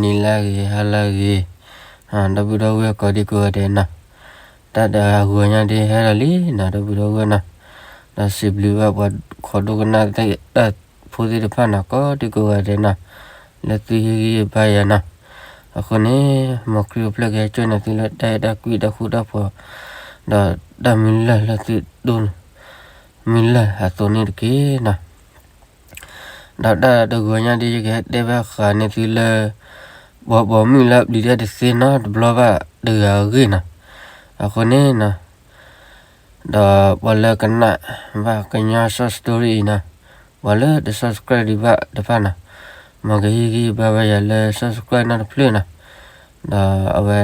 နံၤလၢဂ့ၤ ဟါလၢဂ့ၤ, ဒီပုၢ်ဒီဝဲၢ်ကိးဒံကိးဂၤဒဲးနီၤ, တၢ်တဂီၤညါဒ်ဟဲလီၤလံနီၤ ဒီပုၢ်ဒီဝဲၢ်နီၤ, ဒီးစံးဘျုးဘၣ်ပှၤခိးဒိကနၣ်တၢ်ဖိသ့ၣ်တဖၣ်နီၤ ကိးဒံကိးဂၤဒဲးနီၤ, လၢသုဟ့ၣ်ဂံၢ်ဟ့ၣ်ဘါယၤနီၤ, အဃိန့ၣ် မ်ခရံာ်အိၣ်ဖျဲၣ်ကဟဲစိာ်န့ၢ်သုလၢတၢ်အဲၣ်တၢ်ကွံတၢ်ဃူတၢ်ဖိး, ဒီးတၢ်မုၢ်လၢ်လၢသုဒိၣ် မုၢ်လၢ်အသိးန့ၣ်တက့ၢ်နီၤ. ဒီးတၢ်တဂီၤညါဒ်ယကဟဲတဲဘၣ်ဃးန့ၢ်သုလၢ ပှၤပိာ်မုၣ်လၢအပျံၤတၢ်တသ့နီတဘျီဘၣ်တဂၤအဂ့ၢ်နီၤ, အဃိန့ၣ်နီၤ, ဒီးပှၤလၢကနၣ်ဘၣ်ကညီ short story အံၤနီၤ, ပှၤလၢတ subscribe ဒံးဘၣ်တဖၣ်နီၤ, မ်ကဟ့ၣ်ဂံၢ်ဟ့ၣ်ဘါဘၣ်ယၤလၢ subscribe နီတဖျၢၣ်နီၤ, ဒီးအဝဲ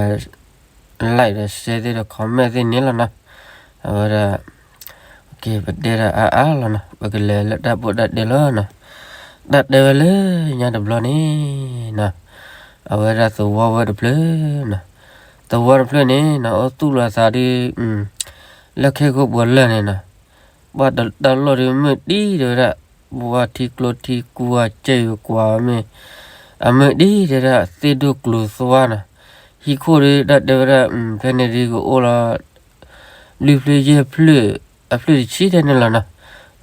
like ဒီး share သ့ၣ်ဒီး comment သ့ၣ်န့ၣ်လီၤနီၤ, အဝဲဒၣ် ပတဲဒၣ်အါအါလီၤနီၤ ပကလဲၤလၢတၢ်ပိၢ်တၢ်တဲလီၤနီၤ, တၢ်တဲဝဲလၢညါတဘျီန့ၣ်နီၤ, အဝဲဒၣ်သဝီဝဲတဖျၢၣ်နီၤ, သဝီတဖျၢၣ်န့ၣ်နီၤ အိၣ်သူၣ်လီၤသးဒ် လၢခဲကိာ်ပှၤလၢာ်န့ၣ်နီၤ, ဘၣ်တၢ်လီၢ်ဒ်မ့ၢ်ဒ်တဲဝဲဒၣ်, ဘၣ်ထံကျိထံကွၢ်စဲယိၤကွၢ်မ့ၢ်, အမ့ၢ်ဒ်တဲဒၣ်သ့ၣ်ဒိၣ်ကျိၤသွါနီၤ, ဟံၣ်ခိၣ်ဒ်တၢ်တဲဝဲဒၣ် ဖဲန့ၣ်ဒ်ကအိၣ်လီၤ လွံၢ်ဖျၢၣ်ယဲၢ်ဖျၢၣ် အဖျၢၣ်တဆံတဲန့ၣ်လီၤနီၤ,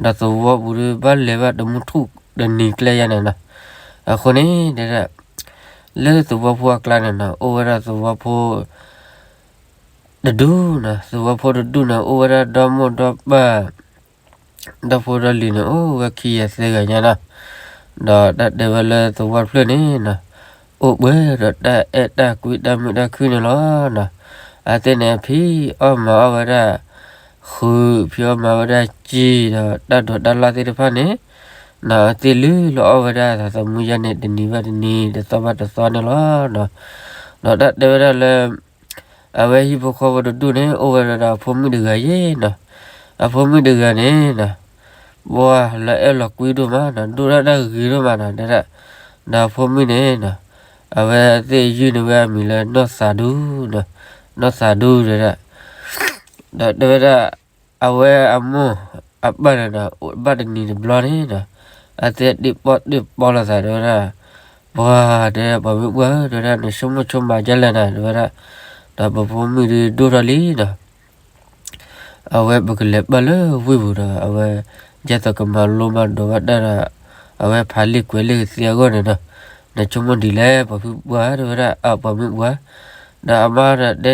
ဒီးသဝီပူၤဒ်ဘၣ်လဲၤဘၣ်တမူထူၣ်တနံၤကျဲယါန့ၣ်နီၤ, အဃိန့ၣ်တဲဒၣ် လၢသဝီဖိအကျါန့ၣ်နီၤ အိၣ်ဝဲဒၣ်သဝီဖိ တဒူၣ်နီၤ, သဝီဖိတဒူၣ်န့ၣ် အိၣ်ဝဲဒၣ်ဒီမိၢ်ဒီပၢ်, ဒီဖိဒီလံၤန့ၣ် အိၣ်ဝဲခံဂၤသၢဂၤညါနီၤ, ဒီးတၢ်တဲဝဲလၢသဝီတဖျၢၣ်န့ၣ်နီၤ, အိၣ်ပှဲၤဒီးတၢ်အဲၣ်တၢ်ကွံတၢ်မုာ်တၢ်ခုၣ်န့ၣ်လီၤနီၤ, အဝဲသ့ၣ်န့ၣ် ဖံးအီၣ်မၤအီၣ်ဝဲဒၣ် ဃုာ် ဖံးအီၣ်မၤဝဲဒၣ်စံာ် ဒီးတၢ်ဒိးတၢ်လၢ်သ့ၣ်တဖၣ်န့ၣ်နီၤ, အဝဲသ့ၣ်လုၢ်လီၤအီၣ်ဝဲဒၣ်သးသမူယါန့ၣ် တနံၤဘၣ်တနံၤ တသီဘၣ်တသီန့ၣ်လီၤနီၤ, ဒီးတၢ်တဲဝဲဒၣ်လၢ အဝဲဟံၣ်ဖိဃီဖိတဒူၣ်န့ၣ် အိၣ်ဝဲဒၣ်ဒီးအဖိမုၣ်တဂၤယဲနီၤ, အဖိမုၣ်တဂၤန့ၣ်နီၤ, ပှၤလၢအဲၣ်လီၤကွံဒိၣ်မးနီၤ, ဒိၣ်ဒၣ်တၢ်ဂ့ၤဒိၣ်မးနီၤ တဲဒၣ်, ဒီးအဖိမုၣ်န့ၣ်နီၤ, အဝဲသ့ၣ်ယုၢ်န့ၢ်ဝဲအမံၤလၢနီၢ်သးဒူနီၤ, နီၢ်သးဒူတဲဒၣ်, ဒီးတဲဝဲဒၣ် အဝဲအမိၢ်အပၢ်န့ၣ်ဒီး ဘၣ်တနံၤတဘျီန့ၣ်ဒီး အသ့ၣ်ဒ့ၣ်ပီၣ်ဒ့ၣ်ပီလိာ်သးတဲဝဲဒၣ်, ပှၤတဲ ပှၤမ့ၢ်ပှၢ်ဧၢ တဲဝဲဒၣ် နဆိကမိၣ်ဆိကမးဒ်လဲၣ်နၤ တဲဝဲဒၣ်, ဒီးပဖိမုၣ်ဒ်ဒိၣ်ထီၣ်လံဒီး အဝဲပကလဲၤပာ်လၢဝ့ၢ်ပူၤဒီး အဝဲ ယဲသိးကမၤလိမၤဒိးဘၣ်တၢ်ဒီး အဝဲဖးလံာ်ကွဲးလံာ်ကသ့အဂီၢ်န့ၣ်ဒီး နဆိကမိၣ်ဒ်လဲၣ် ပှၤဖုပှၢ် တဲဝဲဒၣ် အပှၤမ့ၢ်ပှၢ်, ဒီးအမါဒီးတဲ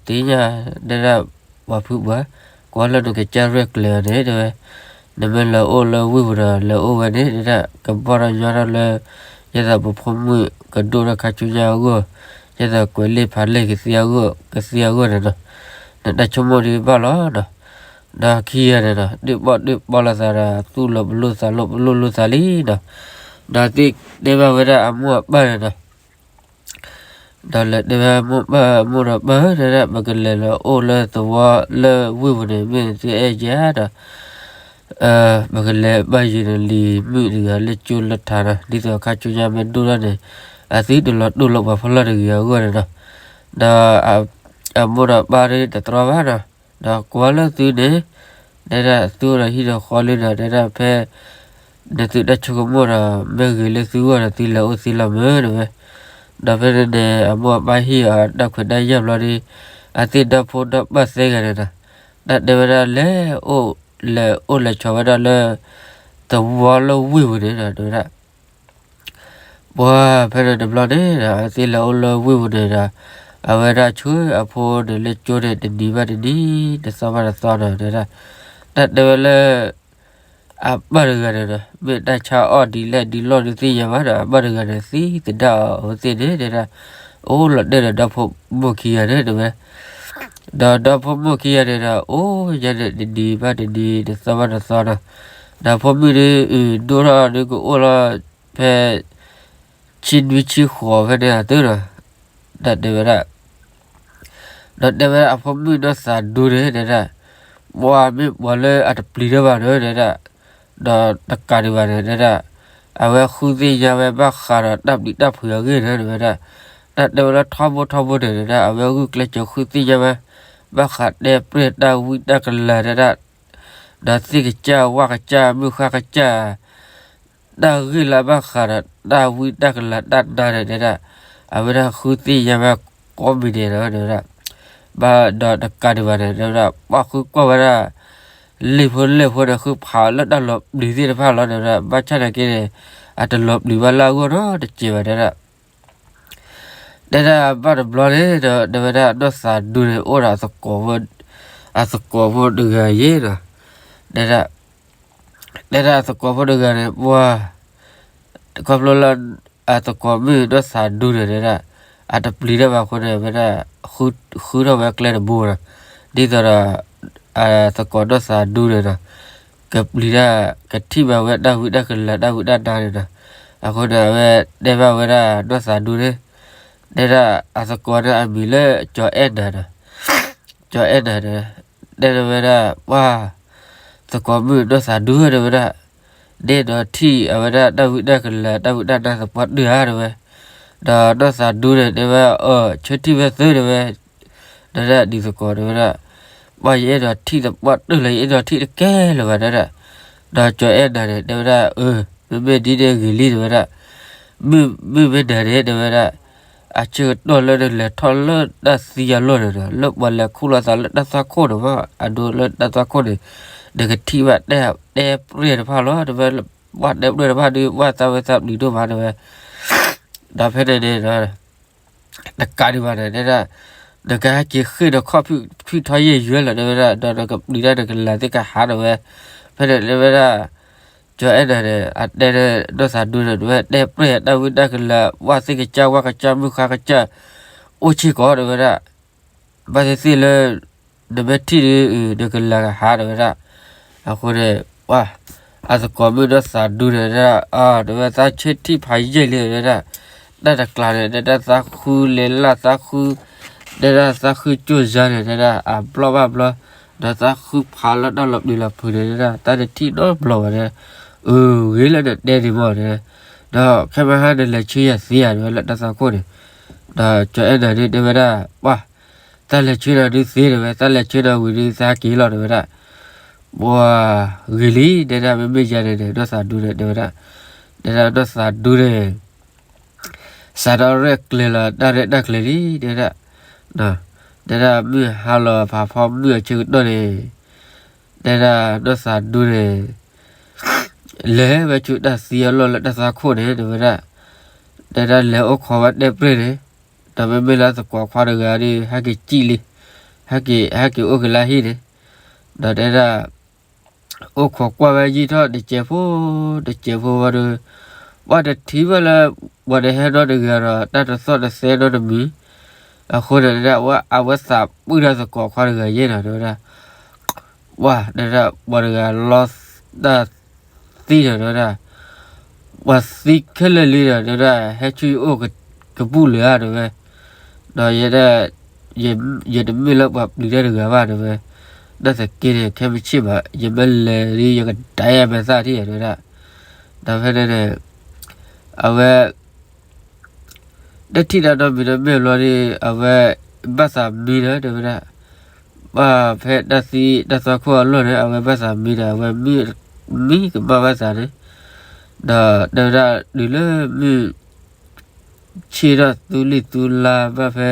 ဒီးန့ၣ် သ့ၣ်ညါ တဲဒၣ် ပှၤဖုပှၢ်, ကွၢ်လၢနကစၢ်ရဲၣ်ကျဲၤအီၤန့ၣ် တဲဝဲ, နမ့ၢ်လဲၤအိၣ်လၢဝ့ၢ်ပူၤဒီး လဲၤအိၣ်ဝဲန့ၣ် တဲဒၣ် ကဘီၣ်ထီၣ်ညီထီၣ်လၢ ယဲသိးပဖိမုၣ်ကဒိၣ်ထီၣ်ခါဆူညါအဂီၢ်, ယဲသိးကွဲးလံာ်ဖးလံာ်ကသ့အဂီၢ်, ကသ့အဂီၢ်န့ၣ်ဒီး နတၢ်ဆိကမိၣ်ဒ်ဘၣ်လီၤဒီး ဒီးခံဂၤန့ၣ်ဒီး ဒ့ၣ်ပီၣ်ဒ့ၣ်ပီလိာ်သးဒီး သူၣ်လီၤပလိာ်သးလီၤပလိာ်လိာ်သးလံဒီး ဒီးသ့ၣ်တဲဘၣ်ဝဲဒၣ်အမိၢ်အပၢ်န့ၣ်ဒီး ဒီးလဲၤတဲဝဲမိၢ်ပၢ် မိၢ်ဒီးပၢ်ဧၢ တဲဒၣ် ပကလဲၤလီၤအိၣ်လၢသဝီလၢဝ့ၢ်ပူၤန့ၣ် မ့ၢ်သုအဲၣ်ယၤဒီး ပကလဲၤဘၣ်ယုၢ်န့ၣ်လံၤမုၣ်တဂၤလၢကၠိလၢထးဒီး ဒ်သိးခါဆူညါမ့ၢ်ဒိၣ်ထီၣ်န့ၣ် အသုတလီၤတိၢ်လၢပှၤဖီလာ်တဂ့ၤအဂီၢ်န့ၣ်ဒီး ဒီး အမိၢ်ဒီးပၢ်ဒ်တတြီဘၣ်ဒီး ဒီးကွၢ်လၢသုန့ၣ် တဲဒၣ်သုအိၣ်ဒီးဟံၣ်ဒီးဃီလံဒီး တဲဒၣ်ဖဲ နသုတၢ်ဆိကမိၣ်ဒီး မ့ၢ်ဂ့ၤလၢသုဂီၢ်ဒီး သုလဲၤအိၣ်သ့လီၤမ့ၢ်တဲဝဲ, ဒီးဖဲန့ၣ်န့ၣ် အမိၢ်အပၢ်ဟ့ၣ်အီၤတၢ်ခွဲးတၢ်ယာ်ဘျီဒီး အသ့ၣ်ဒီဖိဒီပၢ်သၢဂၤန့ၣ်ဒီး တၢ်တဲဝဲဒၣ်လဲၤအိၣ် လဲၤအိၣ်လဲၤဆိးဝဲဒၣ်လၢ သဝီလၢဝ့ၢ်ပူၤန့ၣ်ဒီး တဲဝဲဒၣ် ပှၤဖဲန့ၣ်တဘျီန့ၣ်ဒီး အဝဲသ့ၣ်လဲၤအိၣ်လၢဝ့ၢ်ပူၤန့ၣ်ဒီး အဝဲဒၣ်ဆှၢအဖိန့ၣ်လၢကၠိန့ၣ် တနံၤဘၣ်တနံၤ တသီဘၣ်တသီဒီး တဲဒၣ် တၢ်တဲဝဲလၢ အပၢ်တဂၤန့ၣ်ဒီး မ့ၢ်တၢ်ဆါအီၣ်ဒ်လဲၣ်ဒ်လဲၣ်ဒ်သ့ၣ်ညါဘၣ်ဒီး အပၢ်တဂၤန့ၣ် သံသဒၣ်အီၤအဝဲသ့ၣ်န့ၣ် တဲဒၣ် အိၣ်လီၤတဲာ်ဒီးဒီဖိမိၢ်ခံဂၤန့ၣ် တဲဝဲ ဒီးဒီဖိမိၢ်ခံဂၤန့ၣ်ဒီး အိၣ်ယါန့ၣ်တနံၤဘၣ်တနံၤ တသီဘၣ်တသီဒီး ဒီးဖိမုၣ်ဒ် ဒိၣ်ထီၣ်ဒ်ကအိၣ်လီၤဖဲ ဆံနွံဆံဃိးဖဲန့ၣ်အသိးဒီး ဒီးတဲဝဲဒၣ် ဒီးတဲဝဲဒၣ်အဖိမုၣ်နီၢ်သးဒူန့ၣ် တဲဒၣ် ပှၤမ့ၢ်ပှၤလၢအတပျံၤထီၣ်ဘၣ်ဒီး တဲဒၣ် ဒီးတကးဒံးဘၣ်န့ၣ် တဲဒၣ် အဝဲဃုသ့ၣ်ညါဝဲဘၣ်ဃးဒီးတၢ်ပျံၤတၢ်ဖုးအဂ့ၢ်န့ၣ် တဲဝဲဒၣ် တၢ်တဲဝဲလၢထီဘိထီဘိန့ၣ် တဲဒၣ် အဝဲဂုာ်ကျဲးစၢးဃုသ့ၣ်ညါဝဲ ဘၣ်ဃးတဲပြဲၢ်တၢ်ဝံတၢ်ကလၤ တဲဒၣ် ဒီးသ့ၣ်ကစၢ်ဝၣ်ကစၢ်မုၢ်ဃၣ်ကစၢ် တၢ်ဂ့ၢ်လၢဘၣ်ဃးဒီးတၢ်ဝံတၢ်ကလၤတၢ်နါန့ၣ် တဲဒၣ် အဝဲဒၣ်ဃုသ့ၣ်ညါဝဲကိးမံၤဒဲးဒီး တဲဝဲဒၣ်, ဘၣ်ဒီးတကးဒံးဘၣ်န့ၣ် တဲဝဲဒၣ် ပှၢ်ဃုကွၢ်ဝဲဒၣ် လ့ၢ်ဖိလ့ၢ်ဖိန့ၣ် ဃုဖးအီၤလၢတၢ်လီၤပျံၤသ့ၣ်တဖၣ်လီၤ တဲဝဲဒၣ်, ဘၣ်ဆၣ်နာ်က့န့ၣ် အတလီၤပျံၤဘၣ်လၢအဂီၢ်နီတစဲးဘၣ် တဲဝဲဒၣ်. တဲဒၣ်ဘၣ်တဘျီန့ၣ်ဒီး တဲဝဲဒၣ် နီၢ်သးဒူန့ၣ် အိၣ်ဒီးအသကိးဖိ, အသကိးဖိတဂၤယဲဒီး, တဲဒၣ်, တဲဒၣ်အသကိးဖိတဂၤန့ၣ် ပှၢ် ခီဖျိလၢ အသကိးမုၣ်နီၢ်သးဒူန့ၣ် တဲဒၣ် အတပျံၤတၢ်ဘၣ်အဃိန့ၣ် ဝဲဒၣ် ဃုထီၣ်ဝဲကျဲတဘိဒီး ဒ်သိးဒီး အသကိးနီၢ်သးဒူန့ၣ်ဒီး ကပျံၤတၢ် ကထံၣ်ဘၣ်ဝဲတၢ်ဝံတၢ်ကလၤ တၢ်ဝံတၢ်နါန့ၣ်ဒီး အဃိန့ၣ် အဝဲတဲဘၣ်ဝဲဒၣ်နီၢ်သးဒူန့ၣ်, တဲဒၣ်အသကိးန့ၣ်အမံၤလၢကၠီၤအဲၣ်နၤဒီး ကၠီၤအဲၣ်နၤန့ၣ် တဲဝဲဒၣ် ပှၢ် သကိးမုၣ်နီၢ်သးဒူ တဲဝဲဒၣ်, န့ၣ်ဒီးထံၣ်အဝဲဒၣ်တၢ်ဝံတၢ်ကလၤ တၢ်ဝံတၢ်နါသပှၢ်တၢၢ်ဧါ တဲဝဲ, ဒီးနီၢ်သးဒူန့ၣ် တဲဝဲ အၢ ဆၢထံၣ်ဝဲသ့ တဲဝဲ, တဲဒၣ်ဒ်သကိး တဲဝဲဒၣ်, ပှၢ်ယအဲၣ်ဒိးထံၣ်သပှၢ်တၢၢ်လၢ ယအဲၣ်ဒိးထံၣ်တကဲလၢၤဘၣ် တဲဒၣ်, ဒီးကၠီၤအဲၣ်နၤန့ၣ် တဲဝဲဒၣ် အၢ မ့မ့ၢ်ဒ်န့ၣ်ဂ့ၤလံ တဲဝဲဒၣ်, မုၢ်မ့ၢ်နၤန့ၣ် တဲဝဲဒၣ် အဆၢကတီၢ်လၢနလဲၤထီၣ်လၢတၢ်သံအလီၢ်န့ၣ်ဒီး လၢပှၤလဲၤခူၣ်လီၤသးလၢတၢ်သွၣ်ခိၣ်န့ၣ်မး အဒိလၢတၢ်သွၣ်ခိၣ်န့ၣ် နကထံၣ်ဘၣ်တဲ တဲပြဲၢ်တဖၣ်လီၤ တဲဝဲ, ပှၢ်တဲပြဲၢ်တဖၣ်ဒီး ပှၢ်သးဝဲသးပျံၤဒိၣ်မး တဲဝဲ, ဒီးဖဲန့ၣ်န့ၣ်ဒီး တကးဒံးဘၣ်န့ၣ် တဲဒၣ်, နကဟဲက့ၤဃ့ၢ်ဒီးခီၣ်ဖံးထီယဲၢ်ယွဲလီၤ တဲဝဲဒၣ်, ဒီးနကပျံၤတၢ်နကလၤသ့ၣ်ကဟး တဲဝဲ, ဖဲန့ၣ်တဲဝဲဒၣ် ကၠီၤအဲၣ်နၤန့ၣ် အတဲနီၢ်သးဒူန့ၣ် တဲဝဲ တဲပြဲၢ်တၢ်ဝံတၢ်ကလၤ ဝၣ်သ့ၣ်ကစၢ် ဝၣ်ကစၢ် မုၢ်ဃါကစၢ် အိၣ်ဆ့ၣ်ကီး တဲဝဲဒၣ်, ဘၣ်သ့ၣ်သ့ၣ်လၢ နမ့ၢ်ထံၣ်ဒီး နကလၤကဟး တဲဝဲဒၣ်, အဃိန့ၣ် ပှၢ် အသကိးမုၣ်နီၢ်သးဒူန့ၣ် တဲဒၣ် တဲဝဲ သးဆၢထံၣ်ဖးယံာ်လံ တဲဝဲဒၣ်, တၢ်တကျးန့ၣ် တဲဒၣ် သးဃုလဲၤလၢ် သးဃု တဲဒၣ် သးဃုကၠိၣ်ယါန့ၣ် တဲဒၣ် အဘျီၣ်ဘၣ်ဘျီ ဒီးသးဃုဖးလၢတၢ်လီၤပျံၤလီၤဖုးန့ၣ် တဲဒၣ် တၢ်တထံၣ်နီတဘျီဘၣ်န့ၣ်, အၢ ဂ့ၤလၢနတဲန့ၣ်မးန့ၣ်, ဒီးခဲမဟါနလဲၤဆှၢယၤသ့ဧါ တဲဝဲ လၢတၢ်သွၣ်ခိၣ်န့ၣ်, ဒီးကၠီၤအဲၣ်နၤန့ၣ် တဲဝဲဒၣ် ပှၢ် တၢ်လဲၤဆှၢနၤဒုးသ့ တဲဝဲ, တၢ်လဲၤဆှၢနၤဝံၤဒီး သးက့ၤလီၤ တဲဝဲဒၣ်, ပှၢ် ဂ့ၤလံ တဲဒၣ် မ့မ့ၢ်ယၤန့ၣ်န့ၣ် နီၢ်သးဒူန့ၣ် တဲဝဲဒၣ်, တဲဒၣ်နီၢ်သးဒူန့ၣ် စးထီၣ်ရဲၣ်ကျဲၤလီၤတၢ်ရဲၣ်တၢ်ကျဲၤလံ တဲဝဲဒၣ်, တဲဒၣ်မုၢ်ဟါလီၤဖးဖီမုၢ်အဆၢကတီၢ်န့ၣ်, တဲဒၣ်နီၢ်သးဒူန့ၣ် လဲၤဝဲဆူတၢ်သံအလီၢ်လၢတၢ်သွၣ်ခိၣ်န့ၣ် တဲဝဲဒၣ်, တဲဒၣ်လဲၤအိၣ်ခိးဝဲတဲပြဲၢ်န့ၣ်, ဒီးမ့မ့ၢ်လၢသကိးခွါတဂၤဒီး ဟဲက့ၤစံၣ်လံ, ဟဲက့ၤ ဟဲက့ၤအိၣ်က့ၤလၢဟံၣ်န့ၣ်, ဒီးတဲဒၣ် အိၣ်ခိးကွၢ်ဝဲယံာ်ထီၣ်တစဲးဖိ, တစဲးဖိဝဲဒီး ပှၢ်တထံၣ်ဘၣ်လၢ ပှၤတဟဲနီတဂၤဒီး တၢ်တသီၣ်တသဲနီတမံၤ, အဃိန့ၣ်တဲဒၣ် အဝဲသးပှၢ်ဒီးသကိးခွါတဂၤယဲၢ်ဒီး တဲဝဲဒၣ်, ပှၢ် တဲဒၣ် ပှၤတဂၤလီၤတၢ်သံဒီး တဲဝဲဒၣ်, ပှၤသံခဲလၢာ်လံဒီး တဲဝဲဒၣ် ဟဲဆူယအိၣ်ကပူၣ်လၢၤဧါ တဲဝဲ, ဒီးယဲဒၣ် ယတမ့ၢ်လၢပှၤပျံၤတၢ်တဂၤဘၣ် တဲဝဲ, နာ်သက့န့ၣ် ခဲမုၢ်ဆ့ၣ်ဘၣ် ယမ့ၢ်လဲၤဒီး ယကဒၣ်ယမဲာ်သၣ်ထံၣ် တဲဝဲဒၣ်, ဒီးဖဲန့ၣ်န့ၣ် အဝဲ တထံၣ်တၢ်နီတမံၤဒီး မ့ၢ်ဘျီဒီး အဝဲဘၣ်သးမံဒီး တဲဝဲဒၣ်, ဘၣ်ဖဲတၢ်သံတၢ်သွၣ်ခိၣ်အလီၢ်န့ၣ် အဝဲဘၣ်သးမံဒီး အဝဲမံကမၣ်ဘၣ်သးန့ၣ်, ဒီးတဲဝဲဒၣ်တုၤလၢမုၢ် ဆ့ၣ်ထီၣ်သူလံၤသူလါဘၣ်ဖဲ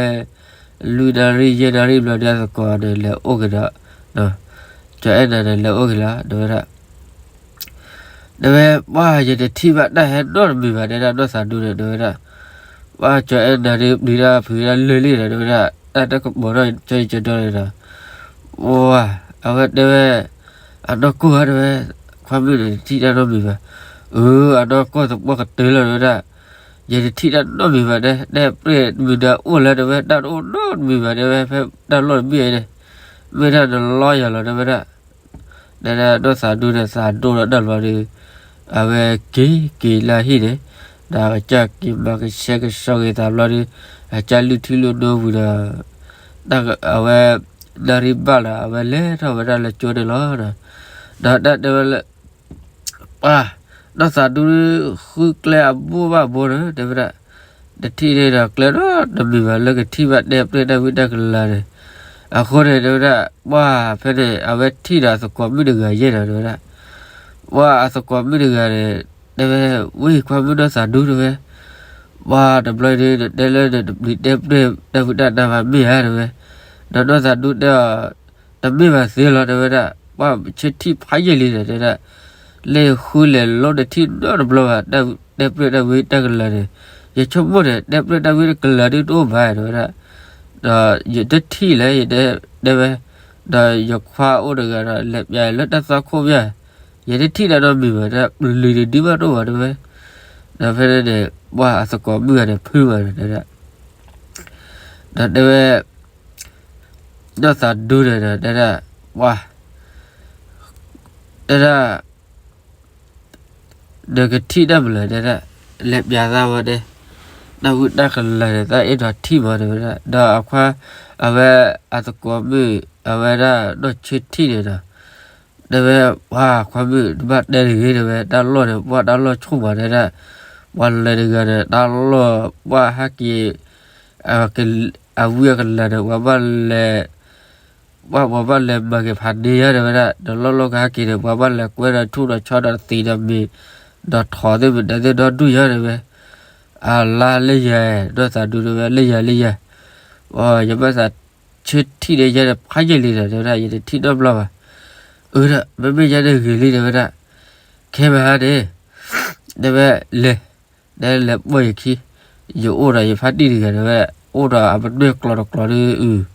လွံၢ်နၣ်ရံၣ်ယဲၢ်နၣ်ရံၣ်ဘျီဒီး အသကိးန့ၣ် လဲၤအိၣ်က့ၤဒီး ကၠီၤအဲၣ်နၤန့ၣ် လဲၤအိၣ်က့ၤလီၤ တဲဝဲဒၣ်, တဲဝဲ ပှၢ်ယတထံၣ်ဘၣ်တၢ်ဟဲနီတမံၤဘၣ် တဲဒၣ်နီၢ်သးဒူန့ၣ် တဲဝဲဒၣ်, ပှၢ်ကၠီၤအဲၣ်နၤဒုးပျံၤတၢ်ဖုးတၢ်လၢာ်လံဒီး တဲဝဲဒၣ် တၢ်တကပီၤထီၣ်ကၠီၤကၠီၤဒီး ပှၢ် အဝဲတဲဝဲ အနီၢ်ကီၢ်ဧါ တဲဝဲ, ခွါမုၣ်န့ၣ် တထံၣ်တၢ်နီတမံၤဘၣ်, အၢ အနီၢ်ကီၢ်သပှၢ်ကတၢၢ်လီၤ တဲဝဲဒၣ်, ယတထံၣ်တၢ်နီတမံၤဘၣ် တဲ တဲပြဲၢ်တမံၤဒီးအိၣ်လၢ တဲဝဲ တၢ်တအိၣ်နီတမံၤဘၣ် တဲဝဲ ဖဲတၢ်လီၢ်တဘ့ၣ်အံၤန့ၣ်, မ့ၢ်တၢ်နလီယၤလီၤ တဲဝဲဒၣ်, တဲဒၣ်နီၢ်သးဒူန့ၣ် သးဒိၣ်ဒီးတၢ်ဘျီဒီး အဝဲက့ၤက့ၤလၢဟံၣ်န့ၣ်, ဒီးအကစၢ်က့ၤမၤကဆှဲကဆှီက့ၤသးဘျီဒီး အကစၢ်လုၢ်ထံလုၢ်နိဝံၤဒီး အဝဲ နၣ်ရံၣ်ဘၣ်ဒီး အဝဲလဲၤထီၣ်ဝဲဒၣ်လၢကၠိန့ၣ်လီၤ. ဒီးတၢ်တဲဝဲလၢ ပှၢ် နီၢ်သးဒူဃုကျဲအဘိဘၣ်ဘိန့ၣ် တဲဝဲဒၣ်, တထံၣ်န့ၣ်ဒီးကျဲနီတမံၤဘၣ် လၢကထံၣ်ဘၣ်တဲပြဲၢ်တၢ်ဝံတၢ်ကလၤန့ၣ်, အဃိန့ၣ် တဲဝဲဒၣ် ပှၢ်ဖဲန့ၣ် အဝဲထံၣ်ဒီးအသကိးမုၣ်တဂၤယဲၢ်ဒီး တဲဝဲဒၣ်, ပှၢ်အသကိးမုၣ်တဂၤန့ၣ် တဲဝဲ ဝ့ၢ်ခွါမုၣ်နီၢ်သးဒူ တဲဝဲ, ပှၤတဘျီဒုး နတဲလၢနတပျံၤတဲပြဲၢ်တၢ်ဝံတၢ်နါဘၣ်မ့ၢ်ဧါ တဲဝဲ, ဒီးနီၢ်သးဒူတဲအီၤ, တမ့ၢ်ဘၣ်သ့လီၤ တဲဝဲဒၣ်, ပှၤဆၢထံၣ်ဖးယံာ်လံဒီး တဲဒၣ်, လၢယဃုလဲၤလိတထံၣ်နီတဘျီဘၣ် တဲပြဲၢ်တၢ်ဝံတၢ်ကလၢၤန့ၣ်, ယဆိကမိၣ်န့ၣ် တဲပြဲၢ်တၢ်ဝံတကလၢၤဒုးတအိၣ်ဘၣ် တဲဝဲဒၣ်, ဒီးယတထံၣ်လဲၣ် ယတဲ, တဲဝဲ, ဒီးယခွါအိၣ်တဂၤဒီး လဲၤပျးလၢတၢ်သွၣ်ခိၣ်မ့ၢ်ဧါ, ယတထံၣ်တၢ်နီတမံၤဘၣ် တဲ, ပျံၤတဒုဘၣ်တအိၣ်ဘၣ် တဲဝဲ, ဒီးဖဲန့ၣ်န့ၣ် ပှၤအသကိးမုၣ်ဂၤန့ၣ် ဖုးဘၣ်ဒီး တဲဒၣ်, ဒီးတဲဝဲ, နီၢ်သးဒူန့ၣ်ဒီး တဲဒၣ်, ပှၤ, တဲဒၣ် နကထံၣ်တၢ်မနုၤလဲၣ် တဲဒၣ်, လဲၤပျးသးဝဲန့ၣ်, တၢ်ဝံတၢ်ကလၢၤန့ၣ် သးအဲၣ်ဒိးထံၣ်မး တဲဝဲဒၣ်, ဒီးအခွါ, အဝဲ, အသကိးမုၣ်, အဝဲဒၣ်နီၢ်ဆၢထံၣ်န့ၣ်ဒီး, တဲဝဲ, ပှၤခွါမုၣ် တဘၣ်တဲတဂ့ၤ တဲဝဲ, တၢ်လီၢ်န့ၣ် ပှၤတၢ်လီၢ်ဆူၣ်မး တဲဒၣ်, ပှၤလဲၤတဂၤန့ၣ် တၢ်လီၢ်, ပှၤဟဲက့ၤ, အဝံအကလၢၤန့ၣ် ပှၤဘၣ်လဲၤ ပှၤဘၣ်လဲၤမၤက့ၤဖးန့ၢ်ယါ တဲဝဲဒၣ်, တလီၢ်လီၢ်ကဟဲက့ၤန့ၣ် ပှၤဘၣ်လဲၤကွဲဒီးထူဒီးဆီဒီးသံးဒီးမ့ၤ, ဒီးထိးသ့ၣ်မတၤသ့ၣ်ဒီဒူၣ်ယါ တဲဝဲ, အလါလၢယၤ, နီၢ်သးဒူတဲဝဲ လၢယၤလၢယၤ, ယဘၣ်သးဆၢထံၣ်န့ၢ်ယါန့ၣ် ဖးယံာ်လံဒီး တဲဝဲဒၣ်, ယတထံၣ်နီတဘျီဘၣ်, အၢဒီး မ့မ့ၢ်ယါန့ၣ်ဂ့ၤလံ တဲဝဲဒၣ်, ခဲမဟါန့ၣ်, တဲဝဲ, လဲၤ တဲလဲၤပိာ်ယခံ, ယအိၣ်ဒီးယဖါတံၢ်တဂၤ တဲဝဲ, အိၣ်ဒီးအပနွဲၢ်ကျီၤတကျီၤဒီး,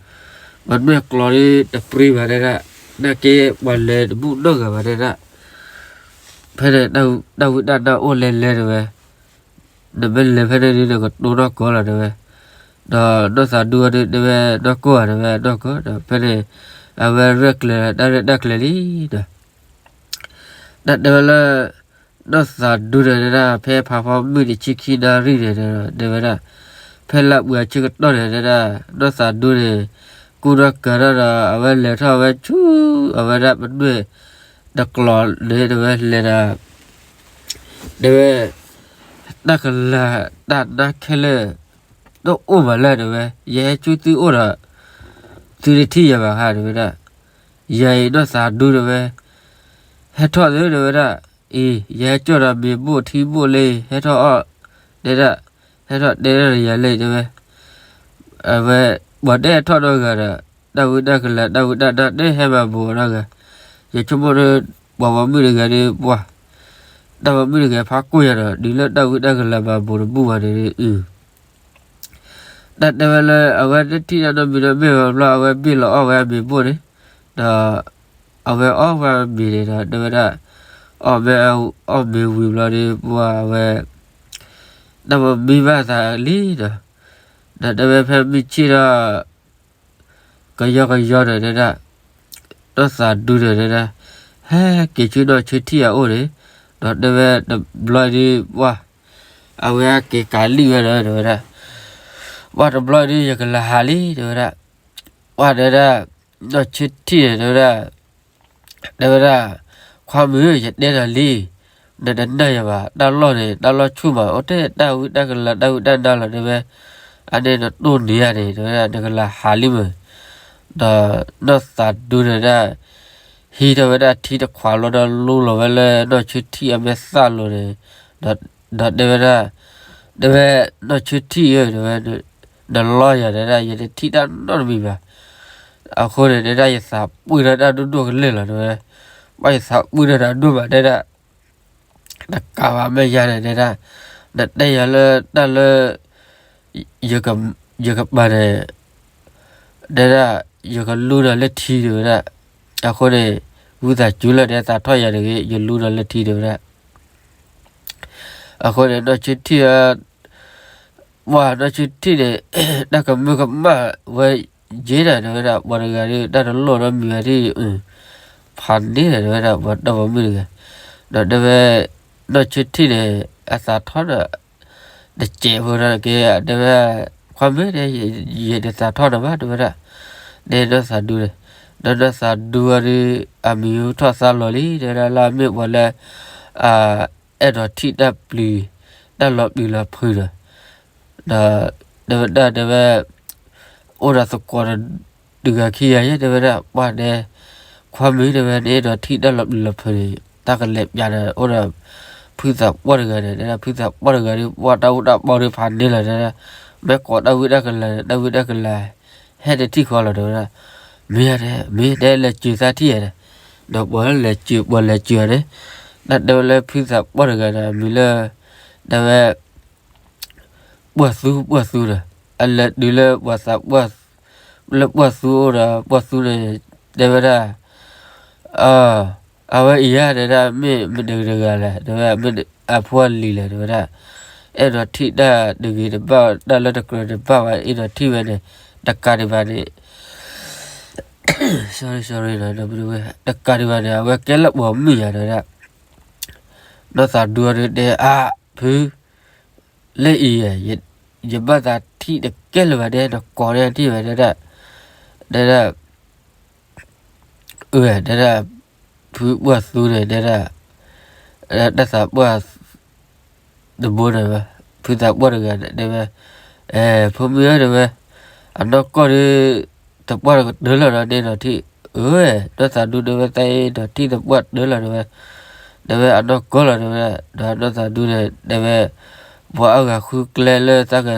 ပနွဲၢ်ကျီၤဒီးတပြံဘၣ် တဲဒၣ်, နာ်က့ပှၤလဲၤတဘူၣ်နီတဂၤဘၣ် တဲဒၣ်, ဖဲန့ၣ်တၢ်ဝံတၢ်နါအိၣ်လဲၤလဲၤ တဲဝဲ, နမ့ၢ်လဲၤဖဲန့ၣ်ဒီး နကတိၢ်နီၢ်ကီၢ်လီၤ တဲဝဲ, ဒီးနီၢ်သးဒူဝဲဒၣ် တဲဝဲ, နီၢ်ကီၢ်ဧါ တဲဝဲ, နီၢ်ကီၢ်, ဒီးဖဲန့ၣ်, အဝဲရဲၣ်ကျဲၤတၢ်ရဲၣ်တၢ်ကျဲၤလံဒီး တၢ်တဲဝဲလၢ, နီၢ်သးဒူန့ၣ် တဲဒၣ် ဖဲဖးဖီမုၢ်တဆံခံနၣ်ရံၣ်န့ၣ် တဲဝဲဒၣ်, ဖဲလၢပှဲၤအဆၢကတီၢ်န့ၣ် တဲဒၣ်, နီၢ်သးဒူန့ၣ်, ကူၣ်ထီၣ်ကၤထီၣ်ဒီး အဝဲလဲၤထီၣ်ဝဲဆူ, အဝဲဒၣ်ပနွဲၢ်, တကျီၤန့ၣ် တဲဝဲလဲၤဒီး, တဲဝဲ, တၢ်ကလၤတၢ်နါခဲလၢာ်, တအိၣ်ဘၣ်လၢၤ တဲဝဲ, ယဟဲဆူသုအိၣ်ဒီး, သုတထံၣ်ယၤဘၣ်ဧါ တဲဝဲဒၣ်, ယၤအံၤနီၢ်သးဒူ တဲဝဲ, ဟဲထီၣ်သု တဲဝဲဒၣ်, အံၤ ယဟဲကၠီၣ်ဒီးမ့ၤဘိၣ်ထံဘိၣ်လၢ ဟဲထီၣ်အီၣ်, တဲဒၣ်, ဟဲထီၣ်တဲဒၣ်ယၤလၢ တဲဝဲ, အဝဲ, ပှၤတဟဲထီၣ်နီတဂၤဒီး, တၢ်ဝံတၢ်ကလၤ တၢ်ဝံတၢ်နါတဟဲမၤဘူးနီတဂၤ, ယဆိကမိၣ်ဒီး, ပှၤပိာ်မုၣ်တဂၤဒီးပှၤ, တၢ်ပိာ်မုၣ်တဂၤဖးကိၢ်ယၤဒီး တုၤလၢတၢ်ဝံတၢ်ကလၤမၤဘူးတဘူးဘၣ်န့ၣ်, တၢ်တဲဝဲလၢ အဝဲတထံၣ်တၢ်နီတမံၤနီတမ့ၢ်ဘၣ်ဘျီ အဝဲဘ့ၣ်လီၤအီၣ်ဝဲအမ့ၤဘိၣ်န့ၣ်, ဒီး, အဝဲအီၣ်ဝဲအမ့ၤန့ၣ်ဒီး တဲဝဲဒၣ်, အီၣ်မ့ၤ, အီၣ်မ့ၤဝံၤဘျီဒီး ပှၤအဝဲ, တၢ်မၤမံဘၣ်သးလံဒီး, ဒီးတဲဝဲဖဲမုၢ်ဆ့ၣ်ဒီး ကယီကယီန့ၣ် တဲဒၣ်, နီၢ်သးဒူန့ၣ် တဲဒၣ်, ဟဲက့ၤဆူနီၢ်ဆၢထံၣ်အအိၣ်န့ၣ်, ဒီးတဲဝဲတဘျီဒီး ပှၤ, အဝဲဟဲက့ၤကးလံၣ်ဝဲဒီး တဲဝဲဒၣ်, ပှၤတဘျီဒီး ယကလဲၤဟးလံ တဲဝဲဒၣ်, ပှၤတဲဒၣ်, နီၢ်ဆၢထံၣ်န့ၣ် တဲဝဲဒၣ် တဲဝဲဒၣ်, ခွါမုၣ် ယတဲနၤလံ, နတနာ်ယၤဘၣ် တၢ်လီၢ်န့ၣ် တၢ်လီၢ်ဆူၣ်မး အိၣ်ထဲတၢ်ဝံတၢ်ကလၤ တၢ်ဝံတၢ်နါလီၤ တဲဝဲ, အန့ၣ်နတိၢ်န့ၢ်ဧါန့ၣ် တဲဝဲဒၣ် နကလဲၤဟးလံမ့ၢ်, ဒီးနီၢ်သးဒူန့ၣ်ဒၣ်, ဟံးထီၣ်ဝဲဒၣ်ထံတခွးလီၤဒီး လူလီၤဝဲလၢနီၢ်ဆၢထံၣ်အမဲာ်သၣ်လိၤန့ၣ်, ဒီးတဲဝဲဒၣ်, တဲဝဲ, နီၢ်ဆၢထံၣ်ဧၢ တဲဝဲ, နလီယၤ တဲဒၣ် ယတထံၣ်တၢ်နီတမံၤဘၣ်, အဃိန့ၣ် တဲဒၣ် ယသးပှံၢ်ထီၣ်တၢ်ဒိၣ်ဒိၣ်ကလဲာ်လီၤ တဲဝဲ, ဘၣ်ယသးပှံၢ်ထီၣ်တၢ်ဒိၣ်မး တဲဒၣ်, နကးဘၣ်မဲာ်ညါန့ၣ် တဲဒၣ်, နတဲယၤလၢတၢ်လၢ ယကပၤန့ၣ်, တဲဒၣ်, ယကလူဒီးလၢထံ တဲဝဲဒၣ်, အဃိန့ၣ်, ဝံသးစူၤလၢ တဲသးထီၣ်ယၤတဂ့ၤ ယလူဒီးလၢထံ တဲဝဲဒၣ်, အဃိန့ၣ် နီၢ်ဆၢထံၣ်ဧၢ, ပှၤနီၢ်ဆၢထံၣ်န့ၣ်, တၢ်ကမၢကမၣ်ဝဲယဲဒၣ် တဲဝဲဒၣ် ပှၤတဂၤဒီး တၢ်တလိၣ်နီတမံၤဘၣ်ဒီး, ဖးန့ၢ်ဒီး တဲဝဲဒၣ် ပှၤတီၢ်ပိာ်မုၣ်တဂၤ, ဒီးတဲဝဲ, နီၢ်ဆၢထံၣ်န့ၣ် အသးထီၣ်ဒီး တစဲးဖိဒီးက့ၤ တဲဝဲဒၣ်, ခွါမုၣ် ယတသးထီၣ်နၤဘၣ် တဲဝဲဒၣ်, န့ၣ်နီၢ်သးဒူန့ၣ်, ဒီးနီၢ်သးဒူဝဲဒီး အမံၤဟူထီၣ်သါလီၤလံ တဲဝဲဒၣ် လၢအမ့ၢ်ပှၤလၢ အဲၣ်ဒိးထံၣ်တၢ်ပျံၤ, တၢ်လီၤပျံၤလီၤဖုးဒီး, ဒီး, တဲဝဲဒၣ်တဲဝဲ, အိၣ်ဒီးသကိးတဂၤခံဂၤယဲ တဲဝဲဒၣ် ပှၤတဲ, ခွါမုၣ် တဲဝဲ နအဲၣ်ဒိးထံၣ်တၢ်လီၤပျံၤလီၤဖုးန့ၣ် တၢ်ကလဲၤပျးဒီး အိၣ်ဒီး ဖုသးပှၢ်တဂၤန့ၣ် တဲဒၣ် ဖုသးပှၢ်တဂၤဒီး ပှၢ်တၢ်အူတၢ်ပီဒီးဖးန့ၢ်လီၤ တဲဒၣ်, မ့ၢ်ကိးတၢ်ဝံတၢ်ကလၤန့ၣ် တၢ်ဝံတၢ်ကလၤ ဟဲတထံၣ်ဃီလီၤ တဲဝဲဒၣ်, မ့ၢ်ဧါ တဲ မ့ၢ် တဲ လဲၤစၢၤသးထံၣ်ဧါဒီး, ဒီးပှၤလဲၤစၢၤ ပှၤလဲၤစၢၤဧါန့ၣ်, တၢ်တဲဝဲလၢဖုသးပှၢ်တဂၤန့ၣ် အမံၤလၢ တဲဝဲ ပှၢ်သူ ပှၢ်သူဒီး အလဲၤတုၤလၢပှၢ်သးပှၢ် လၢပှၢ်သူအိၣ်ဒီး ပှၢ်သူန့ၣ် တဲဝဲဒၣ်, အဝဲအံၤဧါ တဲဒၣ် မ့ၢ်မတဂၤတဂၤလဲၣ် တဲဝဲ မ့ၢ်အဖိအလံၤလဲၣ် တဲဝဲဒၣ်, အဲၣ်ဒိးထံၣ်တၢ်တဂ့ၤတဘၣ် တၢ်လၢတကြၢးတဘၣ်ဘၣ် အဲၣ်ဒိးထံၣ်ဝဲန့ၣ် တကးဒံးဘၣ်န့ၣ် sorry sorry နီၤ တကးဒံးဘၣ်န့ၣ် အဝဲကဲလၢပှၤမုၣ်ယါ တဲဝဲဒၣ်, နီၢ်သးဒူအီၤဒီးတဲ အါ ဖု လၢအံၤ ယဘၣ်သးထံၣ်တကဲလၢၤဘၣ်ဒဲ နကိးန့ၢ်ထံၣ်ဝဲ တဲဒၣ်, တဲဒၣ်, အၢ တဲဒၣ်, ဖုပှၢ်သူန့ၣ် တဲဒၣ်, တၢ်သးပှၢ် တဘိန့ၣ်ဝဲ, ဖုသးပှၢ်တဂၤန့ၣ် တဲဝဲ, အဲ ဖိမုၣ်ဧၢ တဲဝဲ, အနီၢ်ကီၢ်ဒီး သပှၢ်တကတၢၢ်လီၤဒီးန့ၣ်ဒီးထံၣ်, အၢ နီၢ်သးဒူ တဲဝဲ သးအ့ၣ်ဒိးထံၣ်သပှၢ်တၢၢ်လီၤ တဲဝဲ, တဲဝဲ အနီၢ်ကီၢ်လီၤ တဲဝဲ, ဒီးနီၢ်သးဒူန့ၣ် တဲဝဲ, ပှၤအါဂၤဃုကျဲလၢတၢ်က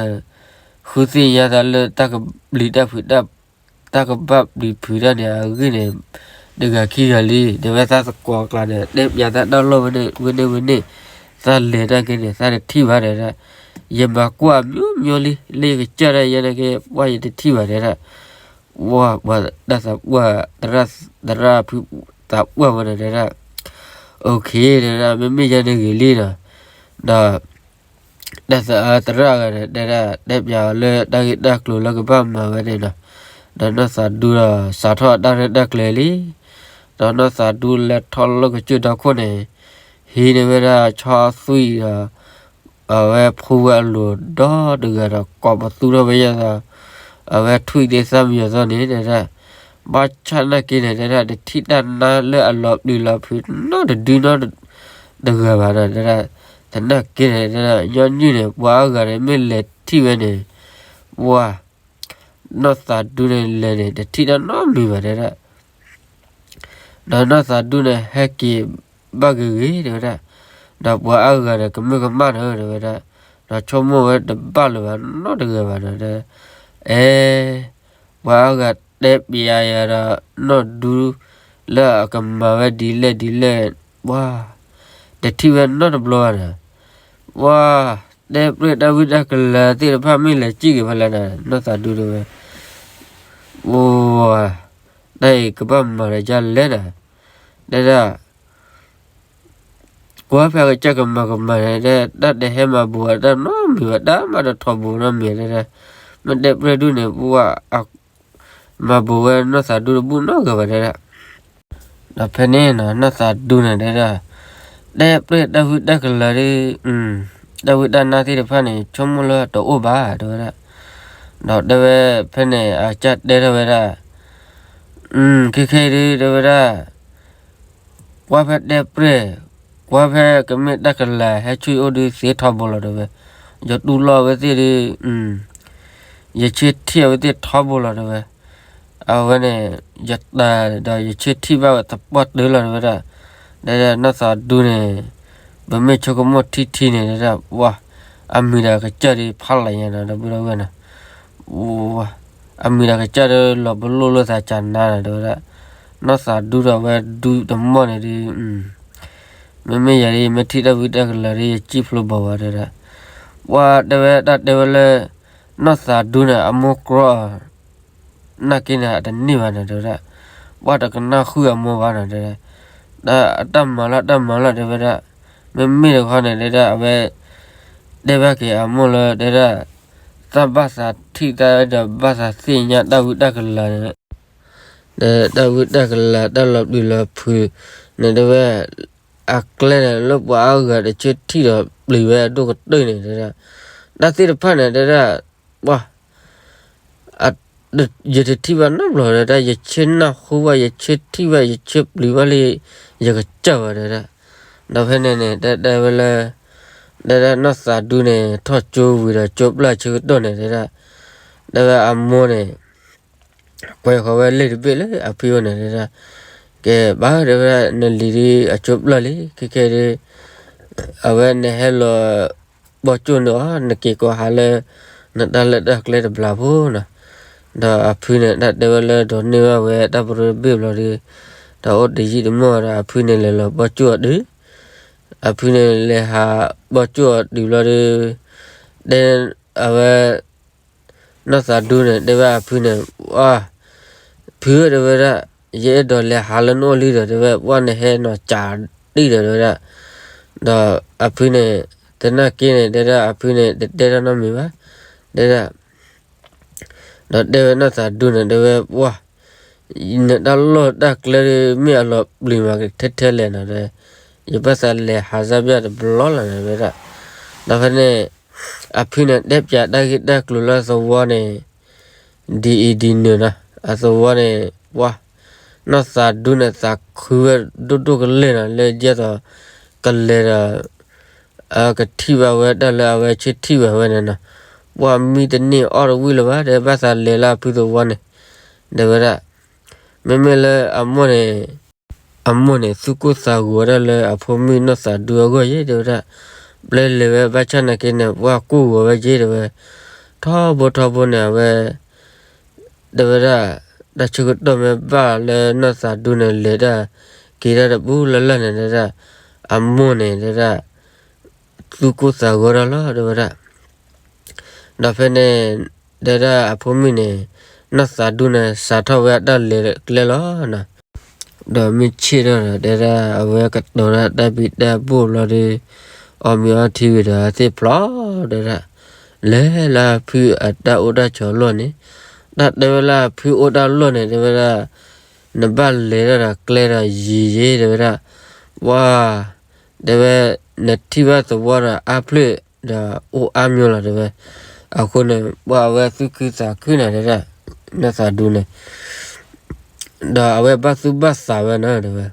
ဃုသ့ၣ်ညါသးလၢတၢ်ကပျံၤတၢ်ဖုးတၢ် တၢ်ကဘၣ်ပျံၤဖုးတၢ်န့ၣ် အဂ့ၢ်န့ၣ် တဂၤခံဂၤလံ, တဲဝဲ သးသကိးအကျါန့ၣ် တဲပၠးသးတၢ်လီၢ်ဝဲန့ၣ်ဝဲန့ၣ်, သးလဲၤတၢ်က့န့ၣ် သးတထံၣ်ဘၣ် တဲဒၣ်, ယမၤကွၢ်အမျိုးမျိုးလံ လၢယကစၢ်ဒၣ်ယဲန့ၣ်က့ ပှၢ်ယတထံၣ်ဘၣ် တဲဒၣ်, ဝါ ပှၤတၢ်သးပှၢ် သရၣ်ဖုသးပှၢ်ဝဲန့ၣ် တဲဒၣ်, အိၣ်ခ့ တဲဒၣ် မ့မ့ၢ်ယဲန့ၣ်ဂ့ၤလံဒီး, ဒီး တၢ်သရၣ်ဂၤန့ၣ် တဲဒၣ် တဲပၠးအီၤလၢတၢ်ဂ့ၢ်တၢ်ကျိၤလၢကဘၣ်မၤဝဲန့ၣ်ဒီး, ဒီးနီၢ်သးဒူဒီး စးထီၣ်တၢ်ရဲၣ်တၢ်ကျဲၤလံ, ဒီးနီၢ်သးဒူလဲၤထီၣ်လၢကစၢၢ်ဒီခိၣ်န့ၣ်, ဟံးန့ၢ်ဝဲဒၣ်ဆီသွံၣ်ဒီး အဝဲဖိဝဲအလိၤဒီတဂၤဒီး ကိးပသူထီၣ်ဝဲယဲၢ်သီ, အဝဲထွံၣ်သ့ၣ်သၣ်မံယီၤသီန့ၣ် တဲဒၣ်, ဘၣ်ဆၣ်နာ်က့န့ၣ် တဲဒၣ် တထံၣ်တၢ်နါလၢအလီၤပျံၤလီၤဖုးနီတဒုနီတဂၤဘၣ်ဒီး တဲဒၣ်, သနာ်က့န့ၣ် တဲဒၣ် ညီနုၢ်န့ၣ် ပှၤအါဂၤန့ၣ် မ့ၢ်လဲၤထံၣ်ဝဲန့ၣ်, ပှၤ နီၢ်သးဒူန့ၣ်လဲၤန့ၣ် တထံၣ်တၢ်နီတမံၤဘၣ် တဲဒၣ်, ဒီးနီၢ်သးဒူန့ၣ် ဟဲက့ၤဘၣ်ဂ့ၤဂ့ၤ တဲဝဲဒၣ်, ဒီးပှၤအါဂၤန့ၣ် ကမၢကမၣ်ဒီး တဲဝဲဒၣ်, ဒီးဆိကမိၣ်ဝဲတဘၣ်လၢၤဘၣ်နီတဂၤဘၣ်ဒီး အဲ ပှၤအါဂၤတဲပျးယၤဒီး နီၢ်ဒူ လၢအကမၤဝဲဒ်လဲၣ်ဒ်လဲၣ်, ပှၤ တထံၣ်ဝဲနီတဘျီဘၣ်ဒီး, ပှၤ တဲပြဲၢ်တၢ်ဝံတၢ်ကလၤသ့ၣ်တဖၣ်မ့ၢ်လဲၤစံၣ်က့ၤဖဲလဲၣ်ဒီး နီၢ်သးဒူတဲဝဲ, ပှၤ တၢ်အံၤကဘၣ်မၤဒီးဒ်လဲၣ်ဒီး, တဲဒၣ် ကွၢ်ဖဲကစၢ်ကမၤကမၤန့ၣ် တဲ တၢ်တဟဲမၤဘူးဝဲတၢ်နီတမံၤဘၣ်, တၢ်မၤတထီဘိနီတမံၤ တဲဒၣ်, မ့ၢ်တဲပြဲၢ်ဒူၣ်န့ၣ် ပှၤ မၤဘူးဝဲနီၢ်သးဒူတဘူၣ်နီတဂၤဘၣ်တဲဒၣ်, ဒီးဖဲန့ၣ်နီၢ်သးဒူန့ၣ်တဲဒၣ်, တဲပြဲၢ်တၢ်ဝံတၢ်ကလၤဒီး တၢ်ဝံတၢ်နါသ့ၣ်တဖၣ်န့ၣ် ဆိကမိၣ်လၢတအိၣ်ဘၣ်တဲဝဲဒၣ်, ဒီးတဲဝဲဖဲန့ၣ် အကစၢ်တဲထီၣ်ဝဲဒၣ်, ခဲခဲအံၤဒုးတဲဝဲဒၣ် ကွၢ်ဖဲတဲပြဲၢ်, ကွၢ်ဖဲကမ့ၢ်တၢ်ကလၤဟဲဆူယအိၣ်ဒုးသ့ထီဘိလီၤတဲဝဲ, ယတူၢ်လိာ်အဝဲသ့ၣ်ဒုး, ယဆၢထံၣ်အဝဲသ့ၣ်ထီဘိလီၤတဲဝဲ, အဝဲန့ၣ် ယတၢ်ဒီးယဆၢထံၣ်ဘၣ်ဝဲသပှၢ်တၢၢ်လီၤတဲဝဲဒၣ်, တဲဒၣ်နီၢ်သးဒူန့ၣ်, ပမ့ၢ်ဆိကမိၣ်ထံထံန့ၣ်တဲဒၣ် ပှၤ အမံၤဒီးကစၢ်ဒုးဖးလၢ်ညါနီၤ ဒီပုၢ်ဒီဝဲၢ်နီၤ, အမံၤဒီးကစၢ်ဒုးလီၤပလိာ်လိာ်သးကနါနီၤတဲဝဲဒၣ်, နီၢ်သးဒူဒီးအဝဲဒူတမီၢ်န့ၣ်ဒုး, မ့မ့ၢ်ယၤဒ် ယမ့ၢ်ထံၣ်တၢ်ဝံတၢ်ကလၤဒ် ယစံၣ်ဖျိဘၣ်ဝဲတဲဒၣ်, ပှၤတဲဝဲတၢ်တဲဝဲလၢ နီၢ်သးဒူန့ၣ် အမိၢ်ကြီ နာ်က့န့ၣ် အတန့ၢ်ဘၣ်နီၤတဲဝဲဒၣ်, ပှၤတကနၣ်ဃုာ်အမိၢ်ဘၣ်နီၤတဲဒၣ်, တၢ်မၤလီၤတၢ်မၤလီၤတဲဝဲဒၣ်, မ့မ့ၢ်တခီန့ၣ်တဲဒၣ် အဝဲ တဲဘၣ်က့ၤအမိၢ်လၢတဲဒၣ်, သးဘၣ်သးထံၣ်တၢ်ဒီးဘၣ်သးသ့ၣ်ညါတၢ်ဝံတၢ်ကလၤန့ၣ် ဒီးတၢ်ဝံတၢ်ကလၤတၢ်လီၤပျံၤလီၤဖုးန့ၣ်တဲဝဲ, အကျဲန့ၣ်လၢပှၤအါဂၤတဆၢထံၣ်ဒီးပျံၤဝဲအဒိၣ်ကတၢၢ်န့ၣ်တဲဒၣ်, တၢ်သ့ၣ်တဖၣ်န့ၣ်တဲဒၣ်, ပှၤ ယတထံၣ်ဘၣ်နီတဘျီဒီး ယဆၢနၢ်ဟူဘၣ် ယဆၢထံၣ်ဘၣ် ယဆၢပျံၤဘၣ်လၢ ယကစၢ်ဘၣ်တဲဒၣ်, ဒီးဖဲန့ၣ်န့ၣ် တဲတဲဝဲလၢ တဲဒၣ်နီၢ်သးဒူန့ၣ် ထီၣ်ကၠိဝံၤဒီးကၠိပျၢ်ဆၢကတီၢ်န့ၣ်တဲဒၣ်, တဲဝဲအမိၢ်န့ၣ် ကွဲဃီၤဝဲလ့ၣ်တဘ့ၣ်လၢအဖံအိၣ်န့ၣ်တဲဒၣ်, ကဲဘၣ်တဲဝဲဒၣ် နလံၤဒ်အကၠိပျၢ်လံ ခဲခဲဒ် အဝဲနဟဲလီၤ ဘီကၠိၣ်န့ၢ်အီၤ နက့ၤကိးဟးလၢ နတၢ်လၢတၢ်ကျဲတဘျီဖိနီၤ. ဒီးအဖုန့ၣ် တၢ်တဲဝဲလၢဒိးန့ၢ်ဘၣ်ဝဲတၢ်ပရၢတဘ့ၣ်ဘျီဒီး တၢ်အိၣ်တယံာ်တမီၢ်ဒီး အဖုန့ၣ်လဲၤလီၤဘီကၠိၣ်အီၤတုၤ, အဖုန့ၣ်လဲၤဟးဘီကၠိၣ်အီၤတုၤဘျီဒီး တဲအဝဲ နီၢ်သးဒူန့ၣ် တဲဝဲအဖုန့ၣ်, ဝါ, ဖုဧၢ တဲဝဲဒၣ်, ယအဲၣ်ဒိးလဲၤဟးလၢနအိၣ်လံဒီး တဲဝဲ ပှၢ်နဟဲနီၤ ကးတံၢ်ဒီး တဲဝဲဒၣ်, ဒီးအဖုန့ၣ် သနာ်က့န့ၣ် တဲဒၣ်အဖုန့ၣ် တတဲတၢ်နီတမံၤဘၣ်, တဲဒၣ် ဒီးတဲဝဲနီၢ်သးဒူန့ၣ် တဲဝဲ ပှၢ် နတၢ်လီၢ်တၢ်ကျဲဒ်မ့ၢ်အလီၤပျံၤမးကထဲထဲလဲၣ်နီၤ, ယဘၣ်သးလဲၤဟးစၢ်ဘၣ်တဘျီလီၤန့ၣ် တဲဝဲဒၣ်, ဒီးဖဲန့ၣ် အဖုန့ၣ် တဲပၠးတၢ်ဂ့ၢ်တၢ်ကျိၤလၢအသဝီန့ၣ် ဒ်အံၤဒ်နုၤနီၤ, အသဝီန့ၣ် ပှၢ် နီၢ်သးဒူန့ၣ် သးခုဝဲဒိၣ်ဒိၣ်ကလဲာ်နီၤ, လၢဒ်သိး ကလဲၤဒီး အကထံၣ်ဘၣ်ဝဲဒၣ်လၢအဝဲဆ့ထံၣ်ဘၣ်ဝဲန့ၣ်နီၤ, ပှၢ်မံတန့ၢ်အီၣ်တဝံၣ်လၢၤဘၣ်, တဲဘၣ်သးလဲၤလၢအဖုသဝီန့ၣ်, တဲဝဲဒၣ်, မ့မ့ၢ်လၢအမိၢ်န့ၣ် အမိၢ်န့ၣ် သူၣ်ကိၢ်သးဂီၤဝဲဒၣ်လၢအဖိမုၣ်နီၢ်သးဒူအဂီၢ်ယဲ တဲဝဲဒၣ်, ပျဲလဲၤဝဲဘၣ်ဆၣ်နာ်က့န့ၣ် ပှၢ်ကိၢ်ဂီၤဝဲက့ တဲဝဲ, ထီဘိထီဘိန့ၣ် အဝဲ တဲဝဲဒၣ်, တၢ်ဆၢကတီၢ်မ့ၢ်ဘၣ်လၢနီၢ်သးဒူန့ၣ် လဲၤတၢ်က့ၤတၢ်တပူၤလၢ်လၢ်န့ၣ် တဲဒၣ်, အမိၢ်န့ၣ် တဲဒၣ်, သူၣ်ကိၢ်သးဂီၤတၢ်လီၤ တဲဝဲဒၣ်, ဒီးဖဲန့ၣ် တဲဒၣ်အဖိမုၣ်န့ၣ် နီၢ်သးဒူန့ၣ် စးထီၣ်ဝဲအတၢ်လဲၤကျဲလီၤနီၤ, ဒီးမုၢ်ဆ့ၣ်ထီၣ်ဒီး တဲဒၣ်အဝဲကတီၤတၢ်တၢ်ဘံၣ်တၢ်ဘိၣ်ဘျီဒီး အီၣ်မ့ၤအီထံဝံၤဒီး အသ့ၣ်ဖျိး တဲဒၣ်, လဲၤလၢအဖုအတၢ်အိၣ်တၢ်ဆိးအလီၢ်န့ၣ်, တၢ်တဲဝဲလၢအဖုအိၣ်တၢ်လီၢ်န့ၣ် တဲဝဲဒၣ်, နဘၣ်လဲၤတၢ်ဒီးကျဲဒီးယံာ်ယံာ် တဲဝဲဒၣ်, ပှၢ် တဲဝဲ, နထံၣ်ဘၣ်သဝီဒီးအါဖျၢၣ်ဒီးအိၣ်အါမံၤလီၤ တဲဝဲ, အဃိန့ၣ် ပှၢ်အဝဲသူၣ်ခုသးခုန့ၣ် တဲဒၣ်, နီၢ်သးဒူန့ၣ် ဒီးအဝဲဘၣ်သူၣ်ဘၣ်သးဝဲနီၤ တဲဝဲ,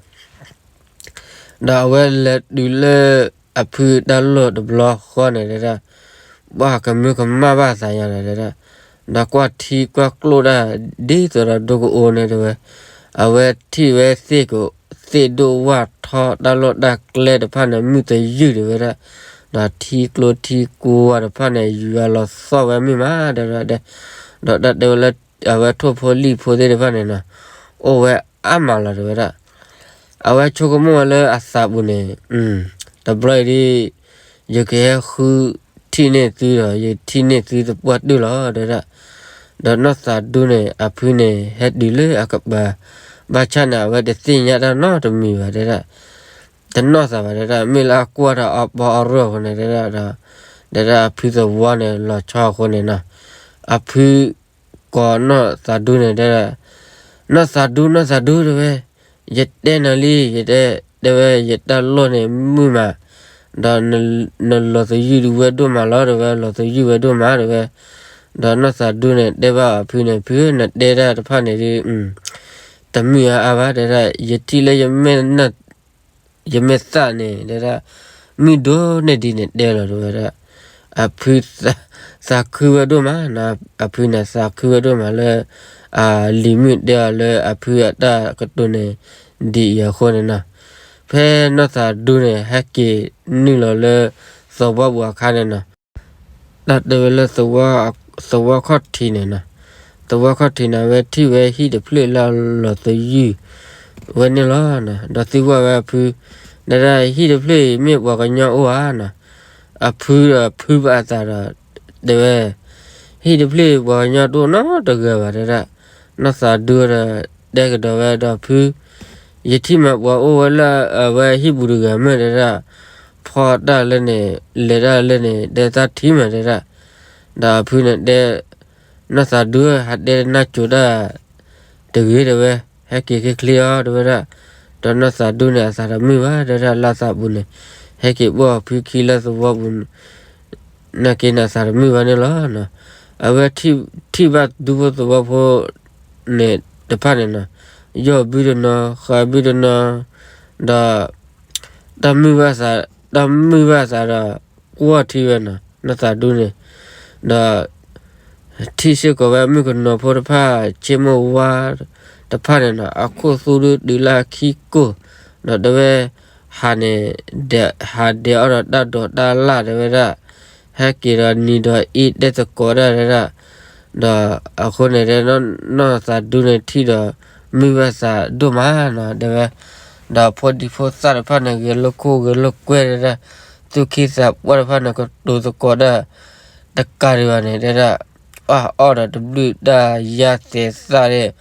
ဒီးအဝဲလဲၤတုၤလၢအဖုတၢ်လီၢ်တဘျီဃီန့ၣ် တဲဒၣ်, ပှၢ်ကမၢကမၣ်ဘၣ်သးယါန့ၣ် တဲဒၣ်, ဒီးကွၢ်ထံကွၢ်ကျိၣ်တၢ်ဒ်သိးဒီးဒိကအိန့ၣ် တဲဝဲ, အဝဲထံၣ်ဝဲသ့ၣ်က သ့ၣ်ဒိၣ်ဝၣ်ထီတၢ်လီၢ်တၢ်ကျဲတဖၣ်န့ၣ် မုၢ်သယုၢ် တဲဝဲဒၣ်, ဒီးထံကျိထံကွၢ်တဖၣ်န့ၣ် ယွၤလီၤသီၣ်ဝဲမုာ်မး တဲဒၣ်, ဒီးတၢ်တဲဝဲလၢ အဝဲထိၣ်ဖိလံၣ်ဖိသ့ၣ်တဖၣ်န့ၣ်နီၤ အိၣ်ဝဲအါမးလီၤ တဲဝဲဒၣ်, အဝဲဆိကမိၣ်ဝဲလၢအသးပူၤန့ၣ်, တဘျီအံၤဒ် ယကဟဲဃုထံၣ်န့ၢ်သုဒီး ယထံၣ်န့ၢ်သုသပှၢ်တၢၢ်လီၤ တဲဒၣ်, ဒီးနီၢ်သးဒူန့ၣ် အဖုန့ၣ် ဟဲတုၤလၢအကပၤ ဘၣ်ဆၣ်န့ၣ် အဝဲတသ့ၣ်ညါတၢ်နီတမံၤဘၣ် တဲဒၣ်, တနီၢ်သးဘၣ် တဲဒၣ်, မ့ၢ်လၢအကွၢ်ဒီးအပီအရၢၢ်အဃိန့ၣ် တဲဒၣ်ဒီး, တဲဒၣ်အဖုသဝီန့ၣ် လီၤဆီအဃိန့ၣ်နီၤ, အဖု ကိးနီၢ်သးဒူန့ၣ် တဲဒၣ်, နီၢ်သးဒူ နီၢ်သးဒူ တဲဝဲ, ယတဲနၤလံ ယတဲ, တဲဝဲ ယတၢ်လီၢ်န့ၣ်မုာ်မး, ဒီးနလီၤသယုၢ်ဝဲဒိၣ်မးလီၤ တဲဝဲ, လီၤသယုၢ်ဝဲဒိၣ်မး တဲဝဲ, ဒီးနီၢ်သးဒူန့ၣ် တဲဘၣ်အဖုန့ၣ် ဖုဧၢ နတဲဒၣ်တဖၣ်န့ၣ်ဒ် တမုာ်အါအါဘၣ် တဲဒၣ်, ယထံၣ်လၢ ယမဲာ်သၣ်န့ၣ် တဲဒၣ်, မုၢ်ဒိၣ်န့ၢ်ဒ်နတဲလီၤ တဲဝဲဒၣ်, အဖု သးခုဝဲဒိၣ်မး, အဖုန့ၣ်သးခုဝဲဒိၣ်မးလၢ အလံၤမုၣ်တဲအီၤလၢအဖုအတၢ်ကတိၤန့ၣ် ဒ်အံၤအဃိန့ၣ်နီၤ, ဖဲနီၢ်သးဒူန့ၣ် ဟဲက့ၤနုာ်လီၤလၢ သဝီပူၤအခါန့ၣ်နီၤ တၢ်တဲဝဲလၢ သဝီခီၣ်ထံးန့ၣ်နီၤ, သဝီခီၣ်ထံးန့ၣ် အဝဲထံၣ်ဝဲဟံၣ်တဖျၢၣ်လၢအလီၤသယုၢ်ဝဲန့ၣ်လီၤ. ဒီးသံကွၢ်ဝဲအဖု, တဲဒၣ်ဟံၣ်တဖျၢၣ်အံၤမ့ၢ်ပှၤကညီအိၣ်ဧါနီၤ, အဖုဒီးဖုဘၣ်အသးဒီး တဲဝဲ ဟံၣ်တဖျၢၣ်အံၤပှၤကညီတအိၣ်နီတဂၤဘၣ် တဲဒၣ်, နီၢ်သးဒူဒီး တဲကဒီးဝဲဒီးဖု ယထံၣ်မးပှၤအိၣ်ဝဲလၢအဝဲဟံၣ်ပူၤတဂၤမ့ၢ် တဲဒၣ်, ဖီတၢ်လၢန့ၣ် လဲၤတၢ်လၢန့ၣ် တဲသးထံၣ်မး တဲဒၣ်, ဒီးအဖုန့ၣ်တဲ နီၢ်သးဒူဧၢ ဟးတဲနၢ်ကၠိၤတၢ်တဂ့ၤ တဲဝဲ, ဟဲက့ၤချ့ချ့အီၤ တဲဝဲဒၣ်, ဒီးနီၢ်သးဒူန့ၣ် အသးတမုာ်ဘၣ် တဲဒၣ် လၢအသးပူၤန့ၣ် ဟဲက့ၤပိာ်ဖုခံလၢသဝီပူၤ နာ်က့န့ၣ် အသးတမုာ်ဘၣ်န့ၣ်လီၤ. အဝဲထံၣ်ဘၣ်ဒူဖိသဝီဖိန့ၣ်တဖၣ်န့ၣ်နီၤ, ယီၢ်ဘုတနီၤ ဃးဘုတနီၤ, ဒီး တၢ်မုာ်ဘၣ်သး, တၢ်မုာ်ဘၣ်သးဒီး ကွၢ်ထံဝဲနီၤ နီၢ်သးဒူန့ၣ်, ဒီး ထံၣ်စ့ၢ်ကီးဝဲမုၣ်ကနီၤဖိတဖၣ် ဆ့မိၢ်ဝါတဖၣ်န့ၣ်နီၤ အခိၣ်သူဒုတုၤလၢအခံကိၢ်, ဒီးတဲဝဲ ဟးန့ၣ် ဟးဒဲးအီၣ်ဒီးတၢ်ဒိးတၢ်လၣ်တဲဝဲဒၣ်, ဟဲက့ၤဒီးနံၤဒီးအ့ၣ်တဲသကိးဒၣ်တဲဒၣ်, ဒီးအဃိန့ၣ် နီၢ်သးဒူန့ၣ်ထံၣ်ဒီး မုာ်ဘၣ်သးဒိၣ်မးနီၤ တဲဝဲ, ဒီးဖိဒံဖိသၣ်တဖၣ်န့ၣ် ဂဲၤလိာ်ခိၣ်ဂဲၤလိာ်ကွဲတဲဒၣ်, သူၣ်က့သးပှၢ်တဖၣ်န့ၣ် ကတိၤသကိးဒၣ် တကးဒံးဘၣ်န့ၣ် တဲဒၣ်, အီၣ်အီၣ်ဒီးတဘျုးတၢ်ယါသဲးသၣ်ဒၣ်,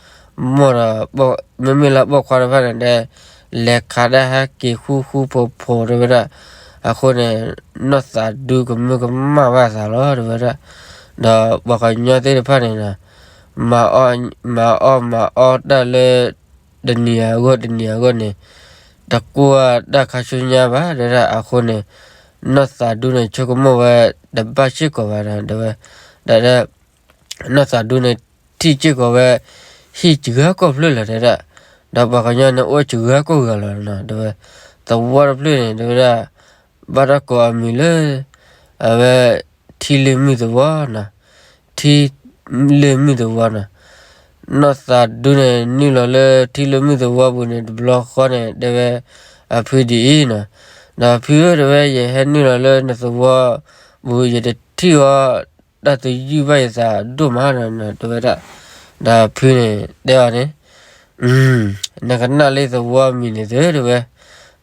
မ့ၢ်ဒီး မ့မ့ၢ်လၢပိာ်ခွါတဖၣ်န့ၣ်ဒၣ်, လဲၤခးဒၣ်ဟဲက့ၤဃူဃူဖိးဖိးတဲဝဲဒၣ်, အဃိန့ၣ် နီၢ်သးဒူကမုာ်ကမၣ်ဘၣ်သးလီၤတဲဝဲဒၣ်, ဒီးပှၤကညီသ့ၣ်တဖၣ်န့ၣ်နီၤ, မၤအီၣ်မၤအီၣ်တၢ်လၢ တနံၤအဂီၢ်တနံၤအဂီၢ်န့ၣ် တကွၢ်တၢ်ခါဆူညါဘၣ်တဲဒၣ်အဃိန့ၣ်, နီၢ်သးဒူန့ၣ် ဆိကမိၣ်ဝဲ တဘၣ်စ့ၢ်ကီးဘၣ်ဒီးတဲဝဲ, ဒီး နီၢ်သးဒူန့ၣ် ထံၣ်စ့ၢ်ကီးဝဲ ဟံၣ်စှၤကိာ်ဖျၢၣ်လီၤတဲဒၣ်, ဒီးပှၤကညီန့ၣ်အိၣ်စှၤကိာ်ဂၤလီၤနီၤတဲဝဲ, သဝီတဖျၢၣ်န့ၣ်တဲဝဲဒၣ်, ဘၣ်တၢ်ကိးအမံၤလၢ အဝဲ ထံလ့ၤမုၢ်သဝီနီၤ, ထံလ့ၤမုၢ်သဝီနီၤ, နီၢ်သးဒူန့ၣ် နုာ်လီၤလၢထံလ့ၤမုၢ်သဝီပူၤန့ၣ် တဘျီဃီန့ၣ် တဲဝဲ အဖုဒ်အံၤနီၤ, ဒီးဖုဧၢတဲဝဲ ယဟဲနုာ်လီၤလၢနသဝီပူၤ ယတထံၣ်အီၤ တၢ်သယုၢ်ဘၣ်ယသးဒိၣ်မးနီၤတဲဝဲဒၣ်, ဒီးဖုန့ၣ်တဲအီၤန့ၣ်, နကနၣ်လၢသဝီမံၤန့ၣ်သုတဲဝဲ,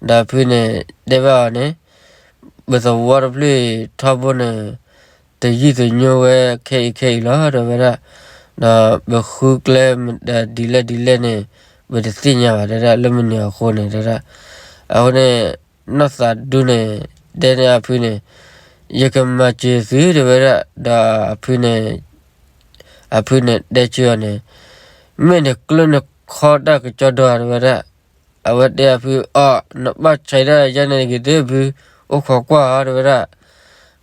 ဒီးဖုန့ၣ်တဲဘၣ်အီၤန့ၣ်, ပသဝီတဖျၢၣ်အံၤထီဘိန့ၣ် တယုၢ်သညိဝဲခဲအံၤခဲအံၤလီၤတဲဝဲဒၣ်, ဒီးပဃုကျဲမတၤဒ်လဲၣ်ဒ်လဲၣ်န့ၣ် ပတသ့ၣ်ညါဘၣ်တဲဒၣ် လၢမနုၤအဃိန့ၣ်တဲဒၣ်, အဃိန့ၣ် နီၢ်သးဒူန့ၣ် တဲန့ၢ်အဖုန့ၣ်, ယကမၤစၢၤသုတဲဝဲဒၣ်, ဒီးအဖုန့ၣ် အဖုန့ၣ်တဲဆၢအီၤန့ၣ်, မ့ၢ်နကျၢၢ်နခီတၢ်ကစီဒီဧါတဲဝဲဒၣ်, အဝဲတဲအဖုအီၤ နဘၣ်ဆဲးဒၣ်ယဲန့ၣ်တဂ့ၤသ့ဖု, အိၣ်ခိးကွၢ်ဧါတဲဝဲဒၣ်,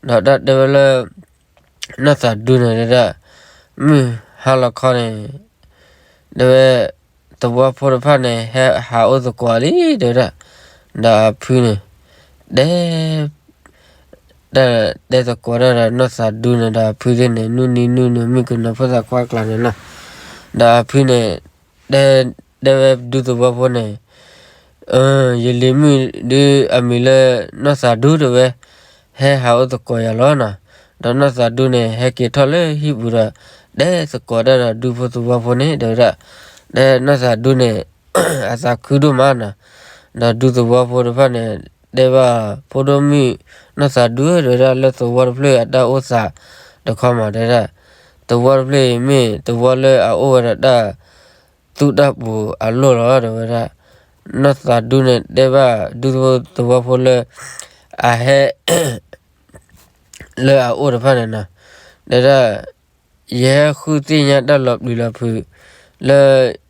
ဒီးတၢ်တဲဝဲလၢ နီၢ်သးဒူန့ၣ်တဲဒၣ်, မုၢ်ဟါလီၤခီန့ၣ် တဲဝဲ သဝီဖိတဖၣ်န့ၣ် ဟဲဟးအိၣ်သကိးလံတဲဝဲဒၣ်, ဒီးအဖုန့ၣ် တဲ တၢ်တဲသကိးတၢ်ဒီး နီၢ်သးဒူန့ၣ်ဒီးအဖုသ့ၣ်န့ၣ် နုၢ်နံၤနုၢ်နံၤမုၣ်ကနီၤဖိသၣ်ခွါကျါန့ၣ်နီၤ, ဒီးအဖုန့ၣ် တဲ တဲဝဲဒူသဝီဖိန့ၣ်, ယလံၤမုၣ်ဒုးအမံၤလၢ နီၢ်သးဒူတဲဝဲ, ဟဲဟးအိၣ်သကိးယၤလီၤနီၤ, ဒီးနီၢ်သးဒူန့ၣ် ဟဲက့ၤထီၣ်လၢဟံၣ်ပူၤဒီး တဲသကိးတၢ်ဒီးဒူဖိသဝီဖိန့ၣ်တဲဝဲဒၣ်, တဲနီၢ်သးဒူန့ၣ် အသးခုဒိၣ်မးနီၤ, ဒီးဒူသဝီဖိတဖၣ်န့ၣ် တဲဘၣ်ဖိဒိၣ်မုၣ် နီၢ်သးဒူဧၢတဲဝဲဒၣ် လၢသဝီတဖျၢၣ်အတၢ်အိၣ်သးတခီမးတဲဒၣ်, သဝီတဖျၢၣ်အံၤမ့ၢ်သဝီလၢအအိၣ်ဝဲဒီးတၢ် သူၣ်တၢ်ပူၤအလီၢ်လီၤတဲဝဲဒၣ်, နီၢ်သးဒူန့ၣ် တဲဘၣ်ဒူသဝီဖိလၢ အဟဲ လၢအအိၣ်တဖၣ်န့ၣ်နီၤ, တဲဒၣ် ယဟဲဃုသ့ၣ်ညါတၢ်လီၤပျံၤလီၤဖုး လၢ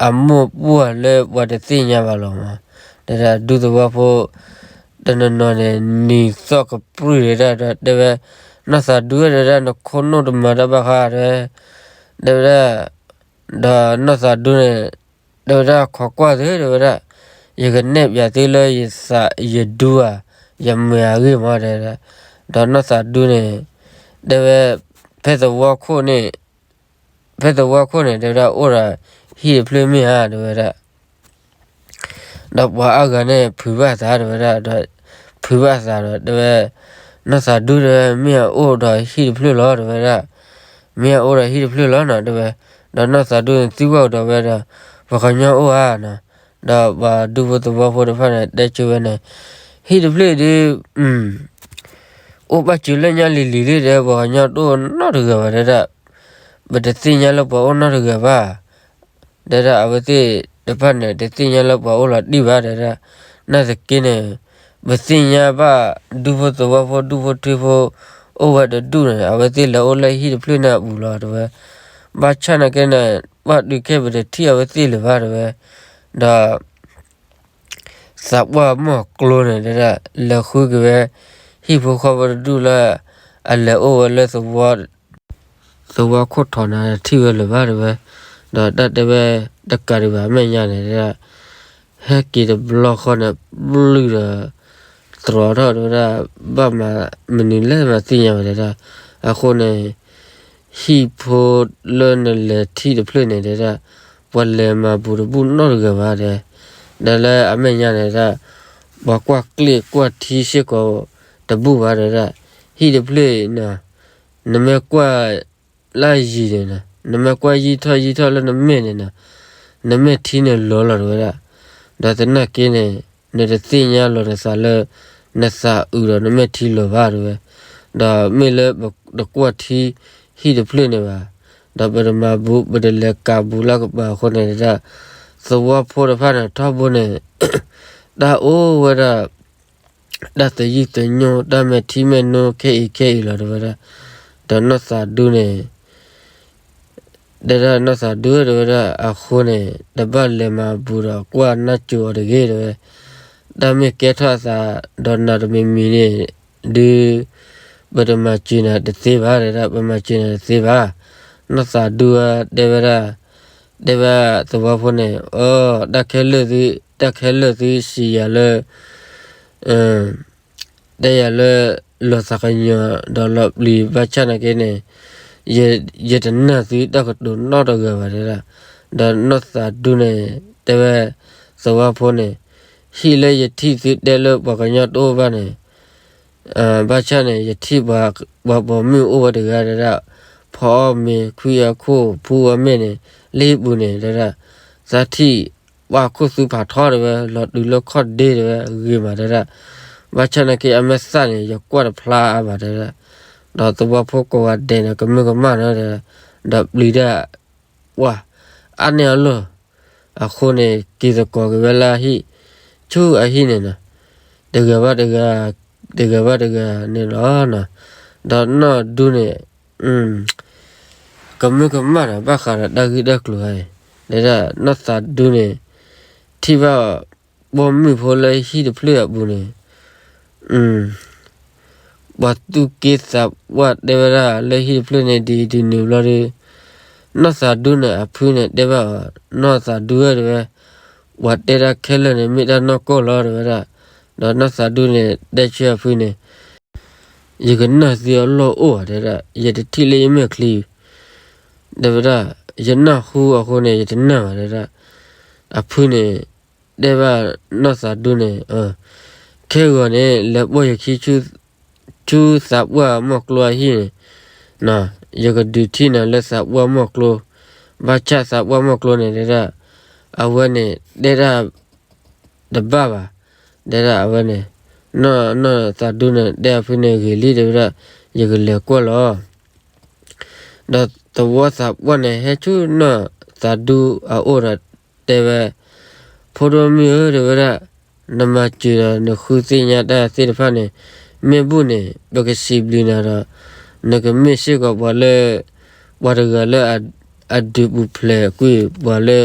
အမိၢ်ပှၢ်လၢပှၤတသ့ၣ်ညါဘၣ်လီၤမး, တဲဒၣ်ဒူသဝီဖိ တနီၤနီၤန့ၣ် နံၤသီၣ်ကပြုၢ်တဲဒၣ်ဒီးတဲဝဲ, နီၢ်သးဒူတဲဝဲဒၣ် နခိၣ်နူာ်တမၤတၢ်ဘၣ်ဃးတဲဝဲ, တဲဝဲဒၣ် ဒီးနီၢ်သးဒူန့ၣ် တဲဝဲဒၣ် ခိးကွၢ်သုတဲဝဲဒၣ်, ယကနဲၣ်ပၠးသုလၢယသး ယဒူဧါ ယမုၢ်အဂ့ၢ်မးတဲဝဲဒၣ်, ဒီးနီၢ်သးဒူန့ၣ် တဲဝဲ ဖဲသဝီခိၣ်န့ၣ် ဖဲသဝီခိၣ်န့ၣ် တဲဝဲဒၣ် အိၣ်ဒီးဟံၣ်တဖျၢၣ်မ့ၢ်ဧါတဲဝဲဒၣ် ဒီးပှၤအါဂၤန့ၣ် ဖုးဘၣ်သးတဲဝဲဒၣ်ဒီး ဖုးဘၣ်သးဒီးတဲဝဲ နီၢ်သးဒူတဲဝဲ မ့ၢ်အအိၣ်ဒီးဟံၣ်တဖျၢၣ်လီၤတဲဝဲဒၣ်, မ့ၢ်အအိၣ်ဒီးဟံၣ်တဖျၢၣ်လီၤနီၤတဲဝဲ, ဒီးနီၢ်သးဒူန့ၣ်သံကွၢ်ကဒီးဝဲဒီး ပှၤကညီအိၣ်ဧါနီၤ, ဒီးပှၤဒူဖိသဝီဖိတဖၣ်န့ၣ် တဲဆၢဝဲန့ၣ်, ဟံၣ်တဖျၢၣ်ဒုး အိၣ်ဘၣ်စၢၤလၢညါလံၤလံၤလံတဲ ပှၤကညီတအိၣ်နီတဂၤဘၣ်တဲဒၣ်, ပတသ့ၣ်ညါလၢပှၤအိၣ်နီတဂၤဘၣ် တဲဒၣ် အဝဲသ့ၣ်တဖၣ်န့ၣ် တသ့ၣ်ညါလၢပှၤအိၣ်လီၤတံၢ်ဘၣ်တဲဒၣ်, နာ်သက့န့ၣ် ပသ့ၣ်ညါဘၣ် ဒူဖိသဝီဖိ ဒူဖိထံဖိ အိၣ်ဝဲတဒူၣ်န့ၣ် အဝဲသ့ၣ်လဲၤအိၣ်လၢဟံၣ်တဖျၢၣ်န့ၣ်အပူၤလီၤတဲဝဲ, ဘၣ်ဆၣ်နာ်က့န့ၣ် ဘၣ်တုၤခဲပတထံၣ်အဝဲသ့ၣ်လၢၤဘၣ်တဲဝဲ, ဒီး သးပှၢ်မိၢ်ကျိန့ၣ်တဲဒၣ် လဲၤဃုက့ၤဝဲ ဟံၣ်ဖိဃီဖိတဒူၣ်လၢ အလဲၤအိၣ်ဝဲလၢ သဝီခိၣ်ထီၣ်န့ၣ် ထံၣ်ဝဲလၢၤဘၣ်တဲဝဲ, ဒီးတၢ်တဲဝဲတကးဒံးဘၣ် အမဲာ်ညါန့ၣ်တဲဒၣ်, ဟဲက့ၤတဘျီဃီန့ၣ် ပျုၢ်ဒီး တြီထီၣ်တဲဝဲဒၣ်, ဘၣ်မၤမနုၤလဲၣ်မၤသ့ၣ်ညါဝဲတဲဒၣ်, အဃိန့ၣ် ဟံၣ်ဖိလၢနလဲၤထံၣ်တဖျၢၣ်န့ၣ်တဲဒၣ်, ပှၤလဲၤမၤပူၤတဘူၣ်နီတဂၤဘၣ်တဲ, ဒီးလၢအမဲာ်ညါန့ၣ်တဲဒၣ် ပှၤကွၢ်ကျ့ၣ်ကွၢ်ထံစ့ၢ်ကီးတဘူၣ်ဘၣ်တဲဒၣ်, ဟံၣ်တဖျၢၣ်အံၤနီၤ, နမ့ၢ်ကွၢ်လၢအယံၤန့ၣ်နီၤ, နမ့ၢ်ကွၢ်ယံာ်ထီၣ်ယံာ်ထီၣ်လၢနမဲာ်န့ၣ်နီၤ, နမဲာ်ထံန့ၣ်လီၤလီၤတဲဝဲဒၣ်, ဒီးသနာ်က့န့ၣ် နတသ့ၣ်ညါလီၤနသးလၢ နသးအုးဒီးနမဲာ်ထံလီၤဘၣ်တဲဝဲ, ဒီးမ့ၢ်လၢပတကွၢ်ထံဟံၣ်တဖျၢၣ်န့ၣ်ဘၣ်, ဒီးပတမၤဘူး ပတလဲၤကးဘူးလၢကပၤအဃိန့ၣ်တဲဒၣ်, သဝီဖိတဖၣ်န့ၣ်ထီဘိန့ၣ် တၢ်အိၣ်ဝဲဒၣ် တၢ်သယုၢ်သညိၣ် တၢ်မဲာ်ထံမဲာ်နိခဲအံၤခဲအံၤလီၤတဲဝဲဒၣ်, ဒီးနီၢ်သးဒူန့ၣ် တဲဒၣ်နီၢ်သးဒူတဲဝဲဒၣ်အဃိန့ၣ် တဘၣ်လဲၤမၤဘူးဒီးကွၢ်နၢ်စူၤအီၤတဂ့ၤတဲဝဲ, တၢ်မ့ၢ်ကဲထီၣ်အသးဒီးနၤတမံၤမံၤန့ၣ် ဒုး ပတမၤစၢၤနၤတသ့ဘၣ်တဲဒၣ်, ပမၤစၢၤနၤတသ့ဘၣ်, နီၢ်သးဒူတဲဝဲဒၣ်, တဲဝဲသဝီဖိန့ၣ် အိ တၢ်ခဲလၢာ်သု တၢ်ခဲလၢာ်သုစံးယၤလၢ တဲယၤလၢ လီၤသးကညီၤဒီးလီၤပျံၤဘၣ်ဆၣ်နာ်က့န့ၣ် ယတနာ်သုတၢ်ကတိၤနီတဂၤဘၣ်တဲဒၣ်, ဒီးနီၢ်သးဒူန့ၣ် တဲဝဲသဝီဖိန့ၣ် ဟံၣ်လၢယထံၣ်သုတဲလၢပှၤကညီတအိၣ်ဘၣ်န့ၣ် ဘၣ်ဆၣ်န့ၣ် ယထံၣ်ပှၤပိာ်မုၣ်အိၣ်ဝဲတဂၤတဲဒၣ်, ဖီအီၣ်မ့ၤ ခွံအခိၣ် ဖူအီၣ်မ့ၤန့ၣ် လၢဟံၣ်ပူၤန့ၣ်တဲဒၣ်, သးထံၣ်ပှၤခိၣ်သူဖးထီတဲဝဲ လီၤတုၤလၢခီၣ်ဒ့တဲဝဲ ဂ့ၤမးတဲဒၣ်, ဘၣ်ဆၣ်နာ်က့အမဲာ်သၣ်န့ၣ် ယကွၢ်တဖျါအါဘၣ်တဲဒၣ်, ဒီးသဝီဖိကိးဂၤဒဲးန့ၣ် ကမၢကမၣ်နီၤတဲဒၣ်, ဒီးပျံၤတၢ် ပှၤအါန့ၢ်အလီၢ်, အဃိန့ၣ် က့ၤသကိးက့ၤဝဲလၢအဟံၣ်, ဆူအဟံၣ်န့ၣ်နီၤ, တဂၤဘၣ်တဂၤ, တဂၤဘၣ်တဂၤန့ၣ်လီၤ. ဒီးနီၢ်ဒူန့ၣ် ကမၢကမၣ်ဒီးဘၣ်ဃးဒီးတၢ်ဂ့ၢ်တၢ်ကျိၤဧါ, တဲဒၣ်နီၢ်သးဒူန့ၣ် ထံၣ်ဘၣ်ပိာ်မုၣ်ဖိလၢဟံၣ်တဖျၢၣ်အပူၤန့ၣ် ပှၤသူၣ်က့သးပှၢ်တဲဝဲဒၣ်လၢဟံၣ်တဖျၢၣ်န့ၣ်ဒ်အံၤဒ်နုၤဘျီဒီး, နီၢ်သးဒူန့ၣ်အဖုန့ၣ်တဲဘၣ်အီၤ, နီၢ်သးဒူဧၢတဲဝဲ, ပှၤတဲတၢ်ခဲလၢာ်န့ၣ် မ့ၢ်တၢ်နီၢ်ကီၢ်လီၤတဲဝဲဒၣ်, ဒီးနီၢ်သးဒူန့ၣ်တဲဆၢအဖုန့ၣ်, ယကနၢ်သုအလီၢ်အိၣ်ဧါတဲဒၣ်, ယတထံၣ်လၢယမဲာ်ချံ တဲဝဲဒၣ်, ယနၢ်ဟူအဃိန့ၣ် ယတနၢ်ဘၣ်တဲဒၣ်, အဖုန့ၣ် တဲဘၣ်နီၢ်သးဒူန့ၣ်, ခဲဂီၤန့ၣ် လဲၤပိာ်ယခံ ဆူသးပှၢ်မီၢ်ကျိအဟံၣ်န့ၣ်, ယကဒုးထံၣ်နၤလၢသးပှၢ်မီၢ်ကျိ, ဘၣ်ဆၣ်သးပှၢ်မီၢ်ကျိန့ၣ်တဲဒၣ်, အဝဲန့ၣ်တဲဒၣ်တဘၣ်ဘၣ်, တဲဒၣ်အဝဲန့ၣ်, နီၢ်သးဒူန့ၣ်တဲအဖုန့ၣ်ဂ့ၤလံတဲဝဲဒၣ်, ယကလဲၤကွၢ်လီၤ. ဒီးသဝီသးပှၢ်န့ၣ် ဟဲဆူနီၢ်သးဒူအအိၣ်ဒီးတဲဝဲ, ဖိဒိၣ်မုၣ်ဧၢတဲဝဲဒၣ်, နမၤစၢၤဒီးနဃုသ့ၣ်ညါတၢ်သ့ၣ်တဖၣ်န့ၣ်, မ့ၢ်ဘူၣ်န့ၣ် ပကစံးဘျုးနၤဒီး, နကမ့ၢ်စ့ၢ်ကီးပှၤလၢ ပှၤတဂၤလၢ အဒုးပူၤဖျဲးကွံာ်ပှၤလၢ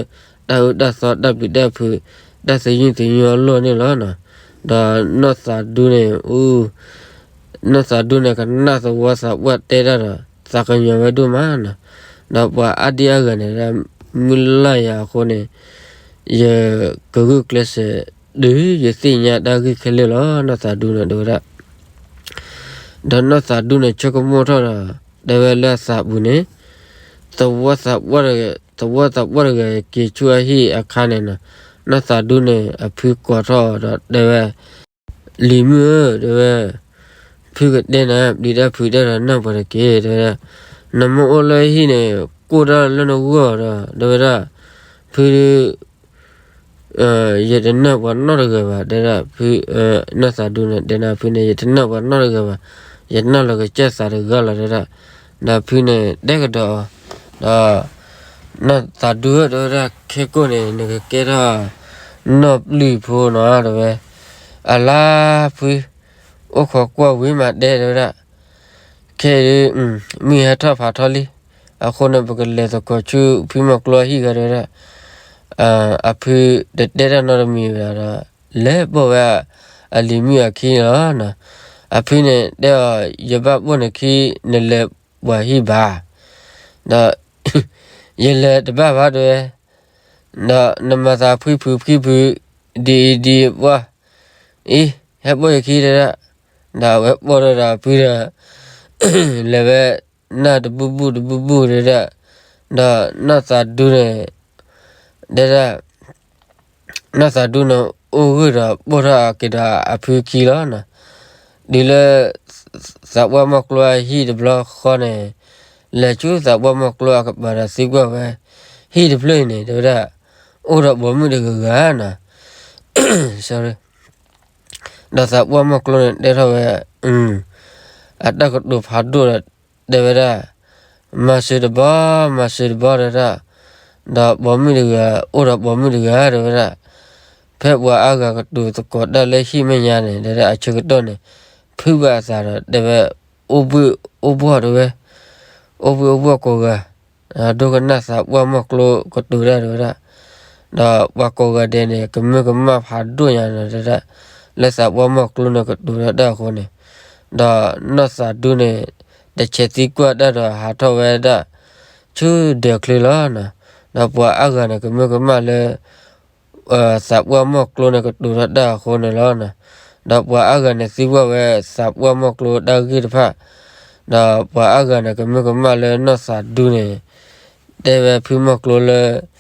တၢ်အၢတၢ်သီတၢ်ပျံၤတၢ်ဖုး တၢ်သယုၢ်သညိအလီၢ်န့ၣ်လီၤ. ဒီးနီၢ်သးဒူန့ၣ် အူ နီၢ်သးဒူန့ၣ်ကနၣ်သဝီသးပှၢ်တဲတၢ်ဒီး သးကညီၤဝဲဒိၣ်မးနီၤ. ဒီးပှၤအါဒံအါဂၤန့ၣ်ဒၣ် မုၢ်လၢ်ယၤအဃိန့ၣ် ယကဂုာ်ကျဲးစၢး တုၤယသ့ၣ်ညါတၢ်ဂ့ၢ်ခဲလၢာ်လီၤ နီၢ်သးဒူန့ၣ်တဲဝဲဒၣ်. ဒီးနီၢ်သးဒူန့ၣ် ဆိကမိၣ်ထီၣ်ဒီး တဲဝဲလၢအသးပူၤန့ၣ် သဝီသးပှၢ်တဂၤ သဝီသးပှၢ်တဂၤက့ၤဆူအဟံၣ်အခါန့ၣ်နီၤ, နီၢ်သးဒူန့ၣ် အဖုကိးထီၣ်အီၤဒီးတဲဝဲ လံၤမုၣ်ဧၢ တဲဝဲ, ဖုကတဲနၤ ပျံၤတၢ်ဖုးတၢ်ဒီးနၢ်ပှၤတက့ၢ် တဲဝဲဒၣ်. နမ့ၢ်အိၣ်လၢဟံၣ်န့ၣ် ကိၢ်တၢ်လၢနဂီၢ်ဒီး တဲဝဲဒၣ်, ဖု ယတနၢ်ပှၤနီတဂၤဘၣ် တဲဒၣ်ဖု, နီၢ်သးဒူန့ၣ် တဲနၤဖုန့ၣ် ယတနၢ်ပှၤနီတဂၤဘၣ်, ယနၢ်လီၤကစၢ်သးတဂၤလီၤ တဲဒၣ်. ဒီးဖုန့ၣ် တဲကဒီးအီၤ, ဒီး နီၢ်သးဒူဧၢ တဲဝဲဒၣ် ခဲကိာ်န့ၣ် နကကဲထီၣ် နီၢ်ပျုၢ်ဖိနီၤ တဲဝဲ, အလါဖု အိၣ်ခိးကွၢ်ဝံၤမးတဲ တဲဝဲဒၣ်, ခဲအံၤ မုၢ်ဟဲထီၣ်ဖးထီလံ, အဃိန့ၣ် ပကလဲၤသကိးဆူဖုမီၤကျိဟံၣ်ဂၤ တဲဝဲဒၣ်. အဖုတတဲတၢ်နီတမံၤဘၣ်ဒီး လဲၤပိာ်ဝဲအလံၤမုၣ်အခံလီၤ. အဖုန့ၣ်တဲအီၤ ယဘၣ်ပိာ်နခံ နလဲၤပှၤဟံၣ်ဘၣ်, ဒီး ယလဲၤတဘၣ်ဘၣ် တဲဝဲ, ဒီးနမၤသးဖှံဖုးဖှံဖုး ဒ်အံၤဒ်အံၤပှၢ်, အံၤ ဟဲပိာ်ယခံ တဲဒၣ်. ဒီးအဝဲပိာ်ထီၣ်ဒီးအဖုဒီး လဲၤဝဲ နၢ်တဘူၣ်ဘူၣ်တဘူၣ်ဘူၣ် တဲဒၣ်. ဒီးနီၢ်သးဒူန့ၣ် တဲဒၣ်, နီၢ်သးဒူန့ၣ် အိၣ်ဂၢၢ်ဒီးပိာ်ထီၣ်က့ၤဒီးအဖုခံလီၤနီၤ. တုၤလၢ သးပှၢ်မီၢ်ကျိအဟံၣ်တဘျီဃီန့ၣ်, လဲၤဆူသးပှၢ်မီၢ်ကျိအကပၤဒီးသံကွၢ်ဝဲ, ဟံၣ်တဖျၢၣ်အံၤန့ၣ် တဲဝဲဒၣ်, အိၣ်ဒီးပိာ်မုၣ်တဂၤဂၤနီၤ. ဒီးသးပှၢ်မီၢ်ကျိန့ၣ်တဲထီၣ်ဝဲ, အတၢ်ကတိၤဖးဒိၣ်ဒီးတဲဝဲဒၣ်, မၤစၢၤတဘီ, မၤစၢၤတဘီတဲဒၣ်, ဒီးပိာ်မုၣ်တဂၤ, အိၣ်ဒီးပိာ်မုၣ်တဂၤတဲဝဲဒၣ်, ဖဲပှၤအါဂၤကတိၤသကိးတၢ်လၢဟံၣ်မဲာ်ညါန့ၣ် တဲဒၣ်အဆၢကတီၢ်န့ၣ်, ဖုးဘၣ်အသးဒီးတဲဝဲ, အိၣ်ဘှံးအိၣ်ဘှီၣ်တဲဝဲ, အိၣ်ဘှံးအိၣ်ဘှီၣ်ကိးဂၤ ဒိကနၣ်သးပှၢ်မီၢ်ကျိကတိၤတၢ်တဲဝဲဒၣ်, ဒီးပှၤကိးဂၤဒဲးန့ၣ် ကမၢကမၣ်ဖးဒိၣ်ညါနီၤတဲဒၣ်, လၢသးပှၢ်မီၢ်ကျိန့ၣ်ကတိၤတၢ်အဃိန့ၣ်, ဒီးနီၢ်သးဒူန့ၣ် တဆဲးသံကွၢ်တၢ်ဒီးဟးထီၣ်ဝဲဒၣ် ဆူဒၢးချ့လီၤနီၤ. ဒီးပှၤအါဂၤန့ၣ် ကမၢကမၣ်လၢ သးပှၢ်မီၢ်ကျိန့ၣ်ကတိၤထီၣ်တၢ်အဃိန့ၣ်လီၤ. ဒီးပှၤအါဂၤန့ၣ်သံကွၢ်ဝဲသးပှၢ်မီၢ်ကျိတၢ်ဂ့ၢ်တဖၣ်, ဒီးပှၤအါဂၤန့ၣ် ကမၢကမၣ်လၢနီၢ်သးဒူန့ၣ် တဲဝဲဖုမီၢ်ကျိလၢ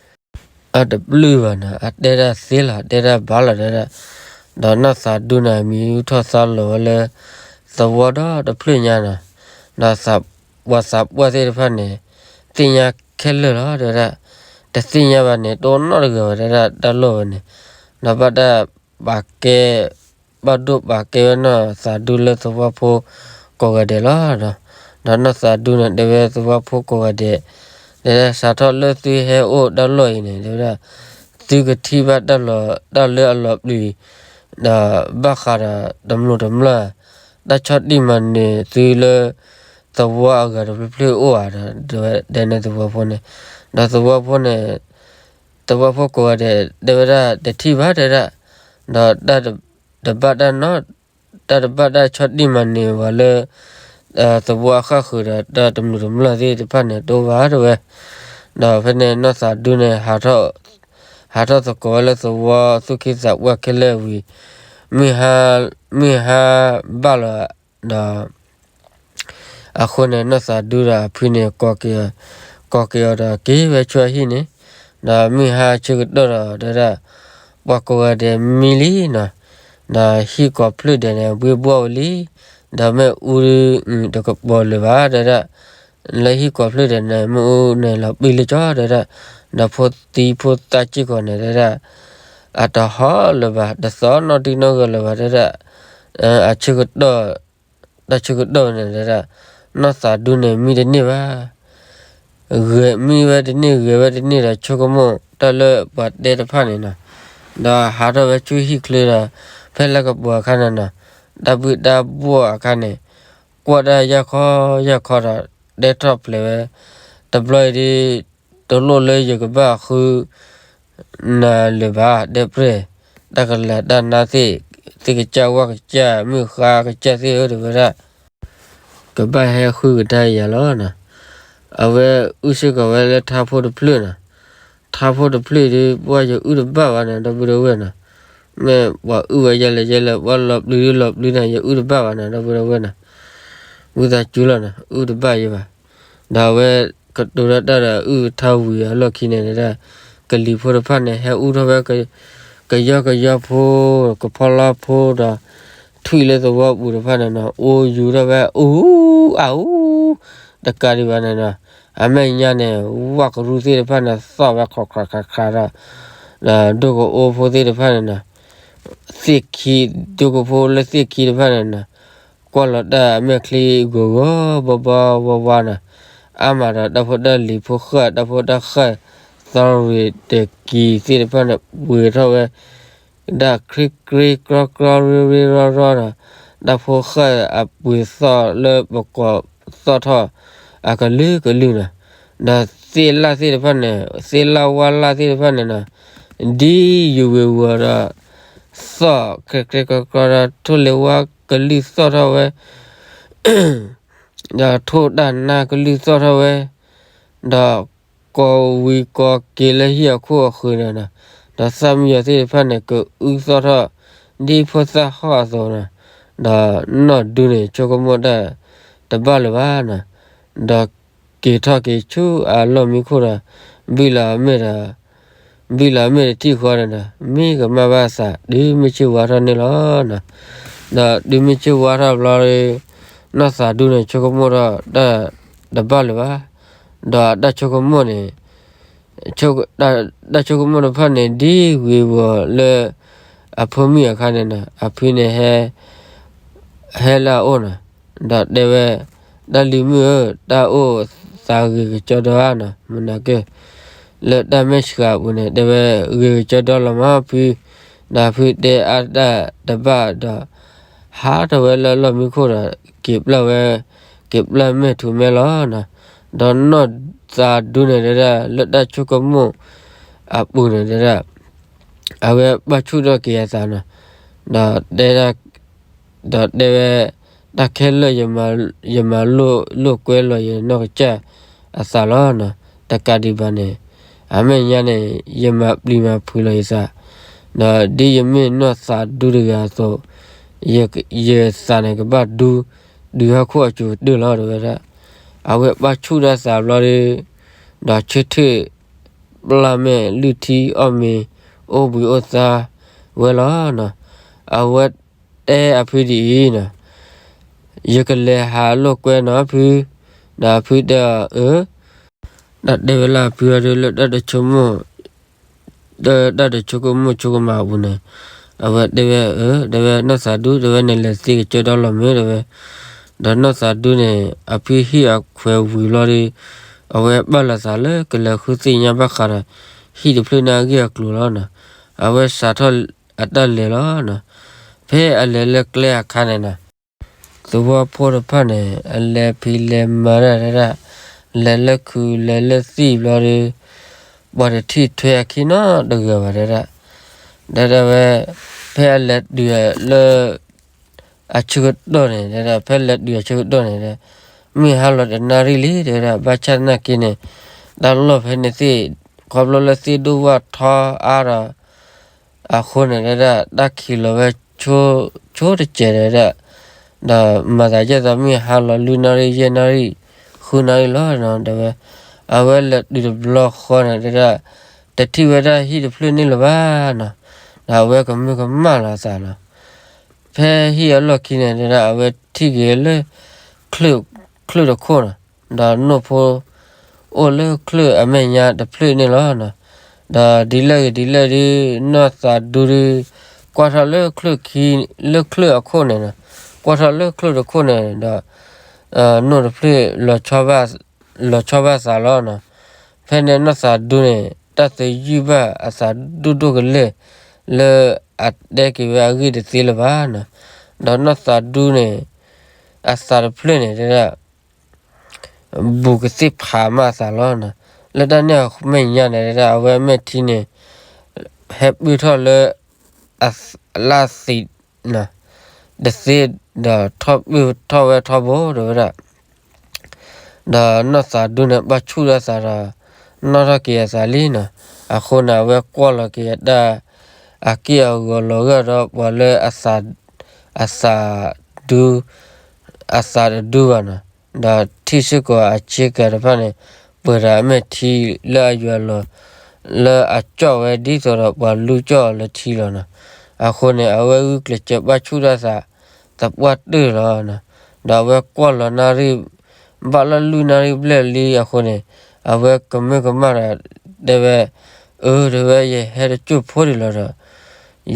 အတပျုၢ်ဘၣ်နီၤ, အတဲတၢ်သ့လီၤ, အတဲတၢ်ဘၣ်လီၤတဲဒၣ်, ဒီးနီၢ်သးဒူန့ၣ် မံၤထီၣ်သါလီၤဝဲလၢ သဝီဒီတဖျၢၣ်ညါနီၤ, ဒီးပှၤသးပှၢ်သ့ၣ်တဖၣ်န့ၣ် သ့ၣ်ညါခဲလၢာ်လီၤတဲဒၣ်, တသ့ၣ်ညါဘၣ်န့ၣ် တအိၣ်နီတဂၤဘၣ်တဲဒၣ် တၢ်လီၢ်ဝဲန့ၣ်, ဒီးဘၣ်တၢ်ပာ်ကဲ ဘၣ်ဒိၣ်ပာ်ကဲဝဲနီၢ်သးဒူလၢသဝီဖိကိးဂၤဒဲးလီၤ. ဒီးနီၢ်သးဒူန့ၣ် တဲဝဲသဝီဖိကိးဂၤဒဲး, တဲဒၣ်စးထီၣ်လၢသုဟဲအိၣ်တၢ်လီၢ်အံၤန့ၣ် တဲဝဲဒၣ်, သုကထံၣ်ဘၣ်တၢ်လီၢ် တၢ်လၢအလီၤပျံၤ, ဒီးဘၣ်ဃးဒီးတမျိးတမျိး တၢ်ဆီၣ်တံၢ်မၤနၢၤသုလၢ သဝီအဂၤတဖျၢၣ်ဖျၢၣ်အိၣ်ဧါဒီး တဲဝဲဒၣ်န့ၣ်သဝီဖိန့ၣ်, ဒီးသဝီဖိန့ၣ် သဝီဖိကိးဂၤဒဲး တဲဝဲဒၣ်တထံၣ်ဘၣ် တဲဒၣ်, ဒီးတၢ်တဘၣ်တၢ်နီ တၢ်တဘၣ်တၢ်ဆီၣ်တံၢ်မၤနၢၤဝဲလၢ သဝီအဃၣ်ဃုာ်ဒီးတၢ်တမျိးတမျိးသ့ၣ်တဖၣ်န့ၣ် တအိၣ်ဘၣ်တဲဝဲ, ဒီးဖဲန့ၣ်နီၢ်သးဒူန့ၣ် ဟးထီၣ်သကိးဝဲလၢသဝီသူၣ်က့သးပှၢ်ခဲလၢာ်ဝံၤ, မုၢ်ဟါဘၣ်လီၤဒီး အဃိန့ၣ် နီၢ်သးဒူဒီးအဖုန့ၣ် ကိးက့ၤအီၤဒီးက့ၤဝဲဆူအဟံၣ်န့ၣ်, ဒီးမုၢ်ဟါဆၢကတီၢ်ဒီး တဲဒၣ် ပှၤကိးဂၤဒဲးမံလံနီၤ, ဒီးဟံၣ်ကိးဖျၢၣ်ဒဲးန့ၣ် ဘှ့ဘှီၣ်ဝဲလံ, ဒီးမ့ၣ်အူတကပီၤလၢၤဘၣ် တဲဒၣ်, လၢဟံၣ်ကိးဖျၢၣ်ဒဲးန့ၣ် မ့ၣ်အူန့ၣ်လီၤပံာ်လၢကၠီ တဲဒၣ်, ဒီးဖိသံဖိသၣ်စ့ၢ်ကီးန့ၣ် တဲဒၣ် အတဟီၣ်လၢၤဘၣ် တသီနီတံၢ်နီဂၢၢ်လၢၤဘၣ် တဲဒၣ်, အဆၢကတီၢ် တၢ်ဆၢကတီၢ်န့ၣ် တဲဒၣ် နီၢ်သးဒူန့ၣ် မံတန့ၢ်ဘၣ်, ဂဲၤမံဝဲတန့ၢ် ဂဲၤဝဲတန့ၢ်ဒီး ဆိကမိၣ်တၢ်လၢပှၤတဲတဖၣ်န့ၣ်နီၤ, ဒီးဟးထီၣ်ဝဲဆူဟံၣ်ချၢဒီး ဖဲလၢကပၤအခါန့ၣ်နီၤ, တၢ်ဘုၣ်တၢ်ဘှီၣ်အခါန့ၣ် ကွၢ်တၢ်ယၢ်ခီယၢ်ခီဒီး တဲထီၣ်ဖျဲးဝဲ, တဘျီအံၤဒ် တလိၣ်လၢယကဘၣ်ဃု နၤလၢၤဘၣ် ဒဲးပြဲၢ်, တၢ်ကလၤတၢ်နါသ့ၣ်, သ့ၣ်ကစၢ်ဝၣ်ကစၢ် မုၢ်ဃါကစၢ်သ့ၣ်ဧၢ တဲဝဲဒၣ်, ကဘၣ်ဟဲဃုကဒါယၤလီၤနီၤ, အဝဲအုၣ်စ့ၢ်ကီးဝဲလၢထါဖိတဖျၢၣ်နီၤ, ထါဖိတဖျၢၣ်ဒီး ပှၢ်ယအုၣ်တဘၣ်ဘၣ်န့ၣ် ဒီပုၢ်ဒီဝဲၢ်နီၤ, မ့ၢ်ပှၤအုၣ်ဝဲယဲလဲၣ်ယဲလဲၣ် ပှၤလီၤပျံၤဒုလီၤပျံၤန့ၣ် ယအုၣ်တဘၣ်ဘၣ်န့ၣ် ဒီပုၢ်ဒီဝဲၢ်နီၤ, ဝံသးစူၤလီၤနီၤ အုၣ်တဘၣ်ယဲဘၣ်, ဒီးအဝဲကတိၤထီၣ်တၢ်ဒီးအုၣ်ထါဝံၤအလီၢ်ခံန့ၣ်ဒၣ်, ကလံၤဖိတဖၣ်န့ၣ် ဟဲအုၣ်ထီၣ်ဝဲ ကယီကယီဖိ, ကဖီလာ်ဖိဒီး ထွံၣ်လၢသဝီပူၤတဖၣ်န့ၣ်နီၤ အိၣ်ယူၤထီၣ်ဝဲ အူအူ, တကးဒံးဘၣ်န့ၣ်နီၤ, အမဲာ်ညါန့ၣ် ဝၣ်ကရူၢ်သ့ၣ်တဖၣ်န့ၣ် သီၣ်ဝဲခးခးခးခးဒီး, ဒီးဒိၣ်ကအိဖိသ့ၣ်တဖၣ်န့ၣ်နီၤ, သ့ၣ်ခံ, ဒိၣ်ကဖိလၢသ့ၣ်ခံတဖၣ်န့ၣ်နီၤ, ကွၢ်လီၤတၢ်အမဲာ်ချံဂီၤဂီၤဘီဘီဝါဝါနီၤ, အါမးဒီးတၢ်ဖိတၢ်လံၤဖိဃၣ် တၢ်ဖိတၢ်ဃၣ် သီရ့ၤတကံၤသ့ၣ်တဖၣ်န့ၣ် ပှ့ၤထီၣ်ဝဲ ဒၣ်ချ့ချ့ကြီကြီ ရ့ရ့ရီရီဒီး, တၢ်ဖိဃၣ်အပှ့ၤသီၣ်လၢပကိးသီၣ်ထီၣ် အကလုာ်ကလုာ်နီၤ, ဒီးသ့ၣ်လၣ်သ့ၣ်တဖၣ်န့ၣ်, သ့ၣ်လၣ်ဝၣ်လၣ်သ့ၣ်တဖၣ်န့ၣ်နီၤ, ဒ်ယဝ့ၤဝီၤဒီး သီၣ်ချ့ချ့ကြီကြီဒီး ထိၣ်လ့ၤဝါကလုာ်သီၣ်ထီၣ်ဝဲ ဒီးထိၣ်တၢ်နါကလုာ်သီၣ်ထီၣ်ဝဲ, ဒီးကိးဝံၤကိးက့ၤလၢဟံၣ်အခိၣ်အဃၢၤန့ၣ်နီၤ, ဒီးသၣ်မံယီၤသ့ၣ်တဖၣ်န့ၣ် ကအုၣ်သီၣ်ထီၣ် ဒ်ဖိသၣ်ဟီၣ်အသိးနီၤ, ဒီးနီၢ်ဒူန့ၣ် ဆိကမိၣ်တၢ်တဘၣ်လၢၤဘၣ်နီၤ, ဒီးက့ၤထီၣ်က့ၤဆူအလီၢ်မံခိၣ်ဒီး ဘုၣ်လီၤအမဲာ်ဒီး ဘံၣ်လီၤမ့ၢ်တထံၣ်ဃီန့ၣ်ဒီး မ့ၢ်ကမၣ်ဘၣ်သး တုၤမ့ၢ်ဆ့ၣ်ဝါထီၣ်န့ၣ်လီၤနီၤ. ဒီးတုၤမ့ၢ်ဆ့ၣ်ဝါထီၣ်ဘျီဒီး နီၢ်သးဒူန့ၣ် ဆိကမိၣ်ထီၣ်တၢ်တဘၣ်လၢၤဘၣ်. ဒီးအတၢ်ဆိကမိၣ်န့ၣ် တၢ်ဆိကမိၣ်တဖၣ်န့ၣ် ဒ်ဂ့ၤဝီၤလၢ အဖိမုၣ်အခါန့ၣ်နီၤ, အဖုန့ၣ်ဟဲ ဟဲလၢအအိၣ်နီၤ, ဒီးတဲဝဲ, တၢ်လံၤမုၣ်ဧၢ, တၢ်အိၣ်သးဂ့ၤကကၠီဒီဧါနီၤ, မနၤက့ၢ်, လၢတၢ်မဲာ်ဆှးအပူၤန့ၣ် တဲဝဲ, ဂ့ၤကကၠီဒီလီၤမးဖု, ဒီးဖုတဲအါတၢ်တဘၣ်ဒီး ဟးထီၣ်ဝဲလၢလီၢ်မံခိၣ်ဒီး က့ၤပျၢ်ဝဲ, က့ၤပျၢ်မဲာ်ထူမဲာ်လီၤနီၤ. ဒီးနီၢ်သးဒူန့ၣ်တဲဒၣ် လၢတၢ်ဆိကမိၣ်အပူၤန့ၣ်တဲဒၣ် အဝဲဘၣ်ဆူၣ်ထီၣ်က့ၤအသးနီၤ, ဒီးတဲဒၣ်, ဒီးတဲဝဲ, တၢ်ခဲလၢာ် ယမၤလိာ်ကွဲလီၤယနီၢ်ကစၢ်အသးလီၤနီၤ, တကးဒံးဘၣ်န့ၣ် အမဲာ်ညါန့ၣ် ယမၤပျံၤမၤဖုးလီၤယသး, ဒီးဒ်ယမ့ၢ်နီၢ်သးဒူတဂၤအသိး, ယသးန့ၣ်ကဘၣ်ဒူ တုၤဟီၣ်ခိၣ်အစိၤကတၢၢ်လီၤ တဲဝဲဒၣ်. အဝဲဘၣ်ဆူၣ်ထီၣ်သးဘျီဒီး, ဒီးဆၢထၢၣ် ပျၢ်မဲာ်လုၢ်ထံအီၣ်မ့ၤ အိၣ်ဘှံးအိၣ်သါဝဲလီၤနီၤ. အဝဲတဲအဖုဒ်အံၤနီၤ, ယကလဲၤဟးလိာ်ကွဲနီၤဖု, ဒီးအဖုတဲအီၤအၢ, ဒီးတဲဝဲလၢအဖုအီၤဒီး လၢတၢ်တဆိကမိၣ် တၢ်တဆိကမိၣ်ဆိကမးအပူၤန့ၣ်, အဝဲတဲဝဲအၢ တဲဝဲနီၢ်သးဒူ တဲဝဲန့ၣ် လဲၤသ့ကကၠီဒီလီၤမ့ၢ်တဲဝဲ, ဒီးနီၢ်သးဒူန့ၣ် အဖုဟံၣ်အခွဲးဝံၤလီၤဒီး, အဝဲဘၣ်လီၤသးလၢကလဲၤဃုသ့ၣ်ညါဘၣ်ဃးဒီး ဟံၣ်တဖျၢၣ်န့ၣ်အဂ့ၢ်အကျိၤလီၤနီၤ. အဝဲစးထီၣ်အတၢ်လဲၤလီၤနီၤ. ဖဲအလဲၤလၢကျဲအခါန့ၣ်နီၤ သဝီဖိတဖၣ်န့ၣ် အလဲၤဖံးလဲၤမၤတၢ်တဲဒၣ်, လဲၤလၢခုးလဲၤလၢသံၣ်ဘျီဒီး, ပှၤတထံၣ်ထွဲအခံနီတဂၤဘၣ်တဲဒၣ်, တဲဒၣ်ဝဲ, ဖဲအလဲၤတုၤလၢ အဆၢကတီၢ်န့ၣ်တဲဒၣ် ဖဲလဲၤတုၤအဆၢကတီၢ်န့ၣ်ဒီး, မုၢ်ဟါလီၤတနၣ်ရံၣ်လံတဲဒၣ် ဘၣ်ဆၣ်သနာ်က့န့ၣ်, တၢ်လီၢ်ဖဲန့ၣ်သ့ၣ်, ခီဖျိလၢသ့ၣ်ဒိၣ်ဝၣ်ထီအါဒီး အဃိန့ၣ်တဲဒၣ် တၢ်ခံးလီၤဝဲ ဆိတစဲးတဲဒၣ်, ဒီးမၤသးဒ်သိးမုၢ်ဟါလီၤလွံၢ်နၣ်ရံၣ်ယဲၢ်နၣ်ရံၣ်, ဃုနၣ်ရံၣ်လီၤတဲဝဲ, အဝဲလဲၤတုၤတဘျီဃီန့ၣ်တဲဒၣ်, တထံၣ်ဝဲဒၣ်ဟံၣ်တဖျၢၣ်န့ၣ်လၢၤဘၣ်နီၤ, ဒီးအဝဲကမၢကမၣ်လီၤအသးလီၤ. ဖဲဟံၣ်အလီၢ်ခံန့ၣ်တဲဒၣ် အဝဲထံၣ်က့ၤလၢ ချၢၣ်တခိၣ်နီၤ, ဒီးနိၣ်ဖိ အိၣ်လၢချၢၣ်အမဲာ်ညါတဖျၢၣ်န့ၣ်လီၤနီၤ. ဒီးဒ်လဲၣ်ဂ့ၤဒ်လဲၣ်ဒီး နီၢ်သးဒူဒီး ကွၢ်ထီၣ်လၢချၢၣ်ခံ, လၢချၢၣ်အခိၣ်န့ၣ်နီၤ, ကွၢ်ထီၣ်လၢချၢၣ်တခိၣ်န့ၣ်ဒီး နိၣ်တဖျၢၣ် လီၤဆီဘၣ်သးလီၤနီၤ. ဖဲန့ၣ်နီၢ်သးဒူန့ၣ် တၢ်သယုၢ်ဘၣ်အသးဒိၣ်ဒိၣ်ကလဲာ် လၢအတဲက့ၤဝဲအဂ့ၢ်တသ့လၢၤဘၣ်နီၤ. ဒီးနီၢ်သးဒူန့ၣ် အသးတဖျၢၣ်န့ၣ်တဲဒၣ် ဘူးကသ့ၣ်ဖးမးအသးလီၤနီၤ. လၢတၢ်န့ၣ်အမဲာ်ညါန့ၣ်တဲဒၣ် အဝဲအမဲာ်ထံန့ၣ် ဟဲပၢၢ်ထီၣ်လၢ အလၣ်သံး တသ့ဒီး ထီၣ်ပၢၢ်ထီၣ်ဝဲထီဘိတဲဝဲဒၣ်. ဒီးနီၢ်သးဒူန့ၣ် ဘၣ်ဆူၣ်ဒီးသးဒီး နီၣ်ထီၣ်က့ၤအသးလံနီၤ. အဃိန့ၣ် အဝဲကွၢ်လီၤက့ၤအတၢ် အက့ၢ်အဂီၤလီၤဂာ်ဒီးပှၤလၢ အသးဒူ အသးတဒူဘၣ်နီၤ. ဒီးထံၣ်စ့ၢ်ကီးအဆ့ကၤတဖၣ်န့ၣ် ပှဲၤဒီးအမဲာ်ထံလၢအယွၤလီၤ လၢအကၠီၣ်ဝဲဒ်သိးဒီးပှၤလူကၠီၣ်အီၤလၢထံလီၤနီၤ. အဃိန့ၣ် အဝဲဂုာ်ကျဲးစၢးဘၣ်ဆူၣ်ထီၣ်သး သပှၢ်တၢၢ်လီၤနီၤ. ဒီးအဝဲကွၢ်လီၤနၣ်ရံၣ် ဘၣ်လီၤလွံၢ်နၣ်ရံၣ်ဘျဲၣ်လံအဃိန့ၣ် အဝဲကမၢကမၣ်ဒီး တဲဝဲ, အၢ တဲဝဲ ယဟဲတစိၢ်ဖိဒံးလီၤဒီး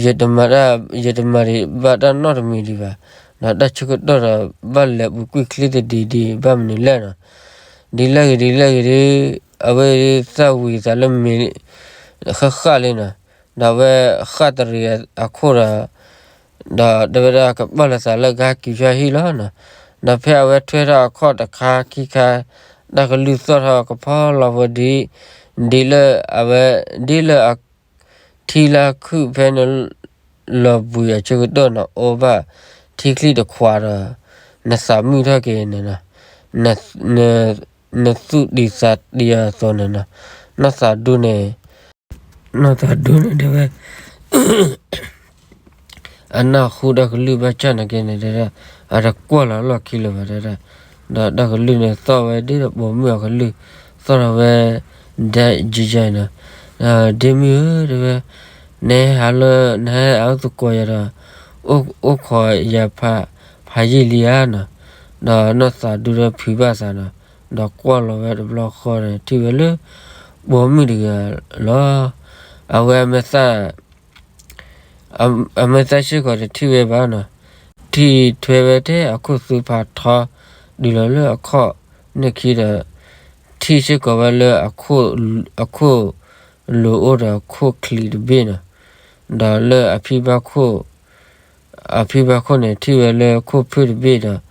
ယတမၤတၢ် ယတမၤဒံးဘၣ်တၢ်နီတမံၤဒံးဘၣ်. ဒီးတၢ်ဆၢကတီၢ်ဒီး ဘၣ်လဲၤပူၤကွံာ်ချံတဒံးဒံး ဘၣ်မနုၤလဲၣ်နီၤ. ဒ်လဲၣ်ဂ့ၤဒ်လဲၣ်ဂ့ၤဒီး အဝဲသၣ်ဝံၤသးလၢမ့ၤ ဃၣ်ဃၣ်လံနီၤ. ဒီးအဝဲဃၣ်တရံးအခိၣ်ဒီး ဒီးတဲဝဲဒၣ်ကပာ်လီၤသးလၢကဟဲက့ၤဆူဟံၣ်လီၤနီၤ. ဒီးဖဲအဝဲထွဲထီၣ်အခီၣ်တခါခံခါ တၢ်ကလုၢ်သီၣ်ထီၣ်ကဖီလီၤဖိဒံး ဒ်လၢအဝဲ ဒ်လၢအ ထံလၢခုၣ်ဖဲန့ၣ် လီၤဘှံးအဆၢကတီၢ်န့ၣ် အိၣ်ဘၣ်ထံချံတခွးဒီး နသးမုာ်ထီၣ်က့ၤန့ၣ်နီၤ, နသူၣ်တံၤသးတံၤအသိးန့ၣ်နီၤ, နီၢ်သးဒူန့ၣ် နီၢ်သးဒူန့ၣ်တဲဝဲ အနၢ်ဟူတၢ်ကလုၢ်ဘၣ်ဆၣ်နာ်က့န့ၣ်တဲဒၣ် အတကွၢ်လီၤလီၢ်ခံလၢၤဘၣ်တဲဒၣ်, ဒီးတၢ်ကလုၢ်န့ၣ်သီၣ်ဝဲဒ်ဒီးပိာ်မုၣ်အကလုၢ် သီၣ်ထီၣ်ဝဲ ဒဲးယံၤယံၤနီၤ, ဒ့မုၣ်ဧၢ တဲဝဲ, နဟဲဟးလၢ နဟဲအအိၣ်သကိးယၤဒီး အိၣ်ခိးယၤဖးယံာ်လံဧါနီၤ. ဒီးနီၢ်သးဒူဒီးဖုးဘၣ်အသးနီၤ, ဒီးကွၢ်လီၤဝဲတဘျီဃီန့ၣ် ထံၣ်ဝဲလၢ ပိာ်မုၣ်တဂၤလီၤ. အဝဲ အမဲာ်သၣ်စ့ၢ်ကီးတထံၣ်ဝဲဘၣ်နီၤ, ထံၣ်ထွဲဝဲထဲအခိၣ်သူဖးထီ တုၤလီၤလၢအခီၣ်န့ၣ်ခံဒီး ထံၣ်စ့ၢ်ကီးဝဲလၢ အခိၣ်လိၤအိၣ်ဒီးခိၣ်ချံတဘ့ၣ်နီၤ, ဒီးလၢအဖံဘၣ်ခိၣ် အဖံဘၣ်ခိၣ်န့ၣ် ထံၣ်ဝဲလၢခိၣ်ဖုၣ်တဘ့ၣ်ဒီး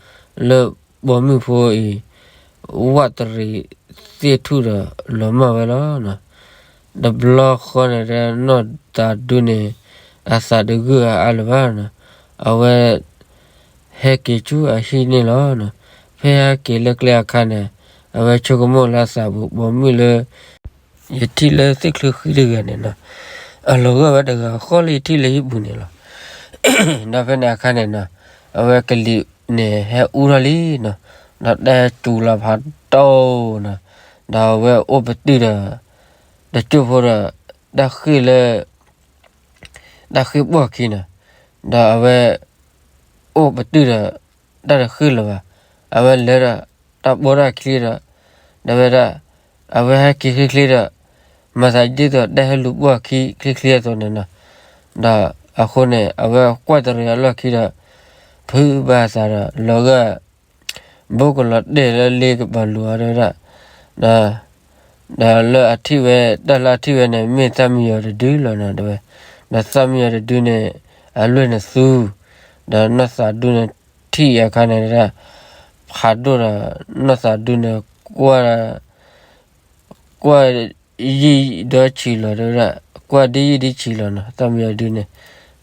လၢပိာ်မုၣ်ဖိအံၤ ဝးတရံးသ့ၣ်ထူၣ်ဒီးလီၤမၢ်ဝဲလီၤ. တဘျီဃီန့ၣ်ဒီး နီၢ်သးဒူန့ၣ် အသးတဂုၢ်အါအါလၢၤဘၣ်နီၤ, အဝဲ ဟဲက့ၤဆူအဟံၣ်န့ၣ်လီၤ. ဖဲဟဲက့ၤလၢကျဲအခါန့ၣ် အဝဲဆိကမိၣ်လၢအသးပူၤ ပိာ်မုၣ်လၢ ယထံၣ်လၢသ့ၣ်ချၢဃံတဂၤန့ၣ်နီၤ, အလီၤဂာ်ဝဲတဂၤဃီလၢယထံၣ်လၢဟံၣ်ပူၤန့ၣ်လီၤ. ဒီးဖဲန့ၣ်အခါန့ၣ်နီၤ, အဝဲကလံၤန့ၣ်ဟဲအူထီၣ်လံနီၤ, ဒီးတဲစူၤလီၤဖးဒိၣ်နီၤ, ဒီးအဝဲအိၣ်ပတုာ်ဒီး တစိၢ်ဖိဒီး တၢ်ဃ့ၢ်လၢ တၢ်ဃ့ၢ်ပှီၢ်ခံနီၤ, ဒီးအဝဲ အိၣ်ပတုာ်ဒီး တၢ်တဃ့ၢ်လၢၤဘၣ်, အဝဲလဲၤဒီး တၢ်ဘီတၢ်ချံဒီး ဒီးဝဲဒၣ် အဝဲဟဲက့ၤချ့ချ့ဒီး မၤသးဒ်သိးတၢ်ဟဲလူၤပှီၢ်ခံချ့ချ့အသိးန့ၣ်နီၤ, ဒီးအဃိန့ၣ် အဝဲကွၢ်တရံးအလီၢ်ခံဒီး ဖုးဘၣ်အသးဒီး လီၤဂာ် ဘိကလီၤတဲာ်လၢလ့ကပၤလူၤအီၤတဲဝဲဒၣ်, ဒီးလၢအထံၣ်ဝဲ တၢ်လၢအထံၣ်ဝဲန့ၣ် မ့ၢ်သၣ်မံယီၤတဒုလီၤနီၤတဲဝဲ, ဒီးသၣ်မံယီၤတဒုန့ၣ် အလွဲၢ်န့ၣ်သူ, ဒီးနီၢ်သးဒူန့ၣ် ထံၣ်အခါန့ၣ်ဒၣ် ဖးဒိၣ်ဒီး နီၢ်သးဒူန့ၣ် ကွၢ် ကွၢ်ယံာ်ဒီးဆံးလီၤတဲဝဲဒၣ်, ကွၢ်ဒ်ယံာ်ဒ်ဆံးလီၤနီၤ သၣ်မံယီၤဒုန့ၣ်,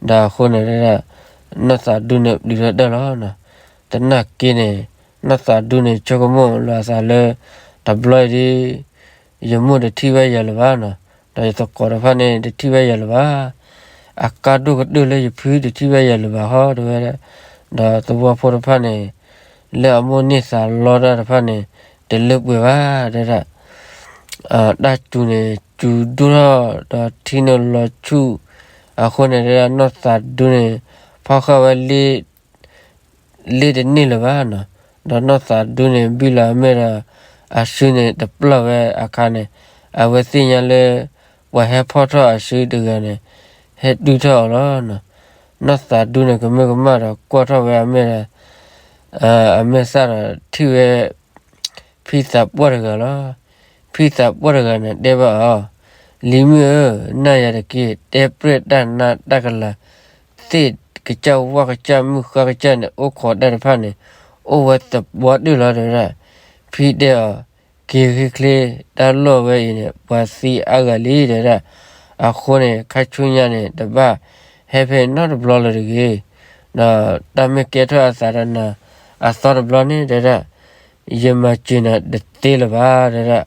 ဒီးအဃိန့ၣ်တဲဒၣ် နီၢ်သးဒူန့ၣ်ပျံၤထီၣ်တၢ်လီၤနီၤ, သနာ်က့န့ၣ် နီၢ်သးဒူန့ၣ် ဆိကမိၣ်လီၤအသးလၢ တဘျီအံၤဒ် ယမိၢ်တထံၣ်ဘၣ်ယၤလၢၤဘၣ်နီၤ, ဒီးယသကိးတဖၣ်န့ၣ် တထံၣ်ဘၣ်ယၤလၢၤဘၣ်, အကါဒိၣ်ကတၢၢ်လၢယဖုတထံၣ်ဘၣ်ယၤလၢၤဘၣ်ဟီတဲဝဲဒၣ်, ဒီးသဝီဖိတဖၣ်န့ၣ် လၢအမိၢ်န့ၢ်သးလီတၢ်တဖၣ်န့ၣ် တလၢပှဲၤဘၣ်တဲဒၣ်, တၢ်စူၤန့ၣ် စူၤဒိၣ်ထီၣ်ဒီးထံန့ၣ်လီၤဆူၣ်, အဃိန့ၣ်တဲဒၣ် နီၢ်သးဒူန့ၣ် ဖီၣ်ဃာ်ဝဲလ့ လ့တန့ၢ်လၢၤဘၣ်နီၤ, ဒီးနီၢ်သးဒူန့ၣ် ဘံၣ်လီၤအမဲၢ်ဒီး အစုန့ၣ်တပျၢ်ဝဲအခါန့ၣ်, အဝဲသ့ၣ်ညါလၢ ပှၤဟဲဖီၣ်ထီၣ်အစုတဂၤန့ၣ် ဟဲတုၤထီၣ်အီၤလီၤနီၤ, နီၢ်သးဒူန့ၣ် ကမၢကမၣ်ဒီးကွၢ်ထီၣ်ဝဲအမဲၢ်ဒီး အမဲၢ်သၣ်ဒီးထံၣ်ဝဲ ဖံသးပှၢ်တဂၤလီၤ. ဖံသးပှၢ်တဂၤန့ၣ်တဲဘၣ်အီၤ, လံၤမုၣ်ဧၢ, နၢ်ယၤတက့ၢ်, တဲပြဲၢ်တၢ်နါတၢ်ကလၤ, သ့ၣ်ကစၢ်ဝၣ်ကစၢ်မုၢ်ဃါကစၢ်န့ၣ် အိၣ်ခိးတၢ်တဖၣ်န့ၣ် အိၣ်ဝဲသပှၢ်တၢၢ်လီၤတဲဝဲဒၣ်, ဖံတဲအီၤ, က့ၤချ့ချ့, တၢ်လီၢ်ဝဲအံၤန့ၣ် ပှၤသံအါဂၤလံတဲဝဲဒၣ်, အဃိန့ၣ် ခါဆူညါန့ၣ်တဘၣ်ဟဲဖဲန့ၣ်နီတဘျီလၢၤတဂ့ၤ, ဒီးတၢ်မ့ၢ်ကဲထီၣ်အသးဒီးနၤအသီတဘျီန့ၣ်တဲဒၣ်, ယမၤစၢၤနၤတသ့လၢၤဘၣ်တဲဒၣ်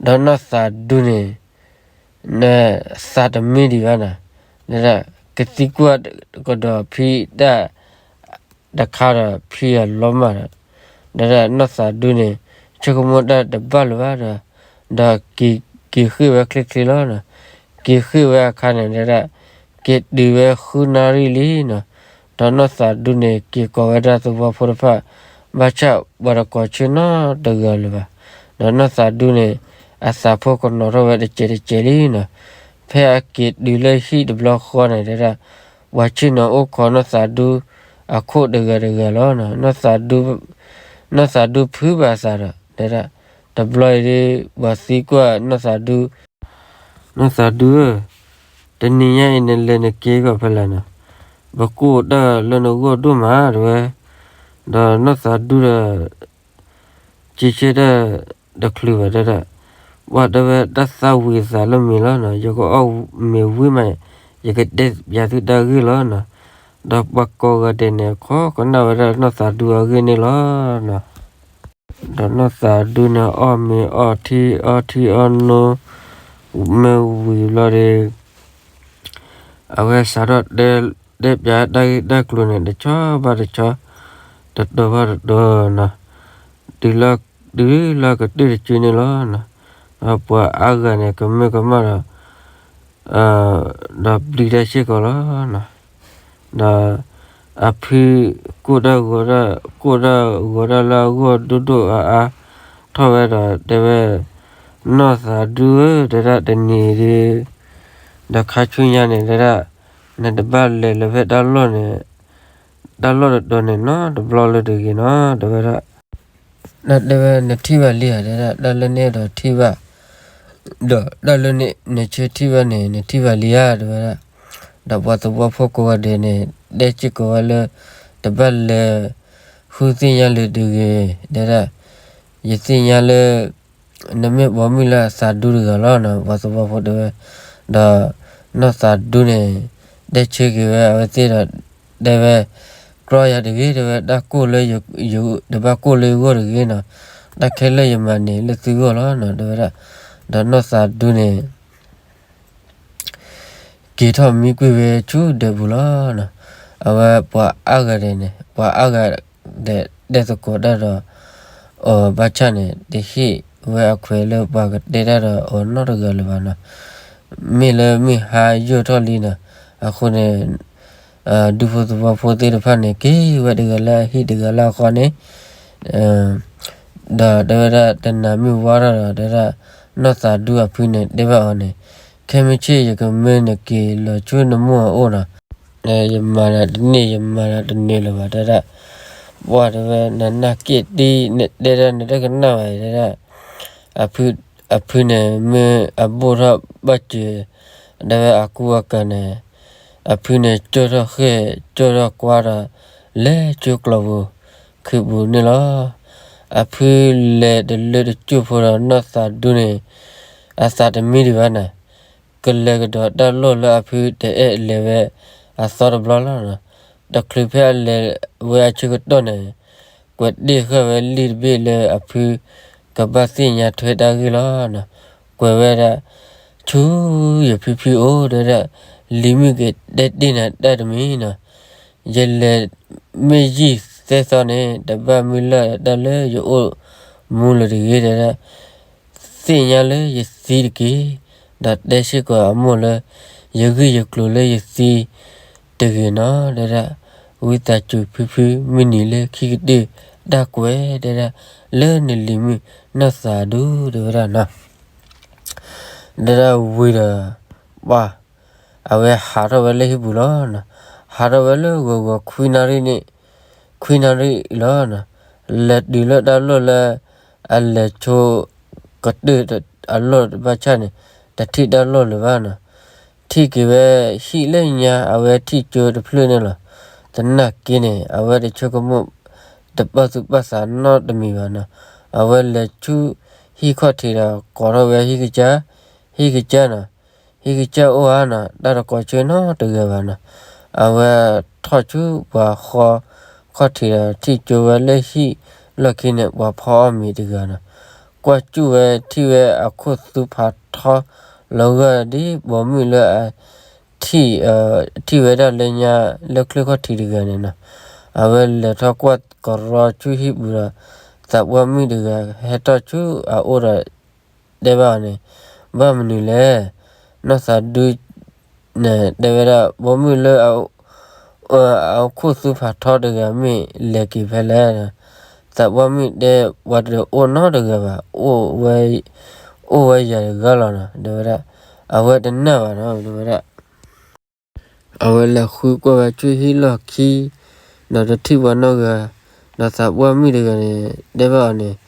ဒီးနီၢ်သးဒူန့ၣ် သးတမံဒံးဘၣ်နၤ, ကသံကွၢ်ကဒီးဖံတၢ်တခါဒီးဖံအလီၤမၢ်ဒီး, ဒီးနီၢ်သးဒူန့ၣ် ဆိကမိၣ်တၢ်တဘၣ်လၢၤဘၣ်ဒီး, ဒီးက့ၤဃ့ၢ်ဝဲချ့ချ့လီၤ. က့ၤဃ့ၢ်ဝဲအခါန့ၣ်ဒၣ်, က့ၤတုၤဝဲဃုနၣ်ရံၣ်လံနီၤ, ဒီးနီၢ်သးဒူန့ၣ် က့ၤကိးဝဲဒၣ်သဝီဖိတဖၣ်, ဘၣ်ဆၣ်ပှၤတကိးဆၢနီတဂၤလၢၤဘၣ်. ဒီးနီၢ်သးဒူန့ၣ် အသးဖိကနိးထီၣ်ဝဲတစဲးတစဲးလံနီၤ. ဖဲအက့ၤတုၤလၢဟံၣ်တဘျီဃီန့ၣ်ဒၣ်, ပှၤဆ့ၣ်နီၤအိၣ်ခိးနီၢ်သးဒူအခိၣ်တဂၤတဂၤလီၤ. နီၢ်သးဒူဖုးဘၣ်အသးဒီးဒၣ်, တဘျီအံၤဒ် ပှၤသံကွၢ်နီၢ်သးဒူ, နီၢ်သးဒူဧၢ, တနံၤညါအံၤနလဲၤနက့ၤကီးဖဲလဲၣ်နီၤ, ပကအိၣ်တၢ်လၢနဂီၢ်ဒိၣ်မးတဲဝဲ, ဒီးနီၢ်သးဒူဒီး က့ၤဆၢတၢ်တချုးဘၣ်တဲဒၣ်, ပှၤတဲဝဲတၢ်သၣ်ဝံၤသးလၢမ့ၤလီၤနီၤ, ယကအီၣ်မ့ၤဝံၤမး, ယကတဲပျးသုတၢ်ဂ့ၢ်လီၤနီၤ. ဒီးပှၤကိးဂၤဒဲးန့ၣ် ခိးကနၣ်ဝဲဒၣ်နီၢ်သးဒူအဂ့ၢ်န့ၣ်လီၤနီၤ. ဒီးနီၢ်သးဒူန့ၣ် အီၣ်မ့ၤအီထံအီထံအီနိ မ့ၢ်ဝံၤဘျီဒီး အဝဲစးထီၣ်တဲပျးတၢ်ဂ့ၢ်တၢ်ကျိၤန့ၣ် တဆီဘၣ်တဆီ, တတီၤဘၣ်တတီၤနီၤ, တုၤလၢကတၢၢ်တစုန့ၣ်လီၤနီၤ. ပှၤအါဂၤန့ၣ် ကမၢကမၣ်ဒီး ဒီးပျံၤတၢ်စ့ၢ်ကီးလီၤ. ဒီးအဖုကိၣ်တၢ်ဂီၤတၢ် ကိၣ်တၢ်ဂီၤတၢ်လၢအဂီၢ်ဒိၣ်ဒိၣ်အါအါ ထီၣ်ဝဲဒီးတဲဝဲ, နီၢ်သးဒူဧၢ, တဲဒၣ်တနံၤဒု ဒီးခါဆူညါန့ၣ် တဲဒၣ် နတဘၣ်လဲၤလၢဖဲတၢ်လီၢ်န့ၣ် တၢ်လီၢ်တတီၤန့ၣ်နီတဘျီလၢတဂ့ၤနီၤ တဲဝဲဒၣ်. ဒီးတဲဝဲ နထံၣ်ဘၣ်လံဧါ တဲဒၣ် တၢ်လၢန့ၣ်ဒီးထံၣ်ဘၣ်, ဒီးတၢ်လၢန့ၣ် နဆၢထံၣ်ဘၣ်န့ၣ် နထံၣ်ဘၣ်လံဧါ တဲဝဲဒၣ်. ဒီးပှၤသဝီဖိကိးဂၤဒဲးန့ၣ် တဲစ့ၢ်ကီးဝဲလၢ တဘၣ်လဲၤ ဃုသ့ၣ်ညါလၢၤတဂ့ၤ တဲဒၣ်. ယသ့ၣ်ညါလၢ နမ့ၢ်ပိာ်မုၣ်လၢအသးဒူတဂၤလီၤနီၤ ပှၤသဝီဖိတဲဝဲ. ဒီး နီၢ်သးဒူန့ၣ် တဲဆၢက့ၤဝဲအဝဲသ့ၣ်ဒီး တဲဝဲ, ကြီယၤတဂ့ၤ တဲဝဲ, တၢ်ကိၢ်လၢယ တဘၣ်ကိၢ်လၢယဂီၢ်တဂ့ၤနီၤ, တၢ်ခဲလၢာ်ယမၤန့ၣ်လၢသုဂီၢ်လီၤနီၤ တဲဝဲဒၣ်. ဒီးနီၢ်သးဒူန့ၣ် က့ၤထီၣ်မံကွံာ်ဝဲဆူဒၢးပူၤလီၤ. အဝဲပှၤအါဂၤဒဲးန့ၣ် ပှၤအါဂၤဒဲးတဲသကိးတၢ်ဒီး အီၤဘၣ်ဆၣ်န့ၣ် တဟ့ၣ်ဝဲအခွဲးလၢပှၤကတဲတၢ်ဒီးအီၤနီတဂၤလၢၤဘၣ်နီၤ. မ့ၢ်လၢမုၢ်ဟါယိာ်ထီၣ်လံနီၤ, အဃိန့ၣ် ဒူဖိသဝီဖိသ့ၣ်တဖၣ်န့ၣ် က့ၤဝဲတဂၤလၢအဟံၣ်တဂၤလၢအဃီန့ၣ် ဒီးတဲဝဲဒၣ် တနၤမုၢ်ဝါထီၣ်ဒီး တဲဒၣ် နီၢ်သးဒူအဖုန့ၣ် တဲဘၣ်အီၤန့ၣ်, ခဲမုၢ်ဆ့ၣ်ယကမၢနက့ၤလီၤဆူနမိၢ်အအိၣ်နီၤ, ယမၤဒီးတန့ၢ် ယမၤဒီးတန့ၢ်လၢၤဘၣ် တဲဒၣ်. ပှၤတဲဝဲ နနာ်က့ၣ်တံၢ် နတဲဒၣ်နတကနၣ်ဘၣ်အံၤ တဲဒၣ်. အဖုန့ၣ် မ့ၢ်အဘိၣ်ထီၣ်ဘၣ်စၢၤ တဲဝဲအကူအကၤန့ၣ် အဖုန့ၣ် ကၠီၣ်ထီၣ်ဃဲၣ် ကၠီၣ်ထီၣ်ကွါဒီး လဲၤဆူကျီၤပူၤ ခုးပူၤန့ၣ်လီၤ. အဖုလဲၤတလၢတကၠိၢ်ဖိဒီး နီၢ်သးဒူန့ၣ် အသးတမံဒံးဘၣ်န့ၣ်, ကလဲၤကဒီးတၢ်လီၢ်လၢအဖုတအဲၣ်လဲၤဝဲအသီတဘျီလီၤ. တချုးဖဲအလဲၤဝဲအဆၢကတီၢ်န့ၣ် ကွဲးတ့ၢ်ဃာ်ဝဲလံာ်တဘ့ၣ်လၢအဖုကဘၣ်သ့ၣ်ညါထွဲတၢ်ဂ့ၢ်လီၤ. ကွဲးဝဲဒၣ်, ဆူယဖံဖုအိၣ် တဲဒၣ်, လံၤမုၣ်ကတဲတ့ၢ်နၤတၢ်တမံၤနီၤ, ယလဲၤမ့ၢ်ယံာ်သၢသီန့ၣ် တဘၣ်မုၢ်လၢ်တၢ်လၢယအိၣ်မူလၢၤတဂ့ၤ တဲဒၣ်. သ့ၣ်ညါလၢယသံတက့ၢ်, ဒီးတဲစ့ၢ်ကီးအမိၢ်လၢ ယဂ့ၢ်ယကျိၤလၢယသံတဂ့ၤနီၤ တဲဒၣ်. ဝံသးစူၤဖုဖု မုၢ်နံၤလၢခံကတၢၢ်တၢ်ကွဲး တဲဒၣ်, လၢနလံၤမုၣ်နီၢ်သးဒူ တဲဝဲဒၣ်နီၤ. တဲဒၣ်ဝံၤဒီး ပှၤ အဝဲဟးထီၣ်ဝဲလၢဟံၣ်ပူၤလီၤ. ဟးထီၣ်ဝဲလၢဂီၤဂီၤခွံနၣ်ရံၣ်န့ၣ်, ခွံနၣ်ရံၣ်လီၤ. လဲၤတုၤလၢတၢ်လီၢ်လၢ အလဲၤဆိကတၢၢ်အလီၢ်တဘၣ်ဆၣ်န့ၣ် တထံၣ်တၢ်လီၢ်လၢၤဘၣ်နီၤ. ထံၣ်က့ၤဝဲဟံၣ်လၢညါ အဝဲထံၣ်ကၠိတဖျၢၣ်န့ၣ်လီၤ. သနာ်က့န့ၣ် အဝဲတဆိကမိၣ် တပာ်သူၣ်ပာ်သးနီတမံၤဘၣ်နီၤ. အဝဲလဲၤဆူဟံၣ်ခီၣ်ထံးဒီး ကိးထီၣ်ဝဲဟံၣ်ကစၢ်, ဟံၣ်ကစၢ်နီၤ, ဟံၣ်ကစၢ်အိၣ်ဧါနီၤ, တၢ်တကိးဆၢနီတဂၤဘၣ်နီၤ. အဝဲထီၣ်ဆူပှၤဃီခီၣ်ထံးဒီး ထံၣ်ကၠိဝဲလၢဟံၣ်လီၢ်ခံန့ၣ် ပှၤဖီအီၣ်မ့ၤတဂၤနီၤ. ကွၢ်စူၣ်ဝဲ ထံၣ်ဝဲအခိၣ်သူဖးထီလီၤဂာ်ဒ်ပိာ်မုၣ်လၢအ ထံၣ်ဝဲဒၣ်လၢညါလၢချၢၣ်ခီၣ်ထံးတဂၤန့ၣ်နီၤ. အဝဲလဲၤထီၣ်ကွၢ်ကရီဆူဟံၣ်ပူၤဒီး သးပှၢ်မုၣ်တဂၤဟဲထီၣ်ဆူအအိၣ်ဒီး တဲဘၣ်အီၤန့ၣ်, ဘၣ်မနုၤလဲၣ်, နီၢ်သးဒူ န့ၣ်တဲဝဲဒၣ် ပိာ်မုၣ်လၢ အခိၣ်သူဖးထီတဂၤမ့ၢ်လဲၤက့ၤဖဲလဲၣ်. သးပှၢ်မုၣ်တဲ ပှၤတအိၣ်နီတဂၤဘၣ်, အိၣ်ဝဲယၤတဂၤလီၤနီၤ တဲဝဲဒၣ်. အဝဲတနာ်ဘၣ်နီၤ တဲဝဲဒၣ်. အဝဲလဲၤဃုကွၢ်ဝဲဆူဟံၣ်လီၢ်ခံ ဒီးတထံၣ်ပှၤနီတဂၤ, ဒီးသးပှၢ်မုၣ်တဂၤန့ၣ် တဲဘၣ်အီၤန့ၣ်,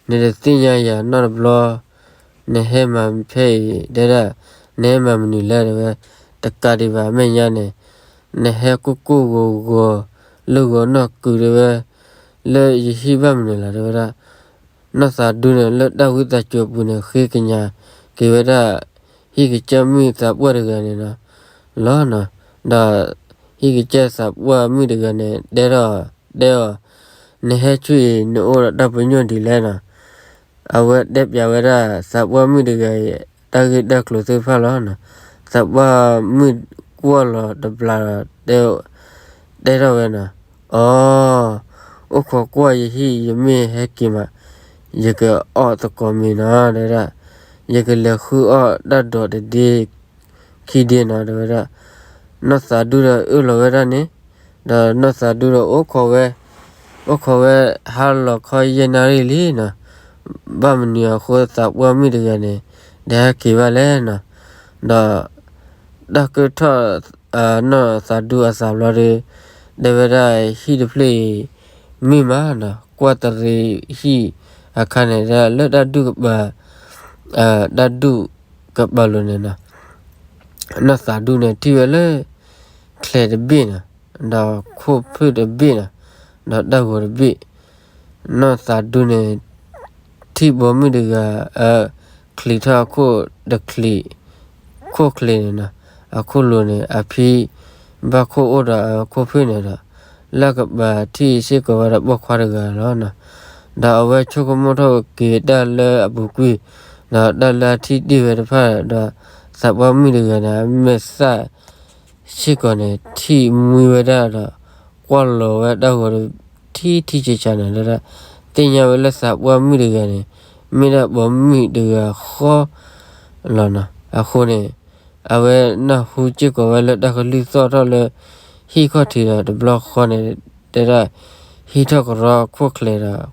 နတသ့ၣ်ညါယၤနီတဘျီ နဟဲမၤဖဲအံၤ တဲဒၣ်, နဟဲမၤမနုၤလဲၣ် တဲဝဲ. တကးဒံးဘၣ် အမဲာ်ညါန့ၣ် နဟဲကိၢ်ကိၢ်ဂီၤဂီၤ လၢဂီၤနီၢ်ကုၤ တဲဝဲ, လၢယဟံၣ်ဘၣ်မနုၤလဲၣ် တဲဝဲဒၣ်. နီၢ်သးဒူန့ၣ် လၢတၢ်ဝံသးစူၤအပူၤန့ၣ် ဃ့ကညးက့ၤဝဲဒၣ် ဟံၣ်ကစၢ်မုၣ်သးပှၢ်တဂၤန့ၣ်လီၤ. ဒီးဟံၣ်ကစၢ်သးပှၢ်မုၣ်တဂၤန့ၣ် တဲထီၣ်တဲအီၤ, နဟဲဆူအံၤ နအိၣ်ဒီးတၢ်ပညိၣ်ဒ်လဲၣ်နီၤ. အဝဲတဲပျးဝဲဒၣ် သးပှၢ်မုၣ်တဂၤအံၤ တၢ်ဂ့ၢ်တၢ်ကျိၤသ့ၣ်တဖၣ်လီၤ. သးပှၢ်မုၣ်ကွၢ်လီၤတဘျီဒီး တဲထီၣ်ဝဲနီၤ, အိ, အိၣ်ခိးကွၢ်ယဟံၣ် ယမ့ၢ်ဟဲက့ၤမး ယကအီၣ်သကိးမ့ၤနီၤ တဲဒၣ်. ယကလဲၤဃုအီၣ်တၢ်ဒိးတဒ့ ခံဒ့နီၤ တဲဝဲဒၣ်. နီၢ်သးဒူဒီးအၢၣ်လီၤဝဲဒၣ်န့ၣ်, ဒီးနီၢ်သးဒူဒီးအိၣ်ခိးဝဲ, အိၣ်ခိးဝဲဟါလီၤခီယဲၢ်နၣ်ရံၣ်လံနီၤ, ဘၣ်မနုၤအဃိသးပှၢ်မုၣ်တဂၤန့ၣ် တဟဲက့ၤဘၣ်လဲၣ်နီၤ. ဒီး တၢ်ကၢၢ်ထီၣ် နီၢ်သးဒူအသးဘျီဒီး တဲဝဲဒၣ်ဟံၣ်တဖျၢၣ်အံၤ မုာ်မးနီၤ, ကွၢ်တရံးဟံၣ်အခါန့ၣ် လၢတၢ်ဒူၣ်ကပၤ တၢ်ဒူၣ်ကပၤလိၤန့ၣ်နီၤ, နီၢ်သးဒူန့ၣ်ထံၣ်ဝဲလၢ ချဲးတဘ့ၣ်နီၤ, ဒီးခိၣ်ဖၢၣ်တဘ့ၣ်နီၤ, ဒီးတၢ်ဂီၤတဘ့ၣ်, နီၢ်သးဒူန့ၣ် ထံၣ်ပိာ်မုၣ်တဂၤ ချံးထီၣ်အခိၣ်တချံး, ခိၣ်ချ့န့ၣ်နီၤ, အခိၣ်လိၤန့ၣ် အဖံဘၣ်ခိၣ်အိၣ်ဒီးအခိၣ်ဖၢၣ်န့ၣ်ဒီး လၢကပၤထံၣ်စ့ၢ်ကီးဝဲဒၣ်ပိာ်ခွါတဂၤလီၤနီၤ. ဒီးအဝဲဆိကမိၣ်ထီၣ်က့ၤတၢ်လၢအပူၤကွံာ်, ဒီးတၢ်လၢအထံၣ်တ့ၢ်ဝဲတဖၣ်ဒီး သးပှၢ်မုၣ်တဂၤန့ၣ် အမဲာ်သၣ် စ့ၢ်ကီးန့ၣ် ထံၣ်မှံဝဲဒၣ်ဒီး ကွၢ်လီၤဝဲတၢ်ဂီၤထံထံဆးဆးန့ၣ် တဲဒၣ် သ့ၣ်ညါဝဲလၢသးပှၢ်မုၣ်တဂၤန့ၣ် မ့ၢ်ဒၣ်ပိာ်မုၣ်တဂၤဃီလီၤနီၤ. အဃိန့ၣ် အဝဲနၢ်ဟူစ့ၢ်ကီးဝဲလၢတၢ်ကလုၢ်သီၣ်ထီၣ်လၢ ဟံၣ်ခီၣ်ထံးဒီးတဘျီဃီန့ၣ် တဲဒၣ် ဟံးထီၣ်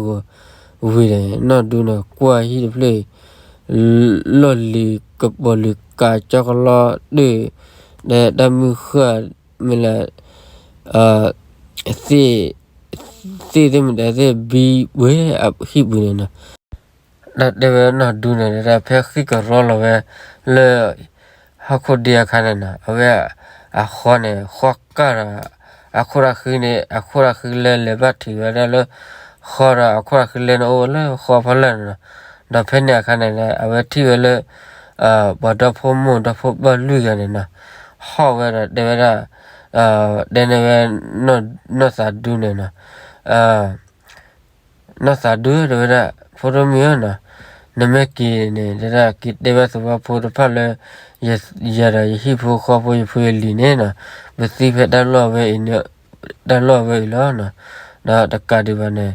ကရီခိၣ်ချဲးဒီးခိၣ်ဖၢၣ်တၢ်ဂီၤဝံၤဒီး နီၢ်ဒူန့ၣ် ကွၢ်ဟံၣ်တဖျၢၣ်အံၤ လီၢ်လံၤကပီၤလံၤကးကၠီကလီတၢၢ် ဒီးတၢ်မုၢ်ဃၢ်မ့ၢ်လၢ သ့ၣ် သ့ၣ်သ့ၣ်မတၤသ့ၣ်ဘံဝဲအဟံၣ်ပူၤန့ၣ်နီၤ. ဒီးတဲဝဲနီၢ်ဒူန့ၣ် တဲဒၣ်ဖဲဃံၣ်ကရီလီၤဝဲလၢ ဟီၣ်ခိၣ်ဒ့အခါန့ၣ်နီၤ အဝဲအဃီန့ၣ် ဃီကၢ်ဒီး အခိၣ်ရၣ်ဃံန့ၣ် အခိၣ်ရၣ်ဃံလဲလဲၤဘၣ်ထံးဝဲဒၣ်လၢ ဃီဒီးအခိၣ်ရၣ်ဃံလဲန့ၣ်အိၣ်ဝဲလၢဃီဖီလာ်န့ၣ်နီၤ. ဒီးဖဲန့ၣ်အခါန့ၣ်ဒီး အဝဲထံၣ်ဝဲလၢ ပှၤဒီဖိမိၢ်ဒီဖိပၢ်လွံၢ်ဂၤန့ၣ်နီၤ ဟီၣ်ဝဲဒီးတဲဝဲဒၣ် တဲန့ၢ်ဝဲ နီၢ်သးဒူန့ၣ်နီၤ နီၢ်သးဒူတဲဝဲဒၣ် ဖိဒိၣ်မုၣ်ဧၢနီၤ နမ့ၢ်က့ၤန့ၣ် တဲဒၣ်က့ၤတဲဘၣ်သဝီဖိတဖၣ်လၢ ယၤဒီးယဟံၣ်ဖိဃီဖိယဖိယလံၤန့ၣ်နီၤ ပသံဖဲတၢ်လီၢ်ဝဲအံၤ တၢ်လီၢ်ဝဲအံၤလီၤနီၤ. ဒီးတကးဒံးဘၣ်န့ၣ်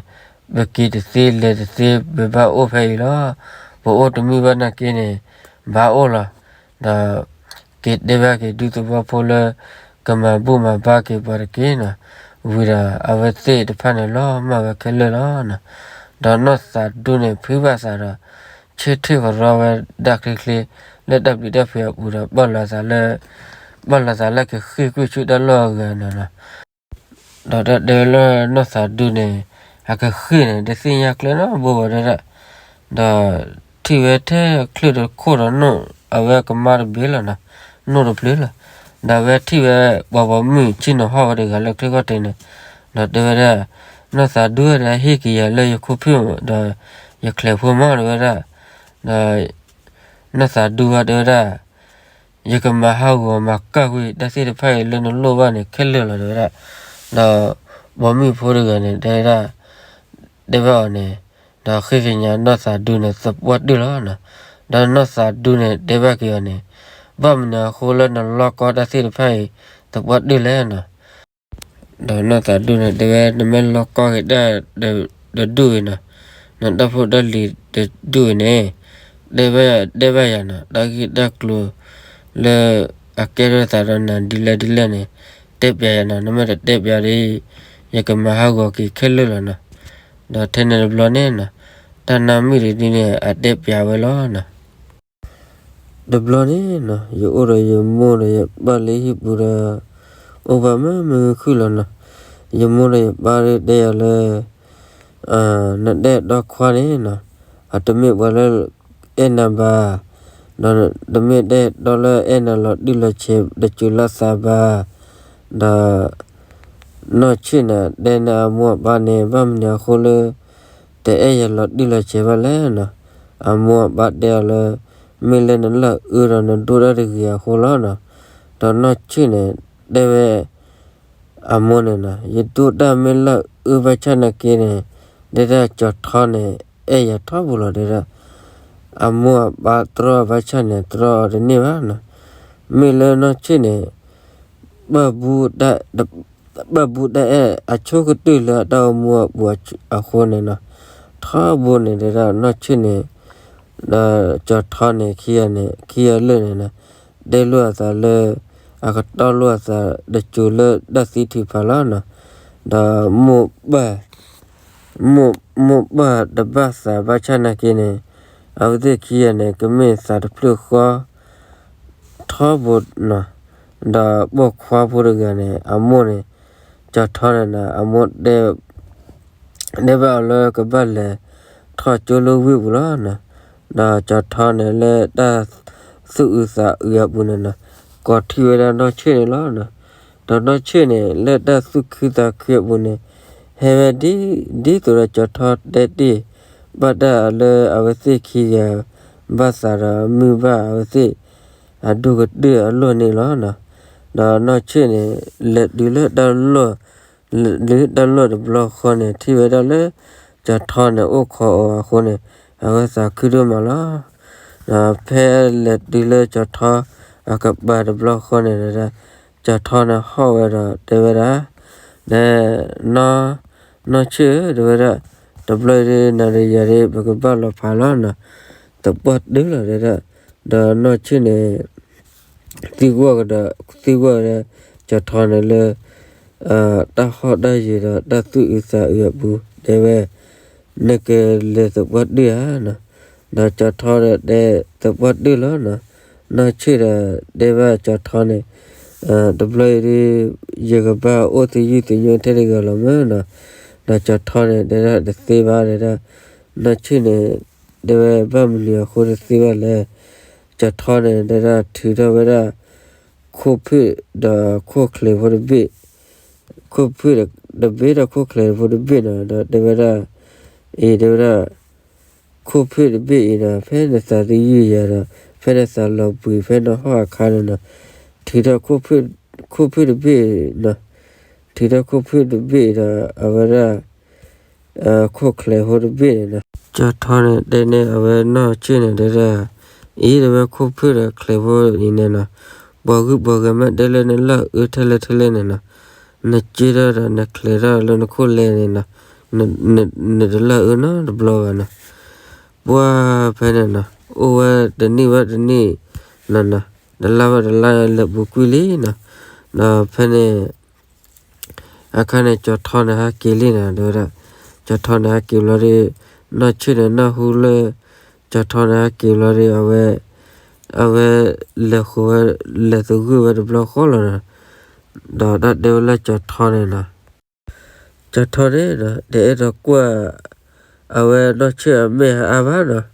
ပက့ၤတသ့လဲၤတသ့ ပဘၣ်အိၣ်ဖဲအံၤလီၤ. ပအိၣ်တမုာ်ဘၣ်နာ်က့န့ၣ် ဘၣ်အိၣ်လီၤ. ဒီးက့ၤတဲဘၣ်က့ၤဒူသဝီဖိလၢ ကမၤဘူၣ်မၤဘါက့ၤပှၤတက့ၢ်နီၤ. ဝံၤဒီးအဝဲသ့ၣ်တဖၣ်န့ၣ်လီၤမၢ်ဝဲခဲလၢာ်လီၤနီၤ. ဒီးနီၢ်သးဒူန့ၣ်ဖုးဘၣ်သးဒီး ဆၢထၢၣ်ကရီဝဲဒၣ်ချ့ချ့ လၢတၢ်ပျံၤတၢ်ဖုးအပူၤဒီး ဘၣ်လီၤသးလၢ ဘၣ်လီၤသးလၢကဃ့ၢ်ကွံာ်ဆူတၢ်လီၢ်အဂၤနီၤနီၤ. ဒီးတၢ်တဲဝဲလၢနီၢ်သးဒူန့ၣ် အကဃ့ၢ်န့ၣ် တသ့ၣ်ညါကျဲနီတဘိဘၣ်တဲဒၣ်. ဒီးထံၣ်ဝဲထဲချၢၣ်တခိၣ်ဒီး အဝဲကမါတဘ့ၣ်လီၤနီၤ, နိၣ်တဖျၢၣ်လီၤ. ဒီးအဝဲထံၣ်ဝဲပှၤပိာ်မုၣ်ဆ့ၣ်နီၤဟီၣ်ဝဲတဂၤလၢချ့ကီၢ်တ့ၢ်န့ၣ်, ဒီးတဲဝဲဒၣ်, နီၢ်သးဒူဝဲဒီး ဟ့ၣ်က့ၤယၤလၢယခိၣ်ဖၢၣ်ဒီးယချဲးဖိမး တဲဝဲဒၣ်. ဒီးနီၢ်သးဒူဝဲတဲဝဲဒၣ် ယကမၤဟးဂီၤမၤကၢ်ကွံာ်တၢ်သ့ၣ်တဖၣ်အံၤလၢနလိၣ်ဘၣ်န့ၣ်ခဲလၢာ်လီၤ တဲဝဲဒၣ်. ဒီးပိာ်မုၣ်ဖိတဂၤန့ၣ် တဲဝဲဒၣ်, တဲဘၣ်အီၤန့ၣ်, ဒီးဃ့ကညးနီၢ်သးဒူန့ၣ် သပှၢ်တၢၢ်လီၤနီၤ. ဒီးနီၢ်သးဒူန့ၣ် တဲဘၣ်က့ၤအီၤန့ၣ်, ဘၣ်မနုၤအဃိလၢနလီၢ်ကီတၢ်သ့ၣ်တဖၣ်အံၤ သပှၢ်တၢၢ်လဲၣ်နီၤ. ဒီးနီၢ်သးဒူန့ၣ် တဲဝဲ နမ့ၢ်လီၢ်ကီက့ၤတၢ်တဒူၣ်အံၤနီၤ, နတၢ်ဖိတၢ်လံၤတဒူၣ်အံၤန့ၣ်, တဲဘၣ်ယၤနီၤ, တၢ်ဂ့ၢ်တၢ်ကျိၤလၢ အကဲထီၣ်သးဒီးနၤဒ်လဲၣ်ဒ်လဲၣ်န့ၣ်, တဲပျးယၤနီၤ, နမ့ၢ်တတဲပျးဒီး ယကမၤဟးဂီၤက့ၤခဲလၢာ်လီၤနီၤ. ဒီးထဲန့ၣ်တဘျီန့ၣ်နီၤ, တၢ်နါမုၣ်တဒုန့ၣ် အတဲပျးဝဲလီၤနီၤ. တဘျီန့ၣ်နီၤ, ယအိၣ်ဒီးယမိၢ်ဒီးယပၢ်လၢဟံၣ်ပူၤဒီး အိၣ်ဘၣ်မုာ်မုာ်ခုၣ်လီၤနီၤ. ယမိၢ်ဒီးယပၢ်ဒီးတဲယၤလၢ နဒဲၣ်ဒီခွါန့ၣ်နီၤ, အတမ့ၢ်ပှၤလၢအဲၣ်နၤဘၣ်, ဒီးတမ့ၢ်ဒဲၣ်ဒီလၢအဲၣ်နၤလီၤတံၢ်လီၤဆဲးတစူၤလၢသးဘၣ်, ဒီး နီၢ်ဆ့ၣ်န့ၣ် တဲန့ၢ်အမိၢ်အပၢ်န့ၣ် ဘၣ်မနုၤအဃိလၢ တအဲၣ်ယၤလီၤတံၢ်လီၤဆဲးဘၣ်လဲၣ်နီၤ. အမိၢ်အပၢ်တဲအီၤလၢ မ့ၢ်လၢနလၢအအၢဒီးနဒိၣ်တၢ်တဂ့ၤအဃိလီၤနီၤ. ဒီးနီၢ်ဆ့ၣ်န့ၣ် တဲဝဲ အမိၢ်န့ၣ်နီၤ, ယဒိၣ်တၢ်မ့ၢ်လၢအအၢဘၣ်ဆၣ်နာ်က့န့ၣ်, တဲဒၣ်ကၠီၤထီန့ၣ် အဲၣ်ယၤထီဘိလီၤတဲဒၣ်. အမိၢ်အပၢ်တြီအီၤဘၣ်ဆၣ်န့ၣ် တြီအီၤတန့ၢ်ဘၣ်နီၤ. မ့ၢ်လၢနီၢ်ဆ့ၣ်န့ၣ် ပာ်ဘူးတၢ်အဲၣ်အဆိကတၢၢ်လၢအတၢ်အိၣ်မူအပူၤအဃိန့ၣ်နီၤ, ထီဘိန့ၣ်တဲဒၣ်နီၢ်ဆ့ၣ်န့ၣ် ဒီးကၠီၤထီန့ၣ် ခံဂၤန့ၣ် ခံဂၤလၢာ်န့ၣ်နီၤ, တဲလိာ်အသးလၢ အကတီၢ်လိာ်အသးတစိၤလၢတၢ်သံထုးဖးလီၤနီၤ, ဒီးမိၢ်ပၢ် မိၢ်ပၢ်တဘၣ်သးဘၣ်ဆၣ်နာ်က့န့ၣ်, အဝဲသ့ၣ်ခံဂၤန့ၣ် ကမ့ၢ်သးတဖျၢၣ်ဃီ ထီဘိနီၤ, ဒီးပိာ်ခွါဖိတဂၤန့ၣ် အမိၢ်န့ၣ် ကၠီၤထီန့ၣ်နီၤ အမိၢ် တဲဘၣ်အီၤလၢကဘၣ်လဲၤထီၣ်ကၠိလၢဝ့ၢ်ပူၤလီၤနီၤ, ဒီးကၠီၤထီန့ၣ်လၢတၢ်သူၣ်အုးသးအုးအပူၤန့ၣ်နီၤ, ကိးထံၣ်ဝဲဒၣ်နီၢ်ဆ့ၣ်န့ၣ်လီၤနီၤ, ဒီးနီၢ်ဆ့ၣ်န့ၣ် လၢတၢ်သူၣ်ခုသးခုအပူၤန့ၣ် ဟဲဝဲဒ် ဒ်သိးဒီးကၠီၤထီတဲတ့ၢ် ဘၣ်တၢ်လၢအဝဲသ့ၣ်ခံဂၤ ဘၣ်သးဒီးမုာ်ဘၣ်အဝဲသ့ၣ် အဒိၣ်ကတၢၢ်အလီၢ်န့ၣ်လီၤနီၤ, ဒီးနီၢ်ဆ့ၣ်န့ၣ် လဲၤတုၤလၢတၢ်လီၢ် လဲၤတုၤလၢတၢ်လီၢ်တဘျီဃီန့ၣ် ထံၣ်ဝဲဒၣ်လၢ ကၠီၤထီန့ၣ် အိၣ်ခိးအီၤအဃိန့ၣ် အဝဲသးခုဒိၣ်မးလီၤ. ဒီးဖဲလဲၤတုၤလၢကၠီၤထီအကပၤတဘျီဃီန့ၣ်ဒီး ကၠီၤထီန့ၣ်ဟီၣ်ဝဲဒီးတဲဝဲဒၣ်, ဒီး နီၢ်ဆ့ၣ်ဧၢ တဲဝဲဒၣ်, တဘျီအံၤဒ်နၤဒီးယၤဒ် ပကဘၣ်လီၤဖးလီၤနီၤ, သပှၢ်တၢၢ်လီၤတဲဒၣ်, ဒီးနီၢ်ဆ့ၣ်န့ၣ် သံကွၢ်ကဒီး သံကွၢ်ဒီး ကၠီၤထီန့ၣ်လၢ တၢ်ဟီၣ်တၢ်ယၢၤဒီးတၢ်သူၣ်အုးသးအုးအပူၤ တဲဝဲ, နကလဲၤသပှၢ်တၢၢ်ဧါနီၤ, ဒီးကၠီၤထီဒီးတဲသပှၢ်တၢၢ်လီၤနီၤ, နီၢ်ဆ့ၣ်ဒီးတဲဘၣ်ကၠီၤထီန့ၣ် တဘျီအံၤဒ် ယကဘၣ်အိၣ်သယုၢ်သညိထဲတဂၤလီၤမ့ၢ်နီၤ, ဒီးကၠီၤထီန့ၣ်တဲဒၣ်တသ့ဘၣ်တဲဒၣ်, နီၢ်ဆ့ၣ်န့ၣ် တဲဝဲဘၣ်မနုၤအဃိတသ့ဘၣ်လဲၣ်, ကၠီၤထီန့ၣ်တဲဒၣ်ထုးထီၣ်ဝဲဒၣ် ခိၣ်ဖၢၣ်ဒီးခိၣ်ချဲးဖိတဘ့ၣ်, ခိၣ်ဖၢၣ်တဘ့ၣ်ဒီးခိၣ်ချဲးဖိတဘ့ၣ်နီၤ, ဒီးတဲဝဲဒၣ်, အံၤတဲဝဲဒၣ် ခိၣ်ဖၢၣ်တဘ့ၣ်အံၤဒီး ဖဲနသးသယုၢ်ယၤဒီး ဖဲနသးလီၤဘှံး ဖဲနဟီၣ်အခါန့ၣ်နီၤ, ထုးထီၣ် ခိၣ်ဖၢၣ်တဘ့ၣ်နီၤ, ထုးထီၣ်ခိၣ်ဖၢၣ်တဘ့ၣ်အံၤဒီး အဝဲဒၣ် ခိၣ်ချဲးဖိတဘ့ၣ်န့ၣ်နီၤ, ကၠီၤထီန့ၣ်တဲန့ၢ်အဝဲနီၢ်ဆ့ၣ်န့ၣ်တဲဒၣ်, အံၤတဲဝဲခိၣ်ဖၢၣ်ဒီးချဲးဖိအံၤန့ၣ်နီၤ, ပှၤဂုၤပှၤဂၤမ့ၢ်တဲလၢနလီၢ်အၢထဲလဲၣ်ထဲလဲၣ်န့ၣ်နီၤ, နက့ထီၣ်ဒီးနချဲးထီၣ်လၢနခိၣ်လဲန့ၣ်နီၤ, နတလီၢ်အၢနီတဘျီဘၣ်နီၤ, ပှၢ်ဖဲန့ၣ်နီၤ အိၣ်ဝဲတနံၣ်ဝဲတနံၣ်နီၤနီၤ, တလါဝဲတလါလဲၤပူၤကွံာ်လံနီၤ, ဒီးဖဲန့ၣ် အခါန့ၣ် ကၠီၤထီန့ၣ်ဟဲက့ၤလံနီၤ တဲဝဲဒၣ်, ကၠီၤထီန့ၣ်ဟဲက့ၤဘျီဒီး နီၢ်ဆ့ၣ်န့ၣ်နၢ်ဟူလၢ ကၠီၤထီန့ၣ်ဟဲက့ၤဘျီဒီး အဝဲ အဝဲလဲၤဃုာ်ဝဲ လဲၤသဂၢၢ်ဝဲတဘျီဃီလီၤနီၤ, ဒီးတၢ်တဲဝဲလၢကၠီၤထီန့ၣ်နီၤ ကၠီၤထီန့ၣ်နီၤ တအဲၣ်ဒိးကွၢ် အဝဲနီၢ်ဆ့ၣ်အမဲာ်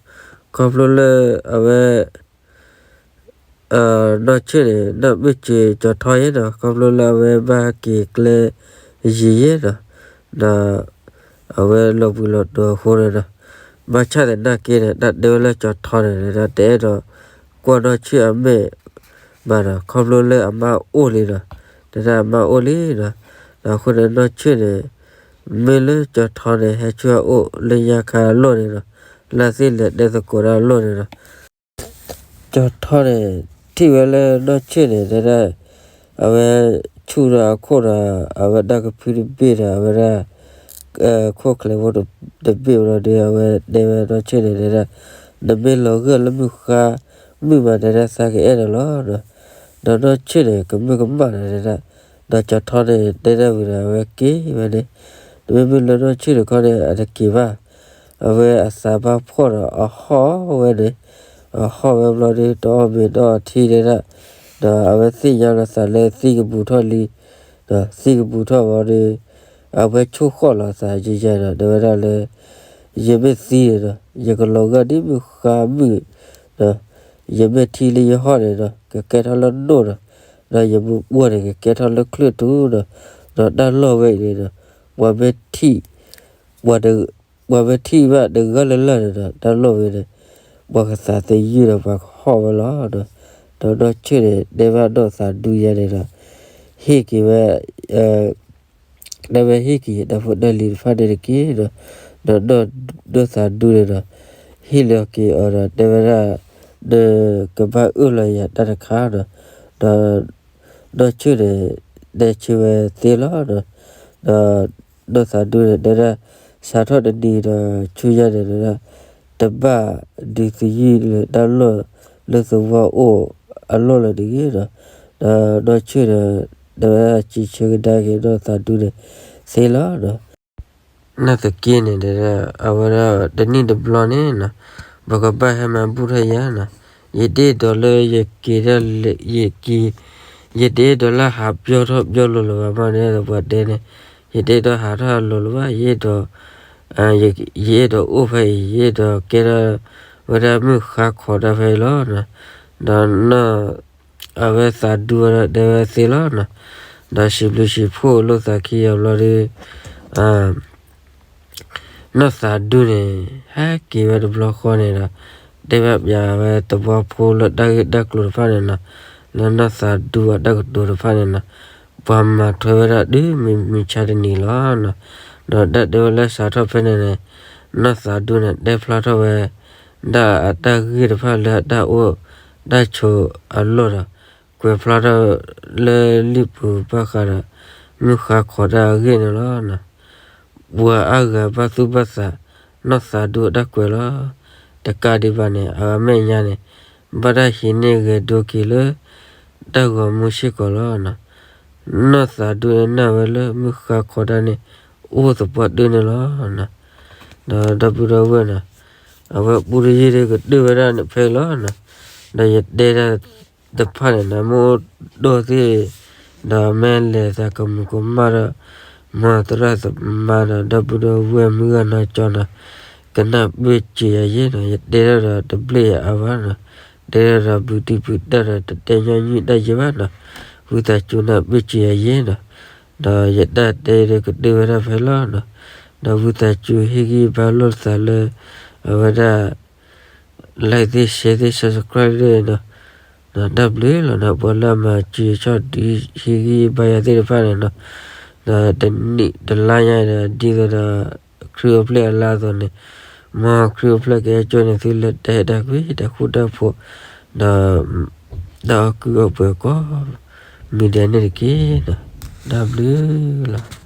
အါဘၣ်နီၤ, ခီဖျိလၢအဝဲ နီၢ်ဆ့ၣ်န့ၣ် နီၢ်မ့ၢ်စၢၤကၠီၤထီယဲနီၤ, ခီဖျိလၢအဝဲဘၣ်က့ၤကျဲယံာ်ယဲနီၤ, ဒီးအဝဲလီၤဘှံးလီၤတီၤအဃိန့ၣ်နီၤ, ဘၣ်ဆၣ်သနာ်က့န့ၣ် တၢ်တဲဝဲလၢကၠီၤထီန့ၣ် တအဲၣ်ဒိးကွၢ်နီၢ်ဆ့ၣ်အမဲာ်ဘၣ်နီၤ, ခီဖျိလၢအမါအိၣ်လံနီၤ, တဲဒၣ်အမါအိၣ်လံနီၤ, ဒီးအဃိန့ၣ်နီၢ်ဆ့ၣ်န့ၣ် မ့ၢ်လၢကၠီၤထီန့ၣ် ဟဲဆူအအိၣ်လၢညါခါအလီၢ်န့ၣ်နီၤ, လၢအသ့ၣ်လဲၤတဲသကိးတၢ်အလီၢ်န့ၣ်နီၤ ကၠီၤထီန့ၣ် ထံၣ်ဝဲလၢနီၢ်ဆ့ၣ်န့ၣ် တဲဒၣ် အဝဲဆူၣ်ဒီးအခိၣ်ဒီး အဝဲတၢ်ကဖုတဘ့ၣ်ဒီး အဝဲဒၣ် ခိၣ်ချဲးဖိတဘ့ၣ်ဝဲဒီး အဝဲတဲဝဲနီၢ်ဆ့ၣ်န့ၣ် တဲဒၣ် နမ့ၢ်လီၤဂာ်လၢမုၢ်ဃါမုၢ်မး တဲဒၣ်သးကအဲၣ်ဒိးလီၤနီၤ, ဒီးနီၢ်ဆ့ၣ်န့ၣ် ကမၢကမၣ်နီၤ တဲဒၣ်, ဒီးကၠီၤထီန့ၣ် တဲဒၣ်ဝံၤဒီး အဝဲက့ၤဝဲန့ၣ်, တမ့မ့ၢ်လၢနီၢ်ဆ့ၣ်တခီန့ၣ် အတက့ၤဘၣ် အဝဲအသးဘၣ်ဖှီၣ်ဒီးအဟီၣ်ဝဲန့ၣ်, အဟီၣ်ဝဲဘျီဒီး တအီၣ်မ့ၤတအီထံတဲဒၣ်, ဒီးအဝဲသ့ၣ်ညါလီၤသးလၢသံကဘူးထီၣ်လံ, ဒီးသံကဘူးထီၣ်ဝံၤဒီး အဝဲဆိၣ်ဃီၣ်လီၤသးယံာ်ယံာ်ဒီး တဲဝဲဒၣ်လၢ ယမ့ၢ်သံန့ၣ်ဒီး ယကလီၤဂာ်ဒ်မုၢ်ဃါမုၢ်ဒီး ယမ့ၢ်ထံၣ်လၢယဟီၣ်န့ၣ်ဒီး ကကဲထီၣ်လၢနိၣ်ဒီး ဒီးယမ့ၢ်ပှီၢ်န့ၣ် ကကဲထီၣ်လၢချုးထူဒီး ဒီးတၢ်လီၢ်ဝဲအံၤန့ၣ်ဒီး ပှၤမ့ၢ်ထံၣ် ပှၤမ့ၢ်ထံၣ်ဘၣ်တဂၤလၢ်လၢ်န့ၣ်ဒီး တၢ်လီၢ်ဝဲန့ၣ် ပှၤကသးသယုၢ်ဒီးပှၤကဟီၣ်ဝဲလီၤ. ဒီးနီၢ်ဆ့ၣ်န့ၣ် တဲဘၣ်ဒီးသးဒူယဲန့ၣ်ဒီး ဟ့ၣ်က့ၤဝဲ တၢ်ဝဲဟ့ၣ်က့ၤတၢ်ဖိတၢ်လံၤတဖၣ်န့ၣ်တက့ၢ်ဒီး ဒီးနီၢ်ဒီးသးဒူန့ၣ်ဒီး ဟ့ၣ်လီၤက့ၤအီၤဒီး တဲဝဲဒၣ် နကဘၣ်အၢၣ်လီၤယၤတၢ်တခါဒီး ဒီးနီၢ်ဆ့ၣ်န့ၣ် တဲဆၢဝဲသ့လီၤဒီး ဒီးနီၢ်သးဒူန့ၣ် တဲဒၣ် စးထီၣ်တနံၤဒီးဆူညါန့ၣ် တဲဒၣ် တဘၣ်ဒုးသယုၢ်လၢတၢ်လီၢ်လၢသဝီအိၣ်အလီၢ်လၢၤတဂ့ၤဒီး, ဒီးနီၢ်ဆၢၣ်ဒီး တဲဝဲဒၣ်စံးဆၢကဒါက့ၤနီၢ်သးဒူန့ၣ်သ့လီၤဒီး နီၢ်သက့န့ၣ် တဲဝဲဒၣ် အဝဲဒၣ်တနံၣ်တဘျီန့ၣ်နီၤ, ပကဘၣ်ဟဲမၤဘူၣ်ထီၣ်ယၤနီၤ, ယတအဲၣ်ဒိးလၢယက့ၤ, ယက့ၤ, ယတအဲၣ်ဒိးလၢဟးပျီထီၣ်ပျီလီၤလၢၤဘၣ်မးန့ၣ် ပှၤတဲန့ၣ်, ယတအဲၣ်ဒိးဟးထီၣ်လီၤလၢၤဘၣ်, ယအဲၣ်ဒိး ယအဲၣ်ဒိးအိၣ်ဖဲအံၤ, ယအဲၣ်ဒိးကဲထီၣ်ဝဲဒၣ်မုၢ်ဃါခီးတၢ်ဖဲအံၤလီၤနီၤ, ဒီးနီၢ် အဝဲသးဒူဝဲဒီးတဲဝဲသ့လီၤနီၤ, ဒီးစံးဘျုးစံးဖှိၣ်လိာ်သးခံအဘျီဒီး နီၢ်သးဒူန့ၣ် ဟဲက့ၤဝဲတဘျီဃီန့ၣ်ဒီး တဲဘၣ်ပျးဝဲသဝီဖိလၢတၢ်ဂ့ၢ်တၢ်ကျိၤတဖၣ်န့ၣ်နီၤ, လၢနီၢ်သးဒူအတၢ်ကတိၤတဖၣ်န့ၣ်နီၤ, ပှၤမၤထွဲဝဲဒၣ်တုၤမုၢ်မဆါတနံၤလီၤနီၤ, ဒီးတၢ်တဲဝဲလၢစးထီၣ်ဖဲန့ၣ်န့ၣ် နီၢ်သးဒူန့ၣ် တဲဖျါထီၣ်ဝဲ ဒၣ်အတၢ်ဂ့ၢ်တဖၣ်လၢအတၢ်အိၣ်တၢ်ဆိးအလီၢ်ဒီး ကွဲးဖျါထီၣ်လၢလံာ်ပူၤဘၣ်ဃးဒီး မုၢ်ဃါခီးတၢ်အဂ့ၢ်န့ၣ်လီၤ. ပှၤအါဂၤဘၣ်သူၣ်ဘၣ်သး နီၢ်သးဒူအတၢ်ကွဲးလီၤ. တကးဒံးဘၣ်န့ၣ် အမဲာ်ညါန့ၣ် ဘၣ်တၢ်ဟံးန့ၢ်ဂဲၤဒိက့ၤလၢ တၢ်ဂီၤမူစ့ၢ်ကီးလီၤ. နီၢ်သးဒူန့ၣ်နာ်ဝဲလၢမုၢ်ဃါခီးတၢ်န့ၣ် အိၣ်သပှၢ်တၢၢ်န့ၣ်လီၤ. ဒီးဒီပုၢ်ဒီဝဲၢ်န့ၣ် အဝဲပူတယုၢ်ဒီးကတၢၢ်ဝဲဒၣ်န့ၣ်ဖဲအံၤလီၤ. ဒီးယတဲတၢ်တဖၣ်န့ၣ် နမ့ၢ်ဒိၣ်သ့ၣ် ဒီးမ့ၢ်လဲၤသးကမူၤကမၣ်ဒီး မ်သရၣ်သမါဒီး ဒီပုၢ်ဒီဝဲၢ်မုၢ်ဂၢ်နီၢ်ကၠီန့ၣ် ကနၢ်ပၢၢ်စၢၤယၤယ့ၣ်န့ၣ် ယတဲထီၣ်ဒီးတဘျ့ၣ်ယၤအါဘၣ်န့ၣ် တဲထီၣ်ဒီးဘုးတံၢ်ဘုးတၢ်ဒီးတတဲညီနုၢ်တၢ်ယံၤဘၣ်န့ၣ် ဝံသးစူၤနၢ်ပၢၢ်စၢၤယၤယ့ၣ်န့ၣ် ဒီးယတၢ်တဲဒီးကတၢၢ်ဝဲဒၣ်ဖဲအံၤလီၤ. ဒီးဝံသးစူၤဟ့ၣ်ဂံၢ်ဘါလိာ်သးလၢ အဝဲဒၣ် like သ့ၣ် share သ့ၣ် subscribe သ့ၣ်န့ၣ် ဒီးတၢ်ဘျုးလီၤန့ၣ် ပှၤလၢအမၤစၢၤဆီၣ်ဒုးဟ့ၣ်ဂံၢ်ဘါယၤသ့ၣ်တဖၣ်န့ၣ် ဒီးတနံၣ်တလါညါဒီး ဒ်သိးဒီး ခရံာ်အိၣ်ဖျဲၣ်အလါအသိးန့ၣ် မ်ခရံာ်အိၣ်ဖျဲၣ်ကဟဲကၠိန့ၣ် သုလၢတၢ်အဲၣ်တၢ်ကွံ တၢ်ဃူတၢ်ဖိး ဒီး တၢ်အီၣ်ကုၢ်အီၣ်ပှဲၤကိးမံၤဒဲးန့ၣ်တက့ၢ်. တၢ်ဘျုးလီၤ.